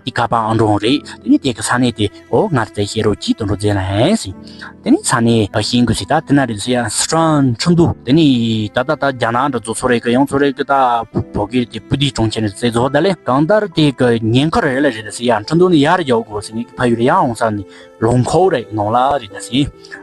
དེ་ཁ་པར་ཨང་གྲངས་རེད། དེ་ནས་དེ་གི་ས་གནས་དེ་འོ་ང་རྩེ་ཤེས་རོགས་གྱིས་དུད་འགྲོ་རྫས་ལ་ཧན་སི། དེ་ནས་ས་གནས་ཤེས་དགོས་སི་ད་དེ་ན་རེད་སི་ཡ་སི་ཁྲོན་ཁྲིན་ཏུའུ། དེ་ནས་ད་ད་ད་རྒྱ་ནག་འདྲ་ཚོ་ཚོ་རེད་གི་ཡང་ཚོ་རེད་གི་ད་བོད་གི་དེ་སྤུ་དེ་གྲོང་ཁྱེར་རྩེ་རྫོགས་ད་ལས་གང་ལྟར་དེ་གི་ཉེན་ཁ་རེད་ལ་རེད་སི་ཡ་ཁྲིན་ཏུའུ་ནས་ཡར་རྒྱག་དགོས་སི་ངས་ཕ་ཡུལ་ཡར་འོང་ས་ནས། ལུང་ཁོག་རེད་ནང་ལ་རེད་ད་སི།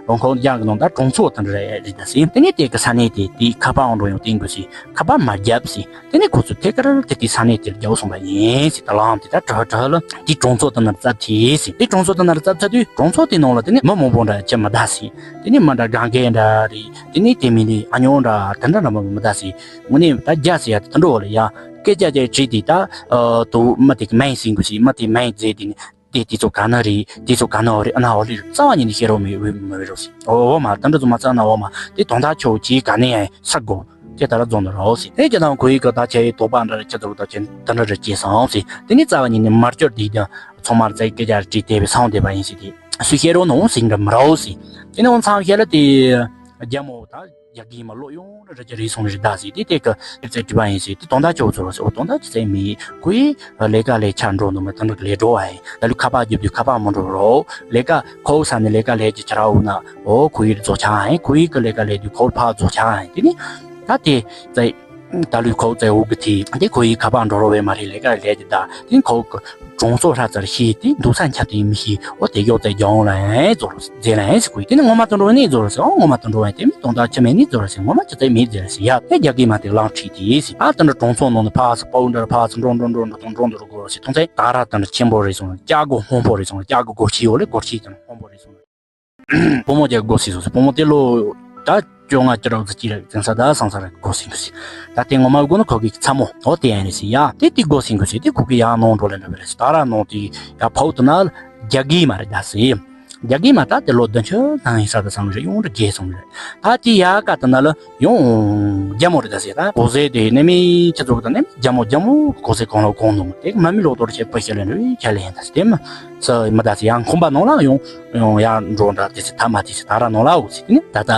ལུང་ཁོག་རྒྱག་གི་ནང་ད་གྲོང་ཚོ་དང་རེད་རེད་ད་སི། དེ་ནས་དེ་གི་ས་གནས་དེ་དེའི་ཁ་པར་ཨང་གྲངས་ཡང་བསྟན་དགོས་སི། ཁ་པར་མ་བརྒྱབ་སི། དེ་ནས་ཁོ་ཚོ་ཐད་ཀར་དེ་དེའི་ས་གནས་དེར་རྒྱག་སོང་པ་ཡིན་སི། ད་ལམ་དེ་ད་དྲག་དྲག་ལ་དེ་གྲོང་ཚོ་དང་ནར་རྩབ་ཐེ་སི། དེ་གྲོང་ཚོ་དང་ནར་རྩབ་ཚ་དུས་གྲོང་ཚོ་དེ་ནང་ལ་དེ་ནས་མི་མང་པོ་འདྲ་ཅི་མི་ད་སི། དེ་ནས་མི་འདྲ་གང་གས་འདྲ་རེད། དེ་ནས་དེ་མིན་ནི་ཨ་ཉོ་འདྲ་དེ་འདྲ་འདྲ་མི་མི་ད་སི། དངོས་གནས་ད་རྒྱ་སི་ཡ་དེ་འགྲོ་བ་ལ་ཡ་སྐད་ཆ་ཅིག་དྲིས་དེ་ད་དུ་མི་དེ་གི་མིང་ཟིན་དགོས་སི། མི་དེ་མིང་བརྗེ་དེ་ནས། དེ་དེ་ཚོ་ག་ན་རེད། དེ་ཚོ་ག་ན་འོ་རེད། ཨ་ན་འོ་ལི་རེད། རྩ་བ་ཉིད་ནས་ཤེས་རོགས་མི་མི་རོགས་སི། འོ་འོ་མ་དེ་འདྲ་ཚོ་མ་རྩ་ན་འོ་མ་དེ་དོན་དག་ཆོ་ཅི་ག་ནས་ཡང་ས་གོ་དེ་ད་ར་རྫོང་ནས་རོགས་སི། དེ་ཁྱེད་དང་ཁོ་ཡི་གི་ད་ཆ་ཡི་དོགས་པ་འདྲ་རེད། ཁྱེད་ཚོ་ད་ཆེན་དེ་འདྲ་རེད་ཅེས་སོང་སི། དེ་ནི་རྩ་བ་ཉིད་ནས་མར་སྐྱོར་དེ་ཀྱང་ཚང་མར་རྩ་ཡི་སྐད་ཆ་རེ་དྲིས་དེ་བས་སང་དེ་བ་ཡིན་སི། དེ་སུ་ཤེས་རོགས་ནོ་སི་འདྲ་མི་རོགས་སི། དེ་ནི་འོ་མཚམས་ཤེས་ལ་དེ་རྒྱ་མོ་ད། རྒྱ་གི་མ་ལོ་ཡོང་ར་ར་རེ་སོང་རེ་ད་སི། དེ་དེ་ཀ་ཙེ་ཏི་བ་ཡིན་སི། དེ་དོན་དག་ཆོ་ཚོ་རོ་སི། འོ་དོན་དག་ཅི་ཙེ་མི་ཁོའི་ལས་ཀ་ལས་ཆ་འགྲོ་འདུག་མི་དེ་འདྲ་ལས་འགྲོ་བ་ཡིན། ད་ལུ་ཁ་པར་རྒྱབ་དུས་ཁ་པར་མ་འགྲོ་རོ། ལས་ཀ་ཁོ་ས་ནས་ལས་ཀ་ལས་ཀྱི་ཆ་ར་འུ་ན་འོ་ཁོའི་རྫོགས་ཆ་ཡིན། ཁོའི་ཀ་ལས་ཀ་ལས་དུས་ཁོ་ཕ་རྫོགས་ཆ་ཡིན། དེ་ནི་ད་དེ་ཙེ། ད་ལུས་ཁོག་བཙལ་འོག་གི་དེ་དེ་ཁོ་ཡི་ཁ་པར་འགྲོ་རོགས་བས་མ་རེད། ལས་ཀ་ལས་དེ་ད་དེ་ཁོ་གི་གྲོང་ཚོ་ཧྲ་ཙར་ཤེས་དེ་འདུག་ས་འཁྱམ་དེ་མི་ཤེས། འོ་དེ་ཡོག་ཙེ་རྒྱང་ལ་ཨེ་ཛོ་རོ་ཟེ་ལ་ཨེ་ཟེ་ཁོ་ཡི་དེ་ནི་ངོ་མ་དུ་འགྲོ་བས་ནི་ཛོ་རོ་ཟེ། ཨོ་ངོ་མ་དུ་འགྲོ་བས་དེ་མི་དོན་དག་ཅི་མེད་ནི་ཛོ་རོ་ཟེ། ངོ་མ་ཅི་ཙེ་མེད་ཛེ་ལ་ཟེ། ཡ་དེ་རྒྱ་གི་མ་དེ་ལང་ཁྲིད་དེ་ཟེ། ཨ་དུ་འགྲོ་གྲོང་ཚོ་ནང་ནས་ཕ་སི་པའུ་འདྲ་ཕ་སི་འགྲོ་འགྲོ་འགྲོ་འགྲོ་དང་འགྲོ་འགྲོ་རུ་གོ་རོ་ཟེ། ཐོང་ཚེ་ད་ར་དུ་འགྲོ་ཆེན་པོ་རེད་སོང་། ལྕགས་སྒོ་སྔོན་པོ་རེད་སོང་། ལྕགས་སྒོ་སྒོ་ཕྱེ་ཡོད་ལེ་སྒོ་ཕྱེ་དང་སྔོན་པོ་རེད་སོང་། བུ་མོ་དེ་སྒོ་ཟིན་སོང་ཟེར། བུ་མོ་དེ་ལོ་ད་བཅོ་ལྔ་བཅུ་དྲུག་ཙམ་ཅིག་རེད། དེང་སང་ད་སང་ས་རེད། སྒོ་ཟིན་གི་ཟེར། ད་དེ་ངོ་མ་སྒོ་ནི་ཁོ་གི་ཚ་མོ་འོ་དེ་ཡང་རེད་ཟེར། ཡ་དེ་དེ་སྒོ་ཟིན་གི་ཟེར། དེ་ཁོ་གི་ཡང་ནང་འགྲོ་ལེ་འདྲ་བ་རེད་ཟེར། ད་ར་ནང་དེ་ཡ་ཕའུ་དུ་ན་རྒྱ་གི་མ་རེད་ད་ཟེར། རྒྱ་གི་མ་ད་དེ་ལོ་བདུན་ཅུ་ནང་ཡིན་ས་ད་སང་རེད། ཡོང་རེ་རྒྱས་སོང་རེད། ད་དེ་ཡ་ཀ་དུ་ན་ལ་ཡོང་རྒྱ་མོ་རེད་ད་ཟེར། ད་གོ་ཟེ་དེ་ནེ་མི་ཁྱི་ཚོ་གི་ད་ནེ་མི་རྒྱ་མོ་རྒྱ་མོ་གོ་ཟེ་གང་ལ་གང་འདུག་དེ་མ་མི་ལོག་དོར་བྱེད་པ་ཤེས་ལེ་འདྲ་བའི་ཁྱ་ལེ་ཡིན་ད་ཟེར། དེ་མ་ས་མི་ད་ཟེར། ཡང་ཁོམ་པ་ནང་ལ་ཡོང་ཡང་འགྲོ་འདྲ་དེ་ཚེ་ཐ་མ་དེ་ཚེ་ད་ར་ནང་ལ་འོ་ཚེ་དེ་ནི་ད་ལྟ་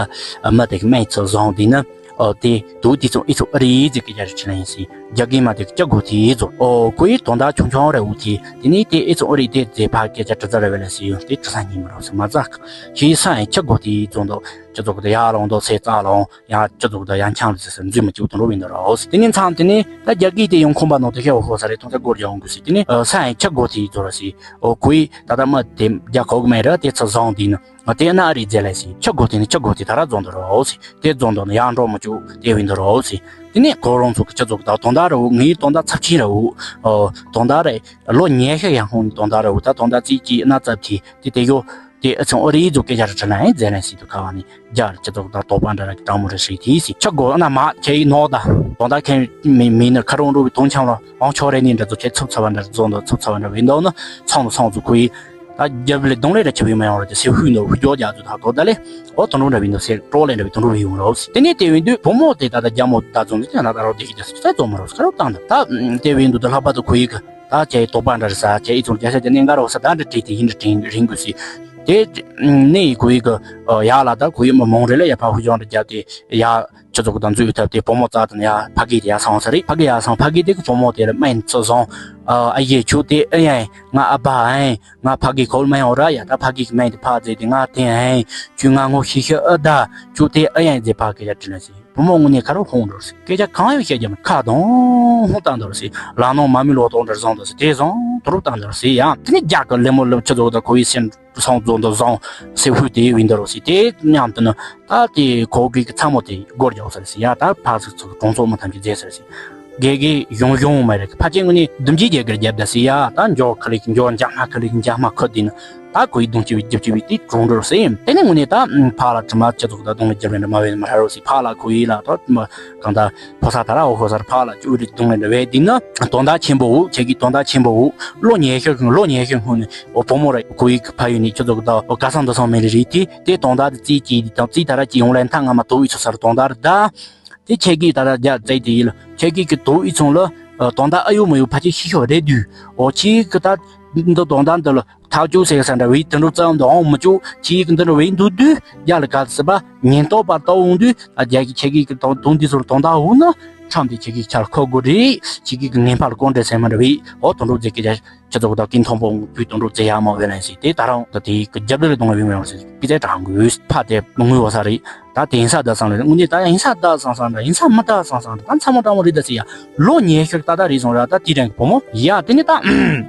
མི་དེ་གི་སྨན་ཚོ་བཟང་དེ་ནི་ཨོ་དེ་དུ་དེ་ཚོ་ཨི་ཚོ་ཨ་རི་ཟེ་སྐད་ཆ་རེ་དྲི་ལ་ཡིན་ཟེར། རྒྱ་གི་མ་དེ་གི་ཅི་གོ་དེ་ཡི་ཚོ་ཨོ་ཁོ་ཡི་དོན་དག་ཆུང་ཆུང་རེ་འུ་དེ་དེ་ནི་དེ་ཨི་ཚོ་ཨ་རི་དེ་དེ་ཕ་སྐད་ཆ་དྲི་ཚ་རེ་བས་ལ་ཟེར། ཡོང་དེ་དྲི་ས་ཉིན་མི་རོ་ཟེར། མ་ཚ་ཁྱི་ས་ཡི་ཅི་གོ་དེ་ཡི་ཚོ་འདུག་ཅི་ཚོ་གི་དེ་ཡ་ལོང་འདུག་སེ་ཙ་ལོང་ཡ་ཅི་ཚོ་གི་དེ་ཡ་འཆང་ཟེར་ཟེར་འཛུལ་མི་ཅིག་དུ་འགྲོ་བས་འདུག་རོ་ཟེར། དེ་ནི་མཚམས་དེ་ནི་ད་རྒྱ་གི་དེ་ཡོང་ཁོམ་པ་ནང་དེ་ཤེས་འོ་ཧོ་ས་རེ་ཐོང་ཚ་སྒོར་རྒྱ་འོང་གི་ཟེར། དེ་ནི་ས་ཡི་ཅི་གོ་དེ་ཡི་ཚོ་ར་ཟེར། ཨོ་ཁོ་ཡི་ད་ལྟ་མ་དེ་རྒྱ་ཁོག་མེད་ར་དེ་ཚ་བཟང་དེ་ནི། ང་དེ་ན་རི་རྫས་ལས་སི་ཆ་གོ་དེ་ནི་ཆ་གོ་དེ་ད་ར་རྫོང་དུ་རོ་སི་དེ་རྫོང་དུ་ནི་ཡང་འགྲོ་མ་བཅུག་དེ་བིན་དུ་རོ་སི། དེ་ནི་ཁོ་རང་ཚོ་གི་ཆ་ཚོགས་དང་དོན་དག་རེ་བོ་ངའི་དོན་དག་ཚབས་ཆེན་རེ་བོ། དོན་དག་རེ་ལོ་ཉེ་ཤ་ཡང་ཧོང་དོན་དག་རེ་བོ་ད་དོན་དག་རྩིས་ཀྱི་སྣ་ཚབས་ཀྱི་དེ་དེ་ཡོ་དེ་ཨ་ཚང་ཨོ་རི་ཡི་ཚོ་སྐད་ཆ་རེ་དྲི་ན་ཡང་རྫས་ལས་སི་དུ་ཁ་བ་ནི་རྒྱ་རེ་ཆ་ཚོགས་དང་དོགས་པ་འདྲ་ར་གི་དྲང་མོ་རེ་ཧྲིག་དེ་སི་ཆ་གོ་ཨ་ན་མ་ཁྱེད་ཡི་ནོག་ད་དོན་དག་ཁྱེད་མི་མི་ནི་ཁ་རོང་རུ་བི་དོང་ཆང་རོ། ཨང་ཆོ་རེ་ནི་འདྲ་ཚོ་ཁྱེད་ཚུབ་ཚ་བ་འདྲ་རྫོང་དུ་ཚུབ་ཚ་བ་འདྲ་བིན་དོ་ན་ཚང་དུ་ཚང་ཚུ་ཁུ་ཡི། ད་རྒྱབ་ལས་གདོང་ལས་ར་ཆ་བི་མ་ཡོང་ར་དེ་སེ་ཧུ་ནོ་ཧུ་ཇོ་རྒྱ་ཚུ་ད་དོ་ད་ལས་ཨོ་དོན་འགྲོ་འདྲ་བིན་དོ་སེ་ཀྲོ་ལས་འདྲ་བི་དོན་འགྲོ་བི་ཡོང་རོ་སི། དེ་ནས་དེ་བིན་དུ་བུ་མོ་དེ་ད་ད་རྒྱ་མོ་ད་ཚོ་འདི་ད་ན་ད་རོ་དེ་ཤི་ད་སི་ཚ་ཚོ་མ་རོ་སི་ཁ་རོ་བཏང་ད་ད་དེ་བིན་དུ་ད་ལྷག་པ་དུ་ཁུ་ཡི་གི་ད་ཁྱེད་དོགས་པ་འདྲ་རེ་ས་ཁྱེད་ཨི་ཚོ་རྒྱ་ཤ་དེ་ནས་འགའ་རོ་ས་ད་འདྲ་དྲིས་དེ་ཡིན་འདྲ་དྲིས་རིང་གུ་སི། དེ་ནས་ཁུ་ཡི་གི་ཡ་ལ་ད་ཁུ་ཡི་མ་མོང་རེ་ལ་ཡ་ཕ་ཧུ་ཇོ་འདྲ་རྒྱབ་དེ་ཡ། ཆུ་ཚོད་དང་འཛུལ་ཐབས་དེ་བུ་མོ་རྩ་དང་ཡ་ཕ་གི་དེ་ཡ་སང་ས་རེད། ཕ་གི་ཡ་སང་ཕ་གི་དེ་གི་བུ་མོ་དེ་ལ་སྨན་ཚུ་བཟང་། ཨ་ཡེ་ཁྱོད་དེ་ཨེ་ཡ་ང་ཨ་ཕ་ཨེ་ང་ཕ་གི་ཁོལ་མ་ཡོང་ར་ཡ་ད་ཕ་གི་གི་སྨན་དེ་ཕ་ཟེ་དེ་ང་དེ་ཨེ་ཁྱོད་ང་ངོ་ཤི་ཤི་ཨ་ད་ཁྱོད་དེ་ཨེ་ཡ་ཟེ་ཕ་གི་ཡ་དྲི་ན་ཟེ་བུ་མོ་དངོས་གནས་ཁ་རོ་ཧོང་འགྲོ་ཟེ་སྐད་ཆ་གང་ཡང་བཤད་རྒྱུ་མེད་ཁ་གདོང་ཧོང་བཏང་འདོར་ཟེ་ལ་ནོ་མ་མི་ལོ་ཏོག་འདྲ་བཟང་འདོར་ཟེ་དེ་བཟང་དུ་རུབ་བཏང་འདོར་ཟེ་ཡ་དེ་ནི་རྒྱ་གི་ལེ་མོ་ལེ་ཆུ་ཚོད་དང་ཁོ་ཡི་སེམས། སང་རྫོང་དུ་བཟང་སེ་ཧུ་དེ་ཡི་བིན་དུ་རོ་སི་དེ་མཉམ་དུ་ནི་ད་དེ་ཁོ་གི་ཚ་མོ་དེ་སྒོར་རྒྱག་ས་རེད་སི་ཡ་ད་ཕ་སི་ཚུ་གྲོང་ཚོ་མི་ཐམས་ཅད་རྫས་ས་རེད་སི། དགེ་དགེ་གཞུང་གཞུང་མ་རེད་ཕ་ཆེན་ངུ་ནི་འདུམ་གྱི་རྒྱལ་གར་རྒྱབ་ད་སི་ཡ་ད་འཇོ་ཁ་ལིག་འཇོ་འཇག་མ་ཁ་ལིག་འཇག་མ་ཁུ་དེ་ནི་ད་ཁོ་ཡི་གདུང་ཅི་བི་རྒྱབ་ཅི་བི་དེ་གྲོང་འགྲོ་སི་དེ་ནི་ངུ་ནི་ད་ཕ་ལ་དྲི་མ་ཆ་ཚུགས་ད་གདུང་ལ་རྒྱབ་རེ་འདྲ་མ་བས་མ་ཧྲ་རོ་སི་ཕ་ལ་ཁོ་ཡི་ལ་ད་གང་ད། ཕོ་གསར་ད་ར་འོ་ཕོ་གསར་ཕག་ལ་ཅུ་རི་དུང་ལ་འདྲ་བས་འདི་ན་དོན་དག་ཆེན་པོ་འུ་ཁྱེད་ཀྱི་དོན་དག་ཆེན་པོ་འུ་ལོ་ཉེ་ཤོས་ལོ་ཉེ་ཤོས་སྔོན་ནས་འོ་བུ་མོ་ར་ཁོ་ཡི་ཕ་ཡུལ་ནས་ཁྱོད་ཚོ་གི་ད་འོ་ག་སང་འདི་སང་མེད་རི་རི་དེ་དེ་དོན་དག་དེ་རྩིས་ཀྱི་དང་རྩིས་ད་ར་ཀྱི་ཡོང་ལན་ཐང་ང་མ་དོ་ཡི་ཚོ་སར་དོན་དག་ར་ད་དེ་ཁྱེད་ཀྱི་ད་ར་རྒྱ་རྩིས་དེ་ཡིན་ལ་ཁྱེད་ཀྱི་གི་དོ་ཡི་ཚོང་ལ་དོན་དག་ཨ་ཡོ་མ་ཡོ་ཕ་ཆེ་ཤི་ཤོ་རེད་དུས་འོ་ཁྱེད་ཀྱི་ད་འདི་དོན་དག་འདི་ལ། ཐག་གཅོད་ཟེར་ས་འདྲ་བའི་དུད་འགྲོ་རྩ་བ་འདི་འོང་མི་བཅུག་ཁྱི་ཡིག་འདི་འདྲ་བའི་འདུག་དུས་རྒྱ་ལ་ག་ཚི་པ་ཉེན་རྟོག་པ་ལྟ་འོང་དུས་ཨ་རྒྱ་གི་ཁྱེད་ཀྱི་དོན་དོན་འདི་ཚོར་དོན་དག་འོང་ན་ཁྲམ་དེ་ཁྱེད་ཀྱི་ཆར་ཁོ་དགོས་རེད། ཁྱེད་ཀྱི་ངན་པ་ལ་ཀོན་འདྲེ་ཟེར་མ་འདྲ་བའི་ཨོ་དུད་འགྲོ་རྫས་ཀྱི་རྒྱ་ཁྱེད་ཚོ་གི་ད་ཀིན་མཐོང་པོ་དུས་དུད་འགྲོ་རྫས་ཡག་མ་བས་ལན་ཟེར་དེ་ད་རང་ད་དེ་གི་རྒྱབ་ལ་གཏོང་བའི་མི་རང་ཟེར་ཀི་ཙེ་དྲང་དགོས་ཕ་དེ་ངུས་བ་ས་རེད། ད་དེ་ཡིན་ས་ད་སང་རེད་དངོས་གནས་ད་ཡིན་ས་ད་སང་སང་རེད་ཡིན་ས་མི་ད་སང་སང་རེད་ད་མཚམས་མ་དྲང་མོ་རེད་ད་ཟེར་ཡ་ལོ་ཉེ་ཤོས་ད་ད་རེད་སོང་ར་ད་དེ་རིང་གི་བུ་མོ་ཡ་དེ་ནི་ད་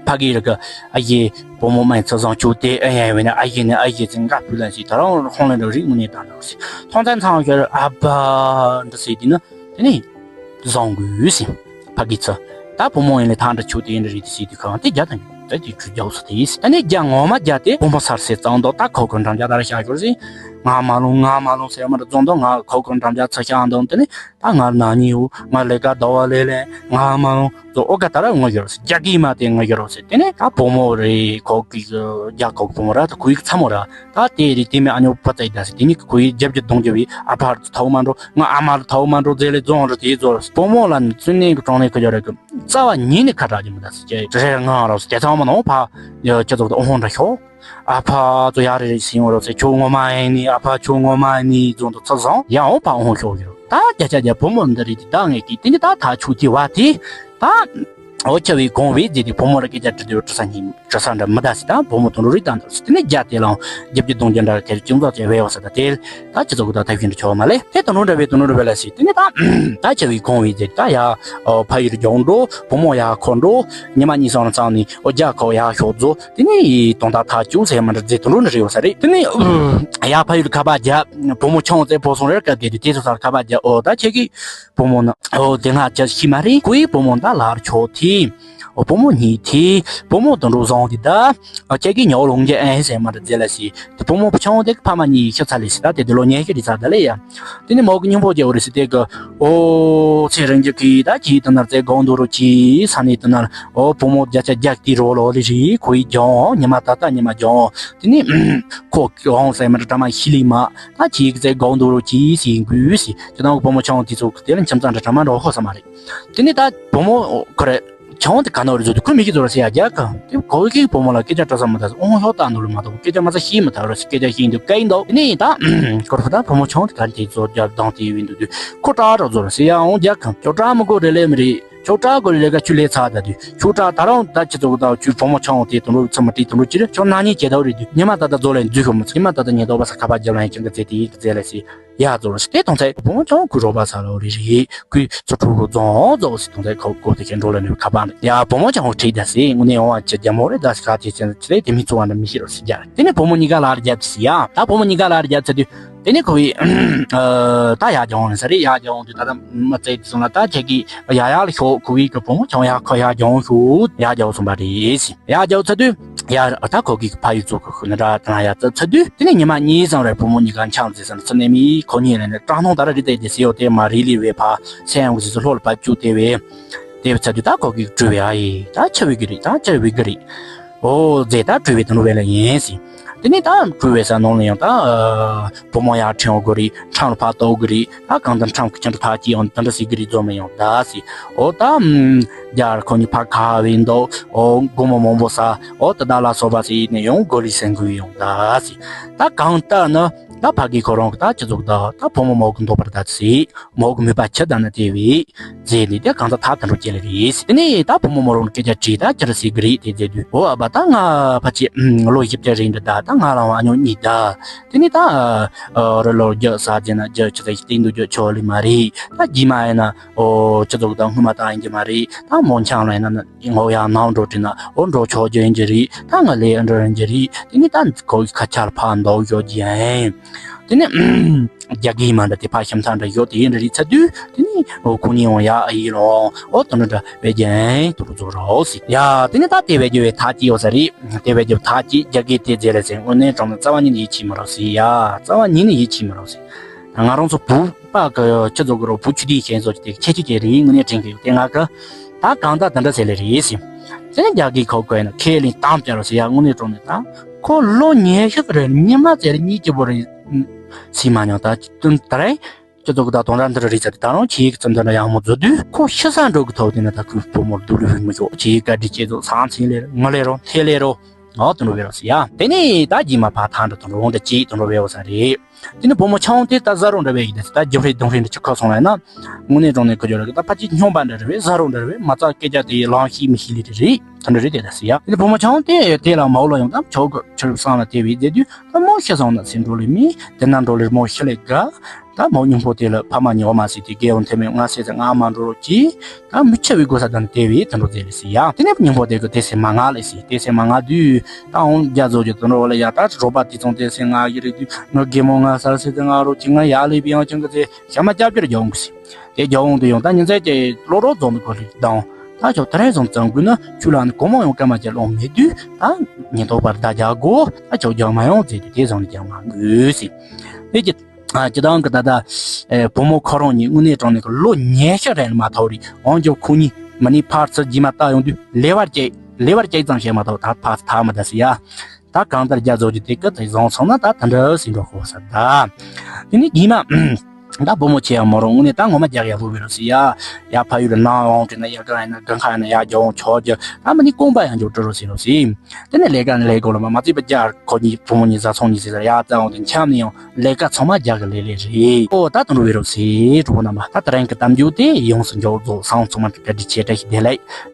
ཕ་གི་རི་གི་ཨ་ཡེ་བུ་མོ་མའི་ཚེ་བཟང་ཆུ་དེ་ཨ་ཡ་ཡ་བས་ན་ཨ་ཡེ་ནི་ཨ་ཡེ་ཚེ་འགའ་ཕུལ་ལ་ཟེར་ད་རང་ཁོང་ལ་འགྲོ་རིག་དངོས་གནས་ད་འགྲོ་ཟེར་ཐོང་ཚན་ཚང་ཤོར་ཨ་བ་འདི་ཟེར་དེ་ནི་དེ་ནི་བཟང་དགོས་ཟེར། ཕ་གི་ཚ། ད་བུ་མོ་ཡིན་ལས་ཐང་འདྲ་ཆུ་དེ་ཡིན་འདྲ་རེད་དེ་སྲིད་དུས་ཁང་དེ་རྒྱ་དང་ད་དེ་ཆུ་རྒྱ་བོ་ས་དེ་ཡིས་ད་ནི་རྒྱ་ངོ་མ་རྒྱ་དེ་བུ་མོ་སར་སེ་གཙང་མདོག་ད་ཁོ་ཁོ་འགྲམ་རྒྱ་ད་ར་བཞག་ཤོར་ཟིན་ང་མ་ལོང་ང་མ་ལོང་ཟེར་མ་ར་རྫོང་མདོག་ང་ཁོ་ཁོ་འགྲམ་རྒྱ་ཚ་ཤག་འདོང་དེ་ནི་ད་ང་ན་ཉིའུ་ང་ལས་ཀ་ཟླ་བ་ལས་ལས་ང་མ་ལོང་ཟོ་ཨོ་ཀ་ད་ར་ངོ་ཤོར་སེ་རྒྱ་གི་མ་དེ་ངོ་ཤོར་སེ་དེ་ནི་ད་བུ་མོ་རེད་ཁོ་གི་རྒྱ་ཁོ་གི་བུ་མོ་ར་ད་ཁོ་ཡི་ཚ་མོ་ར། ད་དེ་རེད་དེ་མི་ཨ་ཉོ་ཕ་ཙའི་ད་སི་དེ་ནི་ཁོ་ཡི་རྒྱབ་ཀྱི་གདོང་རྒྱབ་བི་ཨ་ཕར་ཐའོ་མ་འགྲོ་ང་ཨ་མར་ཐའོ་མ་འགྲོ་རྫས་ལས་རྫོང་རུ་དེ་རྫོང་རུ་བུ་མོ་ལ་ནི་ཙུན་ནེ་གི་གྲོང་ནས་ཁ་ཡོད་རེད་གི་རྩ་བ་ཉིད་ནས་ཁ་གྲག་གི་མི་ད་སི་ཅེ་རེ་ང་རོ་སི་ཏེ་ཚང་མ་ནོ་ཕ་ཡ་ཁྱེད་ཚོ་ཨོ་ཧོན་འདྲ་ཤོ་ཨ་ཕ་ཚོ་ཡ་རེ་རེ་སི་ཡོང་རོ་སི་ཁྱོ་ངོ་མ་ཨེ་ནི་ཨ་ཕ་ཁྱོ་ངོ་མ་ཨེ་ནི་རྫོང་དུ་ཚ་བཟང་ཡ་ཨོ་ཕ་ཨོ་ཧོན་ཤོ་གི་རོ་ད་རྒྱ་ཆ་རྒྱ་བུ་མོ་འདི་རེད་དེ་ད་ངས་གི་དེ་ནི་ད་ད་ཆུ་དེ་བ་དེ་ད། འོ་ཁྱབ་བས་གང་བས་བརྫིས་ཏེ་བུ་མོ་ལ་སྐད་ཆ་དྲིས་དུས་དྲི་ས་གཉིས་དྲི་ས་འདྲ་མི་གདའ་ཟེར། ད་བུ་མོ་དུད་འགྲོ་རེད་ད་འདུག་ཟེར། དེ་ནས་རྒྱ་དེ་ལའང་རྒྱབ་ཀྱི་གདོང་རྒྱ་འདྲ་དེར་ཅུང་ཟད་ཅིག་བས་བ་ཟེར། ད་དེ་ད་ཁྱེད་ཚོ་གི་ད་ཐབས་ཤེས་འདྲ་ཆོག་མ་ལེ། དེ་དུད་འགྲོ་འདྲ་བས་དུད་འགྲོ་འདྲ་བས་ལ་ཟེར། དེ་ནས་ད་ད་ཁྱབ་བས་གང་བས་བརྫིས་ད་ཡ་ཕ་ཡུལ་རྒྱང་འགྲོ། བུ་མོ་ཡ་ཁོ་འགྲོ། ཉི་མ་གཉིས་སང་ལ་ཚང་ནས་འོ་རྒྱ་ཁོ་ཡ་ཤོག་རྫོ། དེ་ནས་དོན་དག་ཐག་བཅད་ཟེར་མ་འདྲ་བརྫིས་དུད་འགྲོ་འདྲ་རེད་བ་ས་རེད། དེ་ནས་ཡ་ཕ་ཡུལ་ཁ་པར་རྒྱབ། བུ་མོ་ཆུང་ཙེ་བུད་སོང་རེད། སྐབས་དེ་དུས་དེ་ཚོ་སར་ཁ་པར་རྒྱབ། འོ་ད་ཁྱེད་ཀྱི་བུ་མོ་ན། འོ་དེ་སྔ་ཅི་ཤི་མ་རེད། ཁོའི་བུ་མོ་ད་ལར་ཆོག་ཐི། འོ་བུ་མོ་གཉིས་ཐི། བུ་མོ་དུད་འགྲོ་བཟང་དེ་ད། འོ་ཁྱེད་ཀྱི་ཉོ་ལོང་རྒྱ་ཨེ་ཟེར་མ་འདྲ་བརྫིས་ལ་ཟེར། དེ་བུ་མོ་བུ་ཆུང་དེ་གི་ཕ་མ་གཉིས་ཤི་ཚར་ལེ་ཟེར། ད་དེ་དུས་ལོ་ཉི་ཤུ་རེད་ཚར་ད་ལེ་ཡ། དེ་ནས་མོ་གི་སྙིང་པོ་རྒྱལ་བོ་རེད་ཟེར། དེ་གི་འོ་ཚེ་རིང་རྒྱུ་གི་ད་ཁྱེད་དུ་ནར་ཙེ་སྒང་དུ་རུ་ཁྱེད་ས་ནས་དུ་ནར་འོ་བུ་མོ་བརྒྱ་ཆ་བརྒྱ་དེ་རོ་ལོ་ལེ་རེད། ཁོའི་ལྗང་ཉི་མ་ད་ལྟ་ཉི་མ་ལྗང་། དེ་ནས་ཁོ་གི་འོང་ཟེར་མ་འདྲ་གྲ་མ་ཤི་ལི་མ། ད་ཁྱེད་ཀྱི་ཙེ་སྒང་དུ་རུ་ཁྱེད་ཟེར་དགོས་ཟེར། ཁྱེད་དང་བུ་མོ་ཆུང་དེ་ཚོ་གི་དེ་ལ་ཁྱིམ་ཚང་འདྲ་གྲ་མ་འགྲོ་ཧོ་ས་མ་རེད། དེ་ནས་ད་བུ་མོ་ཁོ་རེ་ཆང་དེ་ག་ནོར་རེ་བཟོ་དུས་ཁོས་མི་ཤེས་ཚོར་སེ་ཡ་རྒྱག་ག་དེ་གོ་གི་བུ་མོ་ལ་སྐད་ཆ་དྲི་ས་མི་ད་ཨོང་ལྷོ་ལྟ་ནོར་མ་གཏོགས་སྐད་ཆ་མ་ས་ཤེས་མི་ཐར་རོ་སྐད་ཆ་ཤེས་འདུག་སྐད་འདུག་དེ་ནས་ད་ཁོ་རེ་ཕུ་ད་བུ་མོ་ཆང་དེ་ག་རེ་དེ་ཚོ་རྒྱབ་དང་དེ་ཡིན་འདུག་དུས་ཁོ་སྐྲག་རོགས་ཚོར་སེ་ཡ་ཨོང་རྒྱག་ག་ཁྱོད་སྐྲག་མི་དགོས་རེ་ལས་མི་རེད། ཁྱོད་སྐྲག་དགོས་རེ་ལས་ཀ་ཁྱོད་ལས་ཚ་ད་དུས་ཁྱོད་སྐྲག་ད་རང་ད་ཁྱེད་ཚོ་གི་ད་ཁྱོད་བུ་མོ་ཆང་དེ་དུང་རུ་ཚུ་མ་དྲིས་དུང་རུ་ཅི་རེད། ཁྱོད་ན་ཉེ་ཁྱེད་ད་རེད་དུས་ཉི་མ་ད་ད་རྫོ་ལ་འཛུལ་ཤོག་མི་ཚེ་ཉི་མ་ད་ད་ཉེ་དོག་པ་ས་ཁ་པ་རྒྱབ་ལ་ཡིན་ཁྱེད་ཀྱི་ཚེ་དེ་ཡིན་གི་ཚེ་ལ་སེ། ཡ་རྫོགས་རོ་སི་དེ་དོན་ཚེ་བུ་མོ་ཆུང་ཁོའི་རོགས་པ་ས་ལོ་རེ་རེ་ཁོའི་ཚུ་ཕྲུ་གུ་རྫོང་རྫོགས་སི་དོན་ཚེ་ཁོ་ཁོ་དེ་ཁྱེད་འགྲོ་ལ་ནི་ཁ་པར་ཡ་བུ་མོ་ཆུང་ཁྲིད་ད་སི་དངོས་གནས་ཡོང་བ་ཅི་རྒྱ་མོ་རེད་ད་སི་ཁ་དེ་ཚེ་ཚེ་དེ་མི་ཚུ་བ་འདྲ་མི་ཤེས་རོ་སི་རྒྱ་དེ་ནས་བུ་མོ་གཉིས་ཀ་ལ་རྒྱབ་སི་ཡ་ད་བུ་མོ་གཉིས་ཀ་ལ་རྒྱབ་ཚེ་དུས་དེ་ནས་ཁོ་བི་ད་ཡ་རྒྱ་འོང་ནི་ས་རེད། ཡ་རྒྱ་འོང་དུས་ད་ད་མ་ཚེ་དེ་སོང་ལ་ད་ཁྱེད་ཀྱི་ཡ་ཡ་ལ་ཤོག་ཁོ་བི་གི་བུ་མོ་ཆུང་ཡ་ཁོ་ཡ་རྒྱ་འོང་ཤོག་ཡ་རྒྱ་འོང་སོང་པ་རེད་སི། ཡ་རྒྱ་འོང་ཚེ་དུས། ཡ་ད་ཁོ་གི་ཕ་ཡུལ་ཚོ་གི་ཁུ་ནི་ར་ད་ཡ་ཚ་ཚ་དུས་དེ་ནས་ཉི་མ་གཉིས་ཙམ་རེ་བུ་མོ་གཉིས་ཀ་འཆམ་ཟེར་ས་ནི་ཚུ་ནས་མི་ཁོ་གཉིས་ལ་ནི་སྐྲག་སྣང་ད་ར་རི་ཏེ་དེ་སེ་ཡོ་དེ་མ་རི་ལི་བའི་ཕ་སེ་ཡང་གི་སི་ལྷོ་ལ་ཕ་བཅུ་དེ་བས་དེ་བས་ཚ་དུས་ད་ཁོ་གི་བྲོས་བས་ཨ་ཡི་ད་ཆ་བི་གི་རི་ད་ཆ་བི་གི་རི་ཨོ་ཛེ་ད་བྲོས་བས་དུ་ནུ་བས་ལ་ཡིན་སི། དེ་ནས་ད་བྲོས་བས་ས་ནང་ལ་ཡང་ད་བུ་མོ་ཡ་ཁྲེང་གི་རི་ཁྲང་ལ་ཕ་ཏོ་གི་རི་ད་གང་ད་ཁྲང་གི་ཁྱང་ཐ་ཀྱི་ཡང་ད་འདྲ་སི་གི་རི་རྫོ་མ་ཡང་ད་སི་ཨོ་ད། རྒྱ་ར་ཁོ་གཉིས་ཕར་ཁ་བའི་མདོག་ཨོ་སྒོར་མོ་མང་པོ་ས་ཨོ་ད་ད་ལ་སོ་པ་ཟེར་ནས་ཡང་སྒོ་ལི་སེང་གུ་ཡང་ད་ཟེར། ད་གང་ལྟར་ན་ད་ཕ་གི་ཁོ་རང་གི་ད་ཅི་ཟུག་ད་ད་བུ་མོ་མོ་གི་འདོད་པར་ད་ཟེར་མོ་གི་མོས་པ་ཆི་ད་ན་དེ་བས་ཟེར་ནས་ད་གང་ལྟར་ད་ད་འགྲོ་སྐྱེ་ལེ་རེད་ཟེར། དེ་ནས་ད་བུ་མོ་མོ་རང་སྐད་ཆ་དྲིས་ད་ཅི་ར་ཟེར་གི་རེད་དེ་ཟེར་དུས་ཨོ་ཨ་ཕ་ད་ང་ཕ་ཆེ་ལོ་བཞི་བརྒྱ་རེད་འདི་ད་ད་ང་ལ་བ་ཉོ་གཉིས་ད། དེ་ནས་ད་རི་ལོ་རྒྱུ་ས་ཟེར་ན་རྒྱུ་ཆི་ཟེར་སྟེང་དུ་རྒྱུ་ཆོག་ལེ་མ་རེད། ད་རྗེས་མ་ཡིན་ན། ཨོ་ཅི་ཙོག་དང་སྔོན་མ་དང་ཡིན་གྱི་མ་རེད། ད་མོ་འཆང་ལ་ཡིན་ན་ངོ་ཡང་ནང་འགྲོ་དྲི་ན་ཨོ་འགྲོ་ཆོག་རྒྱུ་ཡིན་གྱི་རེད། ད་ང་ལས་འགྲོ་ཡིན་གྱི་རེད། དེ་ནི་ད་ཁོ་ཁ་ཆར་ཕ་འདོག་ཞོ་རྒྱུ་ཡིན། དེ་ནི་རྒྱ་གི་མ་འདྲ་དེ་ཕ་ཤམ་ཐང་འདྲ་ཞོ་དེ་ཡིན་འདྲ་རེད་ཚ་དུས་དེ་ནི་ཨོ་ཁོ་ནི་ཡང་ཡ་ཨ་ཡི་ལོ་ཨོ་དོ་འདྲ་འདྲ་བེ་རྒྱུ་ཡིན་དུ་རུ་ཚོ་རོ་སི་ཡ། དེ་ནི་ད་དེ་བེ་རྒྱུ་བའི་ཐ་ཅི་ཡོད་ས་རེད། དེ་བེ་རྒྱུ་ཐ་ཅི་རྒྱ་གི་དེ་རྗེས་ལ་ཟེར་དངོས་གནས་དྲང་ནི་རྩ་བ་ཉིད་ནས་ཡིད་ཆེས་མི་རོ་སི་ཡ། རྩ་བ་ཉིད་ནས་ཡིད་ཆེས་མི་རོ་སི། ང་རང་ཚོ་བུ་པ་གི་ཁྱི་ཚོ་གི་རོ་བུ་ཆུ་དེའི་ཞེན་བཟོ་ཅི་དེ་ཁྱེད་ཆུ་ཅེ་རེད་དངོས་གནས་དྲན་གི་ཡོད་དེ་ང་གི་ད་གང་ལྟར་དེ་འདྲ་ཟེར་ལེ་རེད་ཟེར། དེ་ནས་རྒྱ་གི་ཁོ་གོས་ན་ཁས་ལེན་དམ་བཅར་རོ་ཟེར་ཡ་དངོས་གནས་དྲང་ནས་ད་ཁོ་ལོ་ཉི་ཤུ་གི་རེད་ཉི་མ་ཟེར་གཉིས་ཀྱི་བུ་རེད་ཟེར་མ་མྱོང་ད་ད་རེད། ཁྱི་ཚོ་གི་ད་དོན་དག་འདི་རེད་ཟེར་ད་རང་ཁྱེད་ཀྱི་ཚོ་འདི་འདྲ་ཡག་མོ་བཟོ་དུས་ཁོ་ཤི་ས་འགྲོ་གི་ཐོག་དེ་ན་ད་ཁོའི་བུ་མོར་སྡུག་ལུས་ཧུད་མི་ཆོག་ཁྱེད་ཀྱི་བཀའ་དྲིན་ཆེ་ཚོ་སང་ཚིང་ལེར་ངུ་ལེ་རོ་ཐེ་ལེ་རོ། ཨོ་དུ་འགྲོ་བའི་རོ་སི་ཡ། དེ་ནས་ད་རྗེས་མ་ཕ་ཐང་འགྲོ་དུ་འགྲོ་འོང་འདྲ་ཅིག་དུ་འགྲོ་བའི་འོ་ས་རེད། དེ་ནས་བུ་མོ་ཆུང་དེ་ད་ཟ་རོ་འདྲ་བའི་ཡིན་ད་ཟེར་ད་རྒྱུ་ཧྲི་དུང་ཧྲི་འདྲ་ཅིག་ཁ་སོང་ལ་ན། དངོས་གནས་དྲང་གནས་ཁོ་ཇོ་ར་གི་ད་ཕ་ཅིག་སྨྱོན་པ་འདྲ་རེད་བས་ཟ་རོ་འདྲ་རེད་བས་མ་རྩ་སྐད་ཆ་དེ་ལང་ཤེས་མི་ཤེས་ལི་རེད་རེད་དུ་འགྲོ་རེད་དེ་ད་སི་ཡ། དེ་ནས་བུ་མོ་ཆུང་དེ་དེ་ལ་མའོ་ལ་ཡོང་ད་ཆོག་གི་ཆུ་སང་ལ་དེ་བས་དེ་དུས་ད་མོ་ཤི་སོང་ན་སི་འགྲོ་ལི་མི་དེ་ན་འགྲོ་ལི་མོ་ཤི་ལི་ག་ད་མོ་སྙིང་པོ་དེ་ལ་ཕ་མ་ཉོ་མ་སྲིད་དེ་རྒས་འོང་ཐེ་མེད་ང་སེ་ཚེ་ང་མ་འགྲོ་རོགས་གྱིས། ད་མི་ཆེ་བའི་སྒོ་ས་དང་དེ་བས་དུ་འགྲོ་ཟེར་ལེ་སི་ཡ། དེ་ནས་སྙིང་པོ་དེ་གི་དེ་སེ་མ་ང་ལེ་སི་དེ་སེ་མ་ང་དུས་ད་འོང་རྒྱ་བཟོ་རྒྱུ་དུ་འགྲོ་བ་ལ་ཡ་ད་རོགས་པ་དེ་ཚོང་དེ་སེ་ང་གི་རེད་དུས་ང་རྒས་མོ་ང་སར་སེ་ཚེ་ང་རོགས་གྱིས་ང་ཡ་ལེ་བི་ཡང་ཅང་གི་ཚེ་ཞག་མ་སྐྱབས་རྒྱུར་རྒྱ་འོང་གི་སི། དེ་རྒྱ་འོང་དུ་ཡང་ད་ཉིན་མཚན་གྱི་ལོ་རོགས་རྫོང་དུ་གོ་ལི་དང་ད་ཆོག་དེ་རིང་བཟང་ཙང་དགོས་ན་ཆུ་ལ་ནི་གོ་མོ་ཡང་སྐར་མ་གྱི་ལོང་མེད་དུས་ད་ཉིན་ཐོག་པར་ད་རྒྱ་གོ་ད་ཆོག་རྒྱ་མ་ཡོང་ཟེར་དུས་དེ་བཟང་ནི་རྒྱ་མ་དགོས་སི། དེ་གི་ཨ་སྤྱི་བཏང་གི་ད་ལྟ་ཨེ་བུ་མོ་ཁོ་རང་ཉིད་དངོས་གནས་དྲང་གནས་ཀྱི་ལོ་ཉི་ཤུ་རིང་ལ་མ་ཐོག་རེད། འོན་ཀྱང་ཁོ་གཉིས་མི་ནི་ཕར་ཚུར་རྗེས་མ་ལྟ་ཡོང་དུས་ལེ་བར་སྐྱེས་ལེ་བར་སྐྱེས་ཙམ་བྱས་མ་གཏོགས་ད་ཕར་ཚུར་ཐག་མི་ད་སི་ཡ། ད་གང་ལྟར་རྒྱ་བཟོ་རྒྱུ་དེ་ཀི་དེ་བཟང་སོང་ན་ད་ད་འདྲ་སི་འགྲོ་ཁོ་ས་ད། དེ་ནི་རྗེས་མ་ད་བུ་མོ་ཆེ་ཡ་མོ་རང་དངོས་གནས་ད་ངོ་མ་རྒྱག་ཡ་བུ་བི་རོ་སི་ཡ། ཡ་ཕ་ཡུལ་ལ་ནང་འོང་དྲན་ན་ཡ་ག་ཡིན་ན་ག་ཁ་ཡིན་ན་ཡ་རྒྱ་འོང་ཆོག་རྒྱུ་ད་མི་ནི་ཀོང་པ་ཡང་འཇོག་འགྲོ་རོ་སི་རོ་སི། དེ་ནས་ལས་ཀ་ནི་ལས་དགོས་ལ་མ་མ་བརྩིས་པ་རྒྱ་ཁོ་གཉིས་བུ་མོ་གཉིས་བཟའ་ཚང་གཉིས་ཟེར་ཡ་རྩ་འོང་དུ་འཁྱམ་ནས་ཡང་ལས་ཀ་ཚང་མ་རྒྱ་གི་ལས་ལས་རེད། ཨོ་ད་དུང་རུ་བའི་རོབ་སེ་གྲོགས་པོ་རྣམ་པ་ད་ད་རང་གི་གཏམ་རྒྱུད་དེ་ཡོངས་སུ་འཇོག་རྫོགས་སང་ཚང་མ་གི་བཀའ་དྲིན་ཆེ་བཀྲ་ཤིས་བདེ་ལེགས།